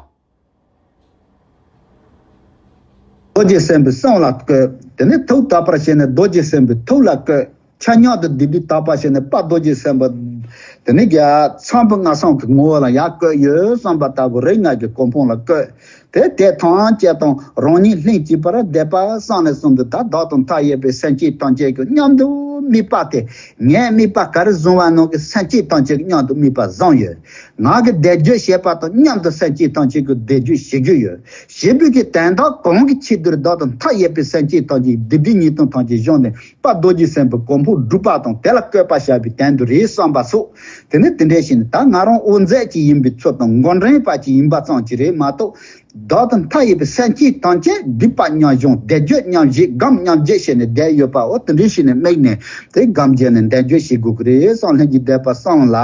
རྡོ་རྗེ་སེམས་དཔའི་གསུང་ལ་བཀོད། དེ་ནས་ཐུགས་དག་པར་བྱས་ནས་རྡོ་རྗེ་སེམས་དཔའི་ཐུགས་ལ་བཀོད། ཆ་མཉམ་དུ་སྡིག་སྒྲིབ་དག་པ་བྱས་ནས་དཔལ་རྡོ་རྗེ་སེམས་དཔའ། དེ་ནས་ཀྱང་ཚངས་པའི་མངའ་གསུམ་གྱི་ངོ་བོ་ལ་ཡར་བཀོད་ཡོད་བསམ་པ་ལྟ་བུ་རིགས་ལྔ་གི་གོ་འཕང་ལ་བཀོད། དེ་དེ་ཐམས་ཅད་དང་རང་ཉིད་ལྷན་ཅིག་པར་བསྡེབས་པ་བསམ་ནས་གསུངས་འདུག་ད་བདག་དང་མཐའ་ཡས་པའི་སེམས་ཅན་ཐམས་ཅད་ཀྱི་མཉམ་དུ་དམིགས་པ་དེ། ངས་དམིགས་པ་ག་རེ་བཟུང་བ་ནང་གི་སེམས་ཅན་ཐམས་ཅད་ཀྱི་མཉམ་དུ་དམིགས་པ་བཟུང་ཡོད། ང་གི་བཟླས་བརྗོད་བྱེད་པ་དང་མཉམ་དུ་སེམས་ཅན་ཐམས་ཅད་ཀྱི་བཟླས་བརྗོད་བྱེད་རྒྱུ་ཡོད། བྱེད་པའི་གི་དོན་དག་གང་གི་ཆེད་དུ་བདག་དང་མཐའ་ཡས་པའི་སེམས་ཅན་ཐམས་ཅད་སྡིག་སྒྲིབ་ཉེས་ལྟུང་ཐམས་ཅད་སྦྱངས་ནས་དཔལ་རྡོ་རྗེ་སེམས་དཔའི་གོ་འཕང་སྒྲུབ་པ་དང་དེ་ལ་བཀོད་པར་བྱ་བའི་དོན་དུ་རེད་བསམ་པ་སོགས། དེ་ནི་དེ་འདྲའི་ཞིག་ནི་ད་ང་རང་དབུ་མཛད་ཅིག་ཡིན་པའི་ཚུལ་དང་འགོ་འདྲེན་པ་ཅིག་ཡིན་པ་ཙམ་ཅིག་རེད་མ་གཏོགས། བདག་དང་མཐའ་ཡས་པའི་སེམས་ཅན་ཐམས་ཅད་སྡིག་པ་མཉམ་སྦྱོང་བཟླས་བརྗོད་མཉམ་བཞེས་སྒོམ་མཉམ་བརྒྱུད་བྱས་ནས་བསྡད་ཡོད་པ། འོ་དེ་འདྲ་བྱས་ནས་དམིགས་ནས་དེ་སྒོམ་བརྒྱབ་ནས་བཟླས་བརྗོད་བྱེད་དགོས་ཀྱི་རེད་གསུངས། ལྷན་ཅིག་བསྡད་པ་གསུམ་ལ།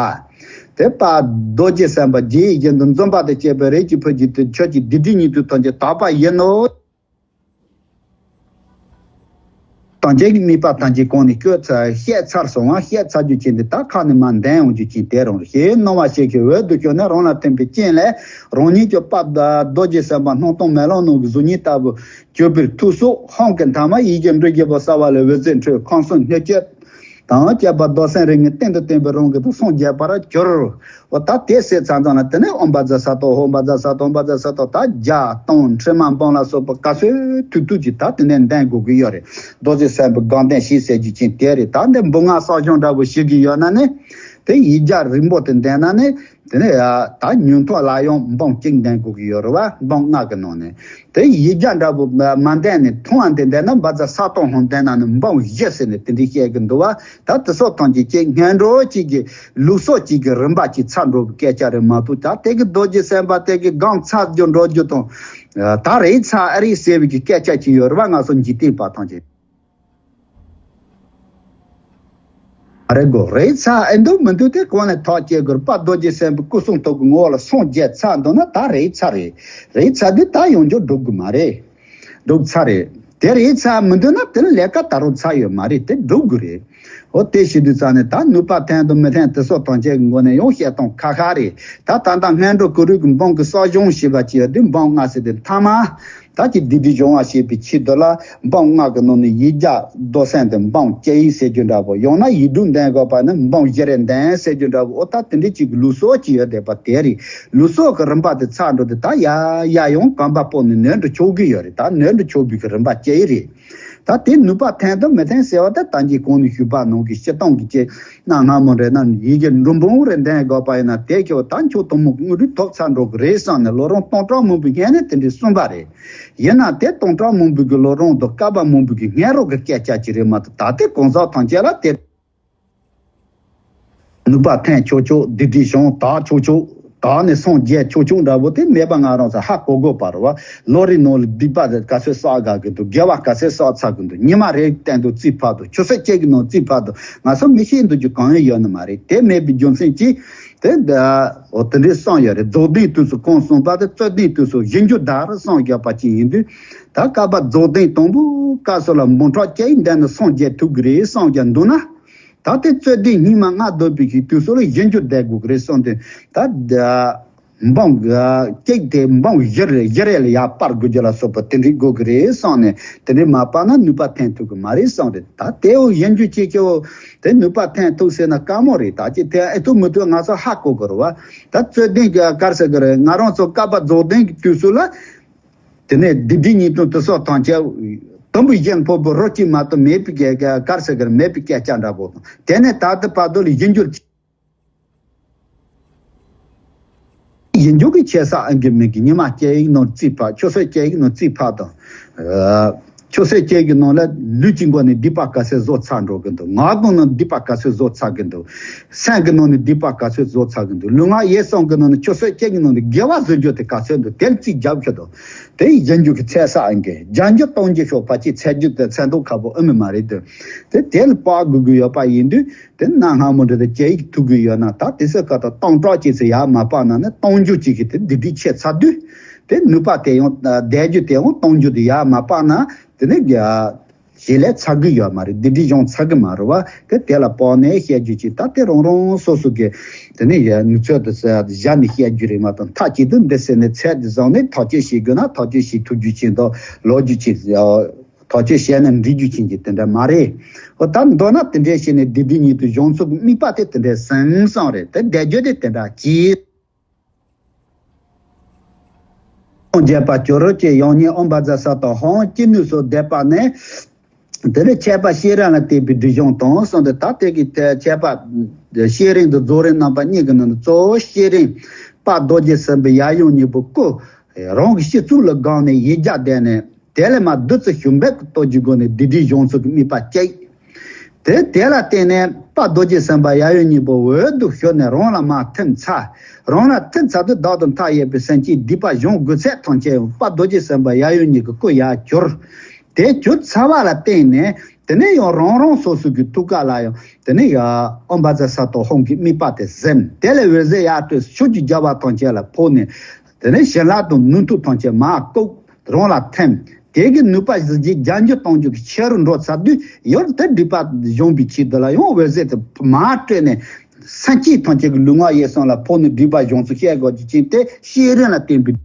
དེ་པ་རྡོ་རྗེ་སེམས་དཔའ་རྗེ་ཡི་རྒྱན་དུ་འཛུམ་པ་དང་བཅས་པའི་རིགས་ཀྱི་བུ་ཁྱོད་ཀྱི་སྡིག་སྒྲིབ་ཉེས་དྲུག་ཐམས་ཅད་དག་པ་ཡིན་ནོ། དམ་ཅན་གྱི་དམིགས་པ་ཐམས་ཅད་གོང་ནས་བཤད་ཚར་བཤད་ཚར་སོང་བ། བཤད་ཚར་རྒྱུ་ཅན་དེ་ད་ཁ་ནས་མར་འདོན་ཡོང་རྒྱུ་ཅན་དེ་རང་རེད། ཞེས་སྣང་བ་ཞིག་གིས་འོད་དུ་ཤོར་ནས་རང་ལ་ཐིམ་པའི་སྤྱན་ལས་རང་ཉིད་ཀྱི་དཔལ་རྡོ་རྗེ་སེམས་དཔའ་སྣང་སྟོང་མེ་ལོང་ནང་གི་གཟུགས་བརྙན་ལྟ་བུ་གྱུར་པའི་ཐུགས་སྲོག་ཧཱུྃ་གི་མཐའ་མ་ཡི་གེ་འབྲུ་བཞི་པོ་གསལ་བ་ལས་འོད་ཟེར་འཕྲོས། ཁམས་གསུམ་སྣོད་བཅུད་དང་བཅས་པ་རྡོར་སེམས་རིགས་ལྔའི་སྟེང་དུ་བསྟན་པའི་རང་གི་དུ་སངས་རྒྱས་པར་གྱུར། འོ་ད་དེ་ཟེར་ཚར་ཙམ་ལ་དེ་ནས་ཨོཾ་བཛྲ་སཏྭ་ཧོཾ་བཛྲ་སཏྭ་ཧོཾ་བཛྲ་སཏྭ། ད་བརྒྱ་སྟོང་ཁྲི་མ་འབུམ་ལ་སོགས་པ་ག་ཚོད་ཐུབ་ཐུབ་ཀྱིས་ད་དེ་ནས་འདོན་དགོས་ཀྱི་ཡོད་རེད། རྡོ་རྗེ་སེམས་དཔའི་དགོངས་དོན་ཞེས་ཟེར་རྒྱུ་ཅན་དེ་རེད། ད་འདི་འབུམ་ལྔ་གསོག་སྦྱོང་འདྲ་པོ་ཞིག་གི་ཡོད་ན་ནི་དེ་ཡིག་བརྒྱ་རིང་པོ་དེ་འདོན་ན་ནི་དེ་ནས་ད་ཉུང་མཐོ་ལ་ཡང་འབུམ་གཅིག་འདོན་དགོས་ཀྱི་ཡོད་རེད་བ། འབུམ་ལྔ་གི་ནང་ནས། དེ་ཡིག་བརྒྱ་འདྲ་པོ་མ་མ་འདོན་ནས་ཐུང་བ་འདི་འདོན་ན་བཛྲ་སཏྭ་ཧོཾ་འདོན་ན་ནི་འབུམ་བཞི་ཟེར་ནས་དེ་འདྲ་བཤད་ཀྱི་འདུག་བ། ད་དེ་སོགས་ཐམས་ཅད་ཀྱི་སྔོན་འགྲོ་གཅིག་གི་ལུགས་སྲོལ་གཅིག་གི་རིམ་པ་གཅིག་ཚར་འགྲོ་བའི་སྐད་ཆ་རེད་མ་གཏོགས། ད་དེ་གི་རྡོ་རྗེ་སེམས་དཔའ་དེ་གི་སྒོམ་ཚར་རྒྱུ་འགྲོ་རྒྱུ་དང་། ད་རེད་ཚར་ཨ་རེད་ཟེར་བའི་གི་སྐད་ཆ་ཅིག་ཡོད་རེད་བ། ང་ཚོ་འཇིག་རྟེན་པ་ཐམས་ཅད། རེད་གོ། རེད་ཚར་ཨེ་འདུག་མི་འདུག་དེ་གོང་ནས་ཐག་བཅད་དགོས་རེད་པ། རྡོ་རྗེ་སེམས་དཔའི་སྐུ་གསུང་ཐུགས་ཀྱི་ངོ་བོ་ལ་སངས་རྒྱས་ཚར་འདུག་ན་ད་རེད་ཚར་རེད། རེད་ཚར་དུས་ད་ཡོང་རྒྱུ་འགྲུབ་གི་མ་རེད། འགྲུབ་ཚར་རེད། དེ་རེད་ཚར་མི་འདུག་ན་དེ་ལས་ཀ་ད་རུང་ཚར་ཡོད་མ་རེད། དེ་འགྲུབ་དགོས་རེད། འོ་དེ་བྱེད་དུས་ཙང་ནས་ད་ནུས་པ་ཐོན་དང་མི་ཐོན་དེ་སོགས་ཐམས་ཅད་ཀྱི་སྒོ་ནས་ཡང་བཤད་སྟངས་ཁ་ཁ་རེད། ད་ད་ལྟ་སྔོན་འགྲོ་གུ་རུ་གི་འབུམ་གྱི་གསོག་སྦྱོང་ཞེས་པ་ཅིག་ཡོད་དུས་འབུམ་ལྔ་ཟེར་དེ་མཐའ་མ། ད་ཀྱི་སྡིག་སྒྲིབ་སྦྱོང་བ་བྱེད་པའི་ཆེད་དུ་ལ་འབུམ་ལྔ་གི་ནང་ནས་ཡིག་བརྒྱ་རྡོར་སེམས་དེ་འབུམ་གཅིག་ཡིན་ཟེར་རྒྱུ་འདྲ་པོ། ཡང་ན་ཡིག་དྲུག་འདོན་དགོས་པ་ནི་འབུམ་བཞི་རེ་འདོན་ཟེར་རྒྱུ་འདྲ་པོ། འོ་ད་དེ་འདྲའི་ཅིག་གི་ལུགས་སྲོལ་ཅིག་ཡོད་བསྡད་པ་དེ་རེད། ལུགས་སྲོལ་གི་རིམ་པ་དེ་ཚར་འགྲོ་དུས་ད་ཡ་ཡ་ཡང་གོམ་པ་སྤོ་ནས་ནོར་འགྲོ་ཆོག་གི་ཡོད་རེད། ད་ནོར་འགྲོ་ཆོག་པའི་གི་རིམ་པ་ཅིག་རེད། ད་དེ་ནུས་པ་ཐོན་དང་མི་ཐོན་ཟེར་བ་ད་ད་གིན་གོང་ནས་ཞུས་པ་ནང་གི་སྤྱིར་བཏང་གི་ཅིག་གནའ་སྔ་མོ་རེད་ན་ཡི་གེ་འབྲུ་འབུམ་རེ་འདོན་དགོས་པ་ཡིན་ན་དེ་ཁྱོད་ད་ཁྱོད་དུ་མོ་དངོས་གྲུབ་ཐོབ་ཚར་འགྲོ་གི་རེད་བསམ་ནས་ལོ་རིམ་སྟོང་ཕྲག་མང་པོའི་སྔོན་ནས་དེ་འདྲའི་གསུངས་པ་རེད། ཡིན་ན་དེ་སྟོང་ཕྲག་མང་པོའི་གི་ལོ་རིམ་དང་བསྐལ་པ་མང་པོའི་གི་སྔོན་རོལ་གི་སྐད་ཆ་ཅིག་རེད་མ་གཏོགས། ད་ལྟའི་གང་ཟག་ཐམས་ཅད་ལ་དེ་ནུས་པ་ཐོན་ཆོག་ཆོག་སྡིག་སྒྲིབ་སྦྱོང་དག་ཆོག་ཆོག་དག་ནས་སངས་རྒྱས་ཆོག་ཆོག་འདྲ་པོ་དེ་མེད་པ་ང་རང་ཚོ་ཧ་གོ་དགོས་པ་རེད་བ། ལོ་རེའི་ནང་ལ་སྡིག་པ་ག་ཚོད་བསགས་དགའ་གི་འདུག་དགེ་བ་ག་ཚོད་བསགས་ཚར་གི་འདུག་ཉི་མ་རེའི་སྟེང་དུ་རྩིས་ཕབ་འདུག་ཆུ་ཚོད་གཅིག་གི་ནང་རྩིས་ཕབ་འདུག་ང་ཚོ་མི་ཤེས་འདུག་རྒྱུ་གང་ཡང་ཡོད་ནི་མ་རེད། དེ་མེད་པའི་རྒྱུ་མཚན་གྱིས་དེ་འདྲ་འོ་དེ་འདྲའི་གསུངས་ཡོད་རེད། རྫོགས་ལྡན་དུས་སུ་གང་གསུངས་པ་དེ་རྩོད་ལྡན་དུས་སུ་གཞི་འགྱུར་དག་རེད་གསུངས་ཡོད་པ་ཅིག་ཡིན་དུས། ད་བསྐལ་པ་རྫོགས་ལྡན་དང་པོའི་སྐབས་སུ་ལ་འབུམ་ཕྲག་གཅིག་འདོན་ནས་སངས་རྒྱས་ཐུབ་ཀྱི་རེད་གསུངས་ཀྱང་འདུག་ན། ད་དེ་རྩོད་ལྡན་སྙིགས་མ་ལྔ་བཟླས་པའི་གི་དུས་སུ་ལ་གཞི་འགྱུར་བསྡད་དགོས་ཀྱི་རེད་གསུངས་ཏེ། ད་འབུམ་གཅིག་དེ་འབུམ་བཞི་རེ་བཞི་རེ་ལ་ཡར་སྤར་དགོས་རྒྱུ་ལ་སོགས་པ་དེ་འདྲའི་དགོས་ཀྱི་རེད་གསུངས་ནས། དེ་འདྲའི་མ་སྤར་ན་ནུས་པ་ཐོན་ཐུབ་ཀྱི་མ་རེད་གསུངས་རེད། ད་དེའོ་གཞི་འགྱུར་ཅིག་ཅིའོ་དེ་ནུས་པ་ཐོན་ཐུབ་ཟེར་ན་དཀའ་མོ་རེད། ད་ཅི་དེ་ཨེ་ཐུབ་མི་ཐུབ་ང་ཚོ་ཧ་གོ་དགོས་རེད་བ། ད་རྩོད་ལྡན་གྱི་གར་ཟེར་གི་རེད། ང་རང་ཚོ་བསྐལ་པ་རྫོགས་ལྡན་གྱི་དུས་སུ་ལ། དེ་ནས་སྡིག་སྒྲིབ་ཉེས་དྲུག་དེ་སོགས་ཐམས་ཅད་དུམ་བུ་བཞི་ཕོག་པའི་རོ་གཅིག་མ་གཏོགས་མེད་པའི་སྐད་ཀ་གར་ཟེར་གར་མེད་པའི་སྐད་ཆ་འདྲ་པོ་དང་། དེ་ནས་ད་ལྟ་བར་དུ་ལ་གཞི་འགྱུར་གྱི་གཞི་འགྱུར་གྱི་ཆེ་ས་ཨང་གི་མིང་གི་ཉི་མ་སྐྱེ་ཡིག་ནང་རྩིས་ཕབ། ཆུ་ཚོད་སྐྱེ་ཡིག་ནང་རྩིས་ཕབ་དང་། ཆུ་ཚོད་སྐྱེ་ཡིག་ནང་ལ་ལུས་ཀྱི་སྒོ་ནས་སྡིག་པ་ག་ཚོད་བཟོ་ཚར་འགྲོ་གི་འདུག་ངག་གི་ནང་སྡིག་པ་ག་ཚོད་བཟོ་ཚར་གི་འདུག་སེམས་ཀྱི་ནང་ནས་སྡིག་པ་ག་ཚོད་བཟོ་ཚར་གི་འདུག་ལུས་ངག་ཡིད་གསུམ་གྱི་ནང་ནས་ཆུ་ཚོད་གཅིག་གི་ནང་ནས་དགེ་བ་བཟོ་རྒྱུ་དེ་ག་ཚོད་འདུག་དེ་ལ་རྩིས་རྒྱབ་ཤོག་དང་། དེ་གཞན་རྒྱུ་གི་ཚད་ས་ཨེ་འགལ། རྒྱ་འགྱུར་སྟོང་རྒྱུ་ཤོག་ཕལ་ཆེར་ཚད་རྒྱུ་དེ་ཚད་མདོག་ཁ་པོ་ཨེ་མི་མ་རེད་དེ། དེ་དེ་ལ་སྤར་དགོས་ཀྱི་ཡོད་པ་ཡིན་དུས། དེ་གནའ་སྔ་མོ་འདྲ་དེ་སྐྱེ་ཡིག་ཐུག་གི་ཡོད་ན། ད་དེ་ཚོ་ཁ་ད་སྟོང་ཕྲག་གཅིག་ཚེ་ཡར་མ་སྤར་ན་ནི་སྟོང་རྒྱུ་གཅིག་གི་དེ་སྡིག་སྒྲིབ་ཆད་ཚར་དུས། དེ་ནུས་པ་དེ་ཡང་བཟླས་རྒྱུ་དེ་ཡང་སྟོང་རྒྱུ་དེ་ཡར་མ་སྤར་ན་དེ་ནི་རྒྱ། ཞེས་ལས་ཚར་གི་ཡོད་མ་རེད། སྡིག་སྒྲིབ་སྦྱོང་ཚར་གི་མ་རེད་བ། དེ་དེ་ལ་དཔག་ནས་བཤད་རྒྱུ་ཅིག་ད་དེ་རང་རང་སོ་སོ་གི་དེ་ནས་ཡ་ནུས་ཚོད་དུ་བཞག་ནས་བཤད་རྒྱུ་རེད་མ་གཏོགས། མཐའ་གཅིག་ཏུ་འདི་ཟེར་ནས་ཚད་དུ་བཟུང་ནས་ཐག་གཅོད་བྱེད་དགོས་ན་ཐག་གཅོད་བྱེད་ཐུབ་རྒྱུ་ཅིག་དང་ལོ་རྒྱུས་ཅིག་ཐག་གཅོད་བྱས་ནས་འགྲིག་རྒྱུ་ཅན་གྱི་དེ་འདྲ་མ་རེད། འོ་ད་མདོར་ན་དེ་འདྲས་བྱས་ནས་སྡིག་སྒྲིབ་ཉེས་དྲུག་སྦྱོང་ཚུལ་གྱི་དམིགས་པ་དེ་དེ་འདྲས་ཟིན་སོང་རེད། དེ་བཟླས་བརྗོད་དེ་དེ་འདྲ་གྱིས། སངས་རྒྱས་པར་གྱུར་ཅེས་ཡང་སྙིང་ཨོཾ་བཛྲ་སཏྭ་ཧཱུྃ་ཅི་ནུས་སུ་བཟླས་པ་ནི། དེ་ནས་མཆོད་པ་བསྐྱེད་རིམ་ལ་བརྟེན་པའི་སྒྲིབ་སྦྱོང་དང་གསུངས་ཏེ། ད་དེ་གི་མཆོད་པ་བསྐྱེད་རིམ་དང་རྫོགས་རིམ་རྣམ་པ་གཉིས་ཀྱི་ནང་ནས་གཙོ་བོ་བསྐྱེད་རིམ་དཔལ་རྡོ་རྗེ་སེམས་དཔའི་ཡབ་ཡུམ་གཉིས་པོ་སྐུ་རང་གི་སྤྱི་གཙུག་ལ་བསྒོམས་ནས་ཡིག་བརྒྱ་བཟླས་ནས། དེ་ལས་མར་བདུད་རྩི་ཞུན་མའི་གི་སྟོབས་ཀྱི་སྒོ་ནས་སྡིག་སྒྲིབ་སྦྱོང་ཚུལ་གྱི་དམིགས་པ་བསྐྱེད། དེ་དེ་ལ་བརྟེན་ནས་དཔལ་རྡོ་རྗེ་སེམས་དཔའ་ཡབ་ཡུམ་གཉིས་པོ་འོད་དུ་ཞུ་ནས་རང་ལ་མར་ཐིམ་ཚར། རང་ལ་ཐིམ་ཚར་དུས་བདག་དང་མཐའ་ཡས་པའི་སེམས་ཅན་སྡིག་པ་སྦྱོང་དགོས་ཚད་ཐམས་ཅད་དཔལ་རྡོ་རྗེ་སེམས་དཔའ་ཡབ་ཡུམ་གཉིས་ཀྱི་སྐུ་ཡར་གྱུར། དེ་གྱུར་ཚར་བ་ལ་བརྟེན་ནས་དེ་ནས་ཡང་རང་རང་སོ་སོ་གི་ཐུགས་ཀ་ལ་ཡང་དེ་ནས་ཡ་ཨོཾ་བཛྲ་ས་ཏྭ་ཧཱུྃ་གི་དམིགས་པ་དེ་གཟིམ། དེ་ལས་འོད་ཟེར་ཡར་སྤྲོས། ཕྱོགས་ཀྱི་རྒྱལ་བ་ཐམས་ཅད་ལ་ཕོག་ནས། དེ་ནས་བྱིན་རླབས་དང་ནུས་མཐུ་ཐམས་ཅད་མར་བཀུག། རང་ལ་ཐིམ། དེ་གི་ནུས་པ་གཟི་བརྗིད་རྒྱ་འགྱུར་གཏོང་རྒྱུ་གི་ཆེ་རུ་འགྲོ་ཚར་དུས་ཡང་དེ་སྒྲིབ་པ་སྦྱོང་བའི་ཆེད་དུ་ལ་ཡང་འོད་ཟེར་དེ་མར་སྤྲོས་ནས་སེམས་ཅན་ཐམས་ཅད་ཀྱི་ལུས་ངག་ཡིད་གསུམ་ལ་ཕོག་ནས་སྒྲིབ་པ་སྦྱོང་ཚུལ་བཤད་དགོས་ཀྱི་ཅིང་དེ་ཤེས་རིག་ལ་བརྟེན་པའི།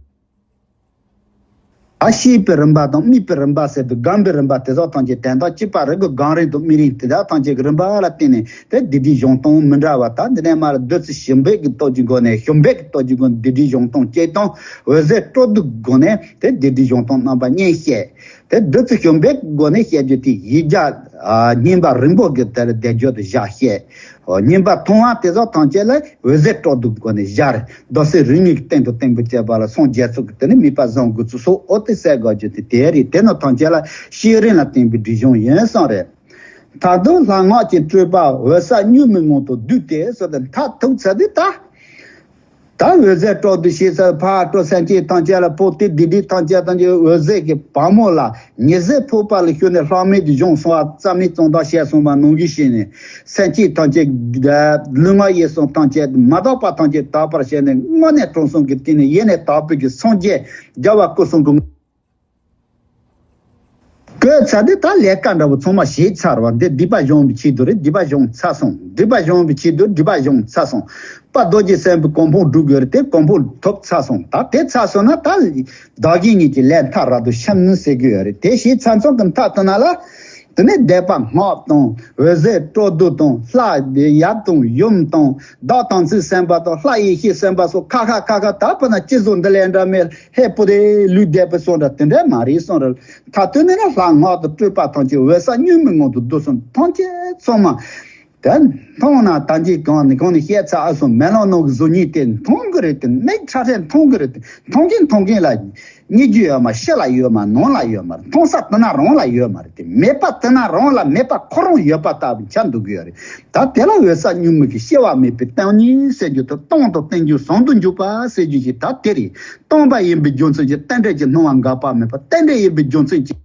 ཨ་ཤེས་པའི་རིམ་པ་དང་དམིགས་པའི་རིམ་པ་ཟེར་དུས་སྒོམ་པའི་རིམ་པ་དེ་དག་ཐམས་ཅད་དོན་དག་གཅིག་པ་རེད་གི། སྒོམ་རིམ་དང་དམིགས་རིམ་དེ་དག་ཐམས་ཅད་ཀྱི་རིམ་པ་ལ་བརྟེན་ནས་དེ་སྡིག་སྒྲིབ་སྦྱོང་སྟངས་མི་འདྲ་བ་དང་། འདི་ནས་མར་བདུད་རྩི་ཞིམ་པོའི་གི་སྟོབས་ཀྱི་སྒོ་ནས་ཞིམ་པོའི་གི་སྟོབས་ཀྱི་སྒོ་ནས་སྡིག་སྒྲིབ་སྦྱོང་སྟངས་བྱེད་སྟངས། འོད་ཟེར་སྤྲོ་བསྡུའི་སྒོ་ནས་དེ་སྡིག་སྒྲིབ་སྦྱོང་སྟངས་རྣམ་པ་གཉིས་བཤད། དེ་བདུད་རྩི་ཞིམ་པོའི་སྒོ་ནས་བཤད་རྒྱུ་དེ་ཡིག་བརྒྱ་ཨ་བསྙེན་པ་རིང་པོ་གི་དེ་ལ་བཟླས་བརྗོད་དུ་བཞག་བཤད། ཨོ་བསྙེན་པ་ཐུང་བ་དེ་ཚོ་ཐམས་ཅད་ལ་འོད་ཟེར་སྤྲོ་བསྡུའི་སྒོ་ནས་སྦྱར། རྡོ་རྩེ་རིམ་གཉིས་ཀྱི་སྟེང་དུ་སྟོན་པ་བྱས་པ་ལ་སངས་རྒྱས་ཚོགས་ཀྱི་དེ་ནི་དམིགས་པ་བཟང་དགོས་ཚུལ་སོགས་འོ་དེ་གསལ་དགོས་རྒྱུ་དེ་དེ་རེད། དེ་ནི་ཐམས་ཅད་ལ་ཤེས་རིག་ལ་བརྟེན་པའི་སྒྲིབ་སྦྱོང་ཡིན་གསུངས་རེད། ད་དུང་ལྷ་སྔགས་ཀྱི་སྤྲུལ་པ་འོད་གསལ་གཉུག་མའི་ངང་དུ་བསྡུས་ཏེ་ཟེར་ཏེ་མཐར་ཐུག་ཚར་དུས་ད། ད་འོད་ཟེར་སྤྲོ་བསྡུ་ཞེས་ཚར་ཕར་སྤྲོ་སེམས་ཅན་ཐམས་ཅད་ལ་ཕོག་སྟེ་སྡིག་སྒྲིབ་ཐམས་ཅད་ཐམས་ཅད་འོད་ཟེར་གྱི་བ་མོ་ལ་ཉི་ཟེར་ཕོག་པ་ལ་ཞུགས་ནས་ལྷག་མེད་དུ་སྦྱོང་གསུངས་པ་རྩ་མེད་གཙང་དག་བཤད་གསུངས་པ་ནང་བཞིན་བྱས་ནས་སེམས་ཅན་ཐམས་ཅད་ལུས་ངག་ཡིད་གསུམ་ཐམས་ཅད་མ་དག་པ་ཐམས་ཅད་དག་པར་བྱས་ནས་དངོས་གནས་དྲང་སྲོང་གི་སྟེང་ནས་ཡེ་ནས་དག་པའི་གི་སངས་རྒྱས་རྒྱལ་བ་སྐུ་གསུམ་གྱི། བཀོད་ཚར་དུས་ད་ལས་ཀ་འདྲ་བོ་ཚང་མ་བྱས་ཚར་བ་འདི་སྡིག་པ་སྦྱོང་བའི་ཆེད་དུ་རེད། སྡིག་པ་སྦྱོང་ཚར་སོང་། སྒྲིབ་པ་སྦྱོང་བའི་ཆེད་དུ་སྒྲིབ་པ་སྦྱོང་ཚར་སོང་། དཔལ་རྡོ་རྗེ་སེམས་དཔའི་གོ་འཕང་སྒྲུབ་དགོས་རེད། དེ་གོ་འཕང་ཐོབ་ཚར་སོང་། ད་དེ་ཚར་སོང་ན་ད་བདག་གཞན་གཉིས་ཀྱི་ལས་མཐའ་རབ་ཏུ་ཕྱིན་ནི་ཟེར་གི་ཡོད་རེད། དེ་བྱས་ཚར་སོང་གི་མཐའ་དེ་ན་ལ། དེ་ནས་བཟླས་པ་སྔགས་དང་འོད་ཟེར་སྤྲོ་བསྡུ་དང་ལྷ་ཡབ་དང་ཡུམ་དང་བདག་དམ་ཚིག་སེམས་དཔའ་དང་ལྷ་ཡེ་ཤེས་སེམས་དཔའ་སོགས་ཁ་ཁ་ཁ་ཁ་ད་ཕུ་ན་ཅི་བཟོ་འདི་ལས་འདྲ་མེད། ཧེ་པོ་དེ་ལུས་བསྡད་པའི་སོ་འདྲ་དེ་འདྲ་མ་རེད་གསུངས་རེད། མཐའ་དོན་ནི་ལྷ་སྔགས་དང་སྤྲུལ་པ་ཐམས་ཅད་འོད་གསལ་གཉུག་མའི་ངང་དུ་བསྡུས་སོང་། ཐམས་ཅད་ཚང་མ་དེ་མཐོང་ན་ད་ཅི་གང་ནས་གང་ནས་བཤད་ཚར་ཨ་སོང་། མེ་ལོང་ནང་གི་གཟུགས་བརྙན་དེ་མཐོང་གི་རེད། དེ་མིག་ཁྲ་ཁྲས་མཐོང་གི་རེད། དེ་མཐོང་གིན་མཐོང་གིན་ལ་རྙེད་རྒྱུ་ཡོད་མ། ཕྱི་ལ་ཡོད་མ། ནང་ལ་ཡོད་མ་རེད། མཐོང་ས་དེ་ན་རང་ལ་ཡོད་མ་རེད། དེ་མེད་པ་དེ་ན་རང་ལ་མེད་པ་ཁོ་རང་ཡོད་པ་ལྟ་བུ་ཆགས་འདུག་གི་ཡོད་རེད། ད་དེ་ལ་འོད་གསལ་གཉུག་མའི་གི་སྐྱེ་བ་མེད་པའི་སྟོང་ཉིད་ཟེར་རྒྱུ་དང་སྟོང་དང་བརྟེན་རྒྱུ་ཟུང་དུ་འཇུག་པ་ཟེར་རྒྱུ་ཞིག་ད་དེ་རེད། སྟོང་པ་ཡིན་པའི་རྒྱུ་མཚན་གྱིས་རྟེན་འབྲེལ་གྱི་སྣང་བ་འགག་པ་མེད་པ། རྟེན་འབྲེལ་ཡིན་པའི་རྒྱུ་མཚན་གྱིས་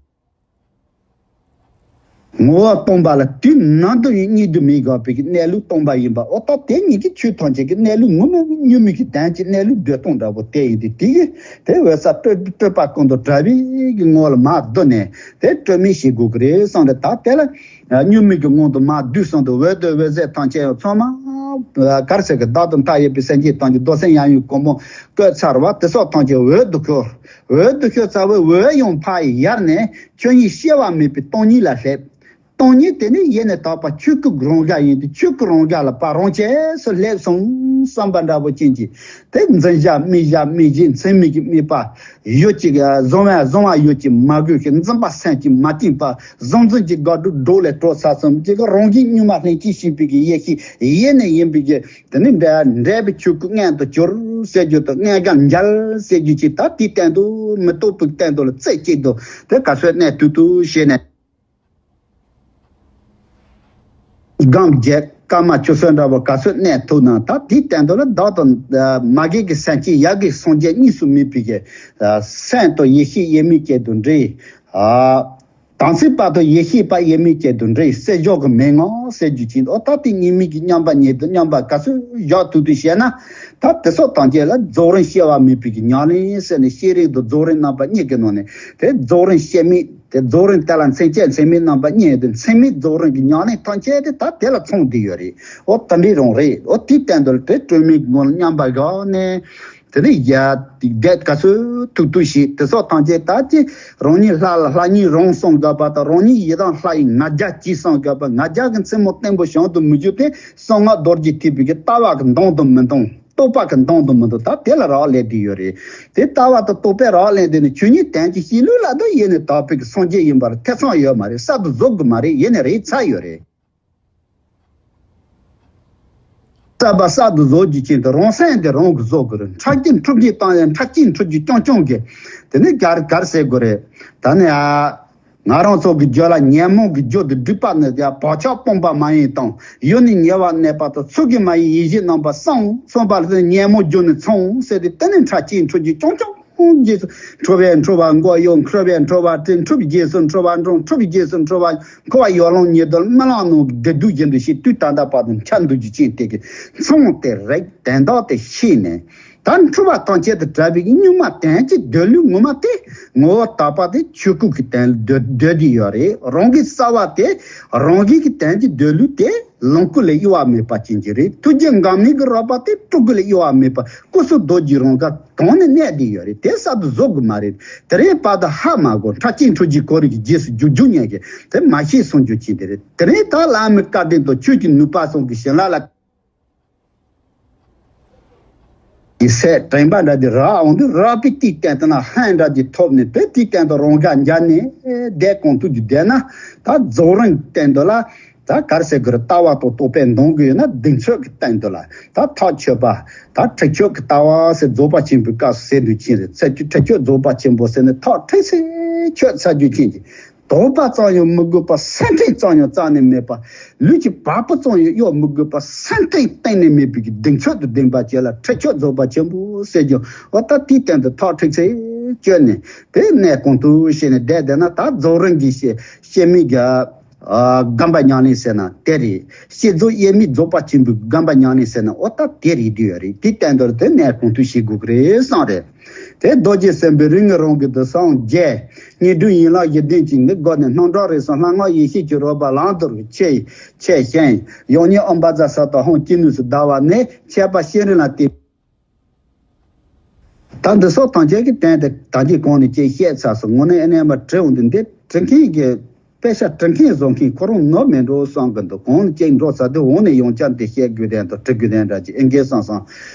ངོ་བོ་སྟོང་པ་ལ་དུས་ནམ་དུ་ཡང་གཉིས་སུ་མི་འགག་པའི་གི་གནས་ལུགས་སྟོང་པ་ཡིན་པ། འོ་ད་དེ་ཉིད་ཀྱི་ཆོས་ཐམས་ཅད་ཀྱི་གནས་ལུགས་ངོ་མ་གཉུག་མའི་གི་དོན་གྱི་གནས་ལུགས་སྒྲོ་སྟོང་འདྲ་པོ་དེ་ཡིན་ཏེ། དེ་གི་དེ་འོད་གསལ་སྤྲོས་སྤྲོས་པ་ཀུན་ཏུ་བྲལ་བའི་གི་ངོ་ལ་མར་བསྡུས་ནས་དེ་སྤྲོས་མེད་བྱེད་དགོས་ཀྱི་རེད་གསུངས་རེད། ད་དེ་ལ། གཉུག་མའི་གི་ངང་དུ་མར་བསྡུས་སོང་དུས་འོད་དང་འོད་ཟེར་ཐམས་ཅད་ཡང་ཚང་མ་ག་རེ་ཟེར་གི། བདག་དང་མཐའ་ཡས་པའི་སེམས་ཅན་ཐམས་ཅད་རྡོར་སེམས་ཡབ་ཡུམ་གོ་འཕང་བཀོད་ཚར་བ་དེ་སོགས་ཐམས་ཅད་འོད་དུ་ཤོར། འོད་དུ་ཤོར་ཚར་བའི་འོད་ཡང་ཕར་ཡལ་ནས་ཆོས་ཉིད་སྐྱེ་བ་མེད་པའི་སྟོང་ཉིད་ལ་སླེབས། སྟོང་ཉིད་དེ་ནི་ཡེ་ནས་དག་པ་ཆོས་སྐུ་རང་རྒྱལ་ཡིན་ཏེ། ཆོས་སྐུ་རང་རྒྱལ་ལ་ཕར་རང་ཆས་སུ་སླེབས་སོང་བསམ་པ་འདྲ་པོ་ཅན་གྱི་དེ་འཛིན་བྱ་དམིགས་བྱ་དམིགས་བྱེད་མཚན་མེད་ཀྱི་དམིགས་པ། ཡོད་ཅིག་བཟུང་བ་བཟུང་བ་ཡོད་ཅིག་མ་དགོས་ཤིང་། འཛིན་པ་སེམས་ཀྱིས་མ་བཅིངས་པ། གཟུང་འཛིན་གྱི་དགག་སྒྲུབ་སྒྲོག་ལས་གྲོལ་ཚར་སོང་ཅིག་རང་བཞིན་གཉུག་མ་ལྷན་ཅིག་སྐྱེས་པའི་གི་ཡེ་ཤེས་ཡེ་ནས་ཡིན་པའི་གི་དེ་ནི་འབྲེལ་འབྲེལ་བའི་ཆོས་སྐུ་མངོན་དུ་གྱུར་ཟེར་རྒྱུ་དང་། མངོན་དགའ་མཇལ་ཟེར་རྒྱུ་ཅིག་ད་དེའི་སྟེང་དུ་མི་རྟོག་པའི་སྟེང་དུ་ལ་རྩེ་གཅིག་ཏུ་དེ་ག་ཚོད་གནས་ཐུབ་ཐུབ་བྱས་ནས། སྒོམ་བརྒྱབ། སྐར་མ་བཅུ་གསུམ་འདྲ་པོ་ག་ཚོད་གནས་ཐུབ་ན། ད་དེའི་སྟེང་དུ་ལ་བདག་དང་མ་རྒན་གྱི་སེམས་ཅན་ཡ་གི་སངས་རྒྱས་གཉིས་སུ་མེད་པའི་གི་སེམས་དང་ཡེ་ཤེས་དབྱེར་མེད་ཅན་དུ་འདྲེས། དམ་ཚིག་པ་དང་ཡེ་ཤེས་པ་དབྱེར་མེད་ཅན་དུ་འདྲེས། བསལ་བཞག་གི་མན་ངག་ཟེར་རྒྱུ་ཅིག་འདུག་ད་དེ་གཉིས་མེད་ཀྱི་མཉམ་པ་ཉིད་དུ་མཉམ་པ་ག་ཚོད་བཞག་ཐུབ་ཐུབ་བྱས་ན། ད་དེ་སོགས་ཐམས་ཅད་ལ་རྫོགས་རིམ་སྐྱེ་བ་མེད་པའི་གི་ཉམས་ལེན་ཟེར་ནས་ཤེས་རིག་དང་རྫོགས་རིམ་རྣམ་པ་གཉིས་ཀྱི་ནང་ནས་དེ་རྫོགས་རིམ་སྐྱེ་མེད། དེ་རྫོགས་རིམ་དེ་ལ་མཚན་བཅས་མཚན་མེད་རྣམ་པ་གཉིས་ཏེ། མཚན་མེད་རྫོགས་རིམ་གྱི་ཉམས་ལེན་ཐམས་ཅད་དེ་ད་དེ་ལ་ཚང་བསྡད་ཡོད་རེད། འོ་དེ་འདྲའི་རང་རེད། འོ་དེའི་སྟེང་དུ་དེ་སྤྲོས་མེད་ངང་ལ་མཉམ་པར་བཞག་ནས། དེ་ནས་ཡ་དེ་ག་ཚོད་ཐུབ་ཐུབ་བྱེད། དེ་སོགས་ཐམས་ཅད་ད་ཅི་རང་ཉིད་ལྷ་ལ་ལྷ་ཉིད་རང་གསུངས་དགོས་པ་དང་། རང་ཉིད་ཡི་དམ་ལྷ་ཡི་ང་རྒྱལ་གྱིས་གསུངས་དགོས་པ། ང་རྒྱལ་གྱི་མཚན་མོ་བརྟན་པོ་བྱང་དུ་མི་འགྱུར་ཏེ། གསང་སྔགས་རྡོ་རྗེ་ཐེག་པའི་གི་ལྟ་བ་གི་འདང་དུ་མི་འདང་། རྟོགས་པ་གི་འདང་དུ་མི་འདང་། ད་དེ་ལ་རག་ལས་བསྡད་ཡོད་རེད། དེ་ལྟ་བ་དང་རྟོགས་པའི་རག་ལས་བསྡད་ནས་ཆོས་ཉིད་དོན་གྱི་གཤིས་ལུགས་ལ་ད་ཡེ་ནས་དག་པའི་གི་སངས་རྒྱས་ཡིན་པར་ཐེ་ཚོམ་ཡོད་མ་རེད། གསར་དུ་བཟོ་དགོས་མ་རེད། ཡེ་ནས་རེད་ཚར་ཡོད་རེད། གསར་པ་གསར་དུ་བཟོ་རྒྱུ་ཅན་དུ་རང་སེམས་དེ་རང་གིས་བཟོ་དགོས་རེད། འཁྲབ་ཀྱི་འཁྲུག་རྒྱུ་བཏང་ཡང་འཁྲབ་ཀྱི་འཁྲུག་རྒྱུ་རྐྱང་རྐྱང་གི་དེ་ནས་གར་གར་ཟེར་དགོས་རེད། ད་ནི་ཨ། ང་རང་ཚོ་གི་རྒྱུད་ལ་ཉོན་མོངས་ཀྱི་རྒྱུ་དེ་སྒྲིབ་པ་ནི་ཡང་བག་ཆགས་སྤངས་པ་མ་ཡིན་དང་། ཡུལ་ནི་ཉེ་བར་གནས་པ་དང་། ཚུལ་གྱིས་མ་ཡིན་ཡིད་བཞིན་རྣམ་པར་སངས། གསུངས་པ་ལ་ཉོན་མོངས་རྒྱུ་ནི་ཚང་ཟེར་ཏེ། དེ་ནི་ཕྲ་ཅིང་འཁྲུལ་རྒྱུ་རྐྱང་རྐྱང་རྗེས་སུ། འཁྲུལ་པས་འཁྲུལ་པ་མགོ་གཡོགས། འཁྲུལ་པས་འཁྲུལ་པ་དྲན། འཁྲུལ་པའི་རྗེས་སུ་འཁྲུལ་པ་འབྲང་། འཁྲུལ་པའི་རྗེས་སུ་འཁྲུལ་པ་འཁོར་བ་ཡོ་ལང་ཉེ་དུ་རྨི་ལམ་ནང་གི་བདེ་སྡུག་བཞིན་དུ་ཤེས། དུས་ད་ལྟ་བར་དུ་འཆར་འདུག་རྒྱུ་ཅན་དེ་གི་མཚང་དེ་རེག་དོན་དག་དེ་ཤེས་ནས། ད་འཁྲུལ་པ་ཐམས་ཅད་དང་བྲལ་བའི་གཉུག་མ་དོན་གྱི་སྡོད་ལུགས་ངོ་མ་དེ། ངོ་བོ་དག་པ་དེ་ཆོས་སྐུ་གི་དོན་ལ་སྡོད་སྡོད་ཀྱི་ཡོད་རེད། རང་གི་རྩ་བ་དེ། རང་གི་གི་དོན་གྱི་སྡོད་ལུགས་དེ་ལོངས་སྐུ་ལས་གཡོ་བ་མེད་པ་ཅན་གྱི་རེད། ཐུགས་རྗེ་འགག་མེད་ཀྱི་རོལ་པ་དེ་སྤྲུལ་སྐུ་ལས་གཡོ་བ་མེད་པ། སྐུ་གསུམ་རྡོ་རྗེ་རང་ག་གང་ནས་གནས་བསྡད་ཡོད་རེད། དེ་གསར་དུ་བཟོ་དགོས་མ་རེད། དེ་རིང་བར་དུ་ཧ་མ་གོ། ཕྲ་ཅིང་འཁྲུལ་རྒྱུ་གོ་རིགས་ཀྱི་རྗེས་སུ་རྒྱུག་རྒྱུག་ཉན་གྱི་དེ་མ་ཤེས་གསུང་རྒྱུ་ཅན་དེ་རེད། དེ་རིང་ད་བླ་མའི་བཀའ་དྲིན་དང་ཆོས་ཀྱི་ནུས་པ་གསུམ་གྱི་བྱིན་རླབས་ལ། ཡི་སེ་དྲན་པ་འདྲ་དེ་རག་འོང་དུས། རག་པའི་དུས་གཏན་དུ་ན་ཧན་འདྲ་དེ་ཐོབ་ནས། དེ་དུས་གཏན་དུ་རང་དགའ་འཇགས་ནས་བསྡད་གོང་དུ་རྒྱུ་བསྡད་ན། ད་རྫོགས་རིམ་གྱི་སྟེང་དུ་ལ་ད་ག་རེ་ཟེར་དགོས་རེད། ལྟ་བ་དང་རྟོག་པས་འདང་གི་ཡོད་ན། གདེང་ཚོད་ཀྱི་སྟེང་དུ་ལ་ད་ཐག་ཆོད་པ། ད་ཁྲིད་ཆོད་ཀྱི་ལྟ་བ་ཟེར། རྫོགས་པ་ཆེན་པོའི་སྐབས་སུ་ཟེར་དུས་ཅི་རེད། ཁྲིད་ཆོད་རྫོགས་པ་ཆེན་པོ་ཟེར་ནས་ཐག་ཁྲིད་ཚེ་ཆོད་ཚར་རྒྱུ་ཅན་གྱི། དོགས་པ་ཙམ་ཡང་མི་དགོས་པ། སེམས་ཁྲལ་ཙམ་ཡང་རྩ་ནས་མེད་པ། ལུས་ཀྱི་བ་སྤུ་ཙམ་ཡང་གཡོ་མི་དགོས་པ། སེམས་ཁྲལ་གཏན་ནས་མེད་པའི་གི་གདེང་ཚོད་དུ་ལྡན་པ་བཅས་ལ་ཁྲིད་ཆོད་རྫོགས་པ་ཆེན་པོ་ཟེར་རྒྱུ། འོ་ད་དེའི་སྟེང་དུ་ཐག་ཁྲིད་ཚེ་ཆོད་ནས་དེ་གནས་གོང་དུ་བྱས་ནས་བསྡད་བསྡད་ན། ད་རྫོགས་རིམ་གྱི་བཤད་བཤད་མིན་གྱི་ཨ་སྒོམ་པ་ཉམས་ལེན་ཟེར་ན་དེ་རེད། བསྐྱེད་རྫོགས་དབྱེར་མེད་རྫོགས་པ་ཆེན་པོའི་སྒོམ་པ་ཉམས་ལེན་ཟེར་ན། འོ་ད་དེ་རེད་འདུག་ཡོད་རེད། དེའི་སྟེང་དུ་དེ་གནས་གོང་དུ་བྱེད་དགོས་ཀྱི་རེད་བསམ་རེད། དེ་རྡོ་རྗེ་སེམས་དཔའི་རིམ་གྱིས་རང་གི་དུ་སངས་རྒྱས། དངོས་གྲུབ་ཡན་ལག་བཞི་ལྡན་གྱི་ནི་སྒོ་ནས། སྣང་གྲགས་རིག་གསུམ་ལྷ་སྔགས་ཡེ་ཤེས་ཀྱི་རོལ་པ་ལམ་དུ་ཆེ་ཆེ་ཞིང་། ཡང་སྙིང་ཨོཾ་བཛྲ་ས་ཏྭ་ཧཱུྃ་ཅི་ནུས་སུ་བཟླ་བ་ནི་མཆོད་པ་བསྐྱེད་རིམ་ལ་བརྟེན། ད་འདི་སོགས་ཐམས་ཅད་ཀྱི་དོན་དེ་ད་གིན་གོང་ནས་ཅིག་བཤད་ཚར་སོང་། དངོས་གནས་ཨེ་ནས་མ་དྲི་འོང་དུས། འདི་དྲི་མཁན་གྱི་དཔེ་ཆ་འབྲི་མཁན་བཟོ་མཁན་ཁོ་རང་ནོར་མེད་འགྲོ་བསམ་གི་འདུག་གོང་ནས་ཅིག་འགྲོ་ཚར་དུས་འོང་ནས་ཡང་བསྐྱར་འདི་བཤད་དགོས་དོན་དང་འབྲི་དགོས་དོན་འདྲ་ཅིག་ཨེ་འགའ་བསམ་སོང་།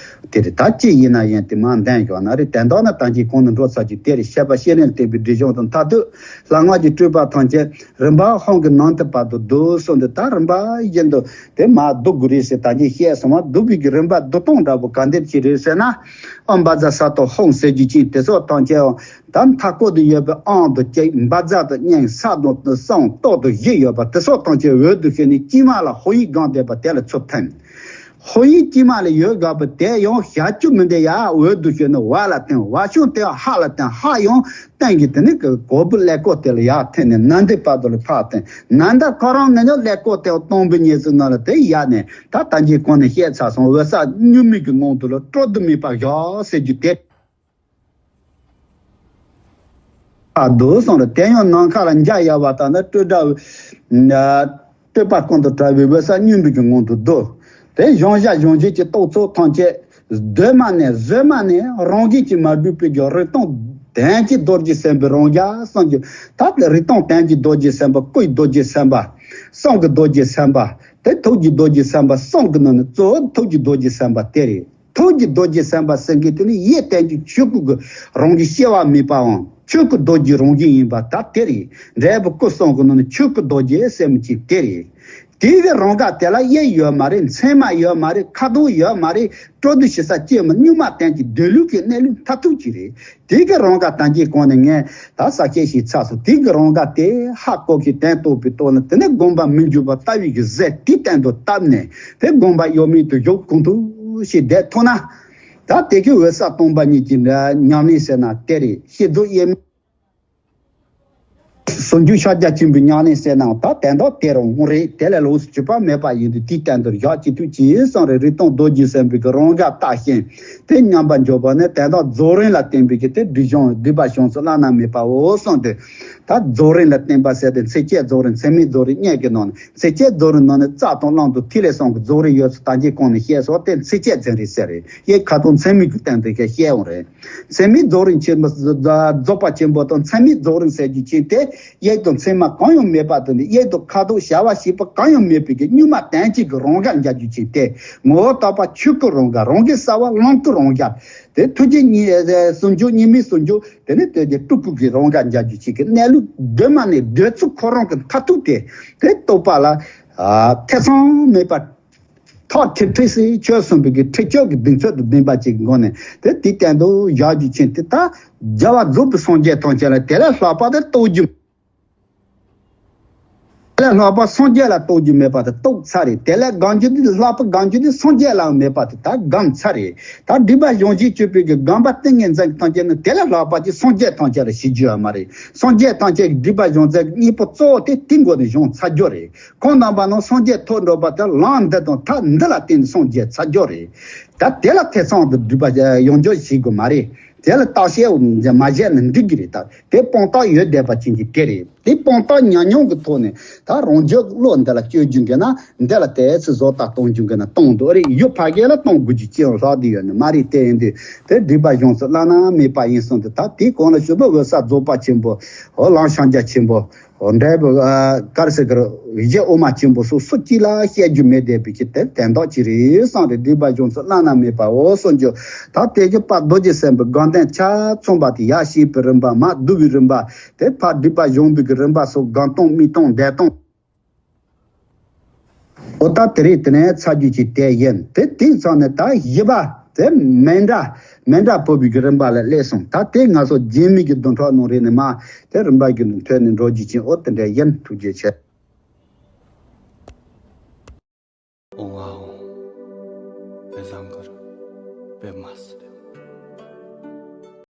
དེ་རེད། ད་ཅི་ཡིན་ན་ཡིན་དེ་མར་འདོན་ཡོང་ན་རེད། དོན་དག་ནི་ད་གིན་གོང་ནས་འགྲོ་ཚར་རྒྱུ་དེ་རེད། བཤད་པ་བསྐྱེད་རིམ་བསྟན་པའི་སྒྲིབ་སྦྱོང་དང་མཐར་ཐུག་ལྷ་སྔགས་ཀྱི་སྤྲུལ་པ་ཐམས་ཅད་རིམ་པ་ཧཱུྃ་གི་ནང་དུ་བར་དུ་བསྡུ་གསུངས་ཏེ། ད་རིམ་པ་བཞིན་དུ་དེ་མར་བསྡུ་དགོས་རེད་ཟེར་ད་གིན་བཤད་སོང་བ། བསྡུ་བའི་གི་རིམ་པ་བསྡུ་སྟངས་འདྲ་པོ་ག་འདྲ་ཅིག་རེད་ཟེར་ན། ཨོཾ་བཛྲ་ས་ཏྭ་ཧཱུྃ་ཟེར་རྒྱུ་ཅན་དེ་སོགས་ཐམས་ཅད་ད་མཐའ་སྐོར་དུ་ཡོད་པའི་ཨོཾ་དང་གཅིག་བཛྲ་དང་གཉིས། ས་དང་གསུམ། ཏྭ་དང་བཞི་ཡོད་པ་དེ་སོགས་ཐམས་ཅད་འོད་དུ་ཞུ་ནས་དཀྱིལ་མ་ལ་ཧོ་ཡིག་སྒང་བསྡད་པ་དེ་ལ་ཚུར་འཐེན། ཧོ་ཡིག་དཀྱིལ་མ་ལ་ཡོད་དགོས་པ་དེ་ཡང་བཞག་རྒྱུ་མི་འདུག་ཡ། འོད་དུ་ཞུ་ནས་འོད་ལ་འཐེན། འོད་ཞུ་དེ་ཡང་ཧ་ལ་འཐེན། ཧ་ཡང་སྟེང་གི་དེ་ནི་གི་གོར་བུ་ཀླད་ཀོར་དེ་ལ་ཡར་འཐེན་ནས་ནཱ་དའི་བར་དུ་ལ་ཕར་འཐེན། ནཱ་ད་ཁོ་རང་ནི་ཡང་ཀླད་ཀོར་དེ་སྟོང་པའི་ཉེར་འཚོའི་ནང་ལ་དེ་ཡར་ནས། ད་ད་གིན་གོང་ནས་བཤད་ཚར་སོང་། འོད་གསལ་གཉུག་མའི་གི་ངང་དུ་ལ་སྤྲོ་བསྡུ་མེད་པར་བཞག་ཟེར་རྒྱུ་དེ། ཨ་འདུག་སོང་རེད། དེ་ཡང་ནམ་མཁའ་ལ་འཇའ་ཡལ་བ་ལྟར་ན་སྤྲོས་བྲལ་བའི་སྤྲོས་པ་ཀུན་ཏུ་བྲལ་བའི་འོད་གསལ་གཉུག་མའི་གི་ངང་དུ་འདུག་དེ་གཞོམ་བྱ་གཞོམ་བྱེད་ཀྱི་རྟོག་ཚོགས་ཐམས་ཅད་གདོད་མ་ནས་གཟོད་མ་ནས་རང་བཞིན་གྱིས་མ་གྲུབ་པའི་གི་རིག་སྟོང་དོན་གྱི་རྡོ་རྗེ་སེམས་དཔའི་རང་རྒྱལ་གསུངས་རྒྱུ། ད་དེ་རིག་སྟོང་དོན་གྱི་རྡོ་རྗེ་སེམས་དཔའ། སྐུ་ཡི་རྡོ་རྗེ་སེམས་དཔའ། གསུང་གི་རྡོ་རྗེ་སེམས་དཔའ། དེ་ཐུགས་ཀྱི་རྡོ་རྗེ་སེམས་དཔའ། གསུང་གི་ནང་ནས་གཙོ་བོ་ཐུགས་ཀྱི་རྡོ་རྗེ་སེམས་དཔའ་དེ་རེད། ཐུགས་ཀྱི་རྡོ་རྗེ་སེམས་དཔའ་ཟེར་མཁན་དེ་ནི་ཡེ་བརྟན་གྱི་ཆོས་སྐུ་གི་རང་བཞིན་སྐྱེ་བ་མེད་པའམ་ཆོས་སྐུ་རྡོ་རྗེ་རང་བཞིན་ཡིན་པ་ད་དེ་རེད། འབྲས་བུ་སྐུ་གསུང་གི་ནང་ནས་ཆོས་སྐུ་རྡོ་རྗེ་ཟེར་མི་གཅིག་དེ་རེད། དེའི་གི་རང་དགའ་དེ་ལ་དབྱིབས་ཡོད་མ་རེད། མཚན་མ་ཡོད་མ་རེད། ཁ་དོག་ཡོད་མ་རེད། སྤྲོ་བསྡུ་བྱེད་ས་ཅི་ཡང་མེད། གཉུག་མ་དོན་གྱི་སྡོད་ལུགས་ཀྱི་གནས་ལུགས་མཐར་ཐུག་ཅིག་རེད། དེ་གི་རང་དགའ་ད་གིན་གོང་ནས་ངས་ད་གསལ་བཤད་ཞིག་ཚར་སོང་། དེ་གི་རང་དགའ་དེ་ཧ་གོ་གི་དོན་རྟོགས་པའི་ཐོག་ནས། དེ་ནས་སྒོམ་པ་མི་འགྱུར་བ་ལྟ་བའི་གི་གཟེར་དེའི་སྟེང་དུ་བཏབ་ནས། དེ་སྒོམ་པ་གཡོ་མེད་དུ་བཞུགས་གོང་དུ་ཞིག་བསྡད་ཐུབ་ན། ད་དེ་གི་འོད་གསལ་སྟོང་པ་ཉིད་ཀྱི་ཉམས་ལེན་ཟེར་ན་དེ་རེད། བསྐྱེད་རྫོགས་དབྱེར་མེད། ཟུང་འཇུག་ཕྱག་རྒྱ་ཆེན་པོའི་ཉམས་ལེན་ཟེར་ནའང་ད་དོན་དག་དེ་རང་རེད། དེ་ལས་ལོགས་སུ་གྱུར་པ་མེད་པ་ཡིན་དུས་དེའི་སྟེང་དུ་བཞག་ཅི་ཐུབ་ཅི་གསུངས་རེད། རིག་སྟོང་རྡོ་རྗེ་སེམས་དཔའི་གི་རང་དགའ་བརྟགས་ཤིང་དེ་མཉམ་པར་འཇོག་པ་ནི་དོན་དག་རྫོགས་རིམ་ལ་བརྟེན་པའི་གི་དེ་སྒྲིབ་སྦྱོང་སྒྲིབ་པ་སྦྱོང་ཚུལ་བླ་ན་མེད་པའོ་གསུངས་ཏེ། ད་རྫོགས་རིམ་ལ་བརྟེན་པ་ཟེར་ཏེ་ཚིགས་བཅད་རྫོགས་རིམ་ཚིག་མེད་རྫོགས་རིམ་གཉིས་ཀྱི་ནང་ནས། ཚིགས་བཅད་རྫོགས་རིམ་ནང་ནས་རྩ་དང་བླང་དོར་ཐིག་ལེ་གསུམ་གྱི་རྫོགས་རིམ་ཡོད་ཚུལ་ད་གིན་གོང་ནས་བཤད་སོང་། དེ་ཚིགས་བཅད་ཚན་རིག་ཟེར་རེད། དབྱིབས་ཁ་དོག་མཚན་མའི་གི་སྟེང་དུ་བཤད་ཡོང་རེད། མཚན་མེད་རྫོགས་རིམ་ཆེན་པོ། རྫོགས་པ་ཆེན་པོ་དང་མཚན་མེད་རྫོགས་རིམ་ཟེར་རྒྱུ་ཅན་དེ། དབྱིབས་དང་མཚན་མ་གང་ཡང་མེད་པ་དེ་ནི། དབྱིབས་དང་ཁ་དོག་བྱ་བ་བྱེད་པ་གང་ཡང་མེད་པའི་གི་གཉུག་མ་དོན་གཅིག་གི་རང་དགའ་འཇགས་རྒྱུ་ཅན་དེ། ངོ་བོ་དག་པ་ཆོས་སྐུ་རང་དགའ། རང་གི་རྩ་བ་ལོངས་སྐུ་རང་དགའ། དེ་ཐུགས་རྗེ་ཉི་ཟུང་འཇུག་གཉུག་མའི་ཟུང་འཇུག་དེ་ནི་དེ་དེ་སྤྲུལ་སྐུ་གི་རང་དགའ་འཇགས་རྒྱུ་ཅན་གྱི་གནས་ལུགས་གདོད་མ་ནས་གདོད་ཚུལ་ཁོ་རང་གི་མཐར་ཐུག་དེ། དེ་རྟོགས་པ་ལ་ཐེ་ཚོམ་མེད་པར། ཐག་ཁྲིག་ཁྲིག་སེ་ཆོད་སོང་བའི་གི་ཁྲིད་ཆོད་ཀྱི་གདེང་ཚོད་དུ་ལྡན་པ་ཅིག་གི་སྒོ་ནས་དེ་དེའི་སྟེང་དུ་བཞག་རྒྱུ་ཅན་དེ། ད་རྒྱལ་བ་རྫོགས་པའི་སངས་རྒྱས་ཐམས་ཅད་ལ་དེ་ལས་ལྷག་པ་དེ་རྟོགས་རྒྱུ། དེ་ལས་ལྷག་པ་སངས་རྒྱས་ལ་རྟོགས་རྒྱུ་མེད་པ་དེ་རྟོགས་ཚར་རེད། དེ་ལས་སྒོམ་རྒྱུ་དེ་ལྷག་པ་སྒོམ་རྒྱུ་དེ་སངས་རྒྱས་ལའང་མེད་པ་དེ་ད་སྒོམ་ཚར་རེད། ད་སྒྲིབ་པ་སྦྱང་བྱེད་སྤྱོད་པའི་གི་སྒོམ་པ་ཏིང་ངེ་འཛིན་གྱི་ཐམས་ཅད་ནི་དེ་ལས་ལྷག་པ་ཅིག་སངས་རྒྱས་ཐམས་ཅད་ལ་ཞིག་རྒྱུ་ཡོད་མ་རེད། སངས་རྒྱས་ཐམས་ཅད་ཀྱི་སྒྲིབ་པ་སྦྱང་ཚད་ཀྱི་གཉེན་པོ་གཙོ་བོ་དེ་དེའི་སྒོ་ནས་སྦྱང་ཚར་རྒྱུ་རེད། ཁོང་རྣམ་པ་རྣམས་སངས་རྒྱས་ཐོབ་འགྲོ་བ་དེ་ལམ་འདི་དང་ཐབས་འདི་ལ་བརྟེན་ནས་སངས་རྒྱས་ཚར་རྒྱུ་རེད། ད་དེ་ལ་ཐེ་ཚོམ་དང་སྒྲིབ་པ་ཡོང་རྒྱུ་ཞིག་དགོས་མ་རེད། དེ་ལ་བརྟག་དཔྱད་མ་བྱས་ན་འགྲིག་གི་རེད། ད་དེ་དཔང་རྟགས་ཡོད་བསྡད་པ་ཅན་གྱི་དེ་རེད། དེ་དཔང་རྟགས་ཉམས་མྱོང་གི་ཐོག་ནས་ད་རང་རྒྱུད་བློ་འདི་ལ་བཅོས་རྒྱུ་འགན་ན་འདི་ལ་དེ་ཚོ་བཟོ་ལྟ་གཏོང་རྒྱུ་འགན་ན་གཏོང་འདུག་རེད། ཡུལ་ཕ་གི་ལ་གཏོང་དགོས་རྒྱུ་ཅི་ཡང་ལྷག་བསྡད་ཡོད་ནི་མ་རེད། དེ་ཡིན་དུས་དེ་སྒྲིབ་པ་སྦྱོང་ཚུལ་བླ་ན་མེད་པ་ཡིན་སོང་དུས་ད་དེའི་གོང་ལ་ཞུ་བ་འོད་གསལ་རྫོགས་པ་ཆེན་པོ་འོ་ལམ་ཕྱག་རྒྱ་ཆེན་པོ། འོ་འདྲ་བོ་ཨ་ག་རེ་ཟེར་གི་རེད། ཡེ་ཤེས་དབུ་མ་ཆེན་པོ་སོགས་སུ་གཅིག་ལ་བཤད་རྒྱུ་མེད་བསྡད་པའི་ཆེད་དེ་དོན་དག་ཅིག་རེད་བསམ་རེད། སྒྲིབ་པ་སྦྱོང་ཚུལ་བླ་ན་མེད་པའོ་གསུངས་རྒྱུ། ད་དེ་གི་ཕར་རྡོ་རྗེ་སེམས་དཔའི་དགོངས་དོན་ཆ་ཚང་བ་དེ་ཡར་བཤད་པའི་རིམ་པ། མར་བསྡུ་བའི་རིམ་པ། དེ་ཕར་སྒྲིབ་པ་སྦྱོང་བའི་གི་རིམ་པ་སོགས་སྒོམ་སྟངས་དམིགས་སྟངས་འདོན་སྟངས། འོ་ད་དེ་རེད། དེ་ནས་ཚར་རྒྱུ་ཅིག་དེ་ཡིན། དེ་དེའི་ཚང་ནས་ད་བཞི་པ་དེ་མཎྜལ། མཎྜལ་ཕུལ་བའི་གི་རིམ་པ་ལ་སླེབས་སོང་། ད་དེ་ང་ཚོ་རྗེས་མའི་གི་བདུན་ཕྲག་ནང་རེད་ནས་མ་དེ་རིམ་པ་གི་ནང་ཐོན་ནས་འགྲོ་རྒྱུ་ཅིག་འོ་དེ་འདྲ་ཡིན། ཐུགས་རྗེ་ཆེ། ཨོ་ཝའོ། དཔེ་བཟང་གི་རེད། དཔེ་མ་སྲིད།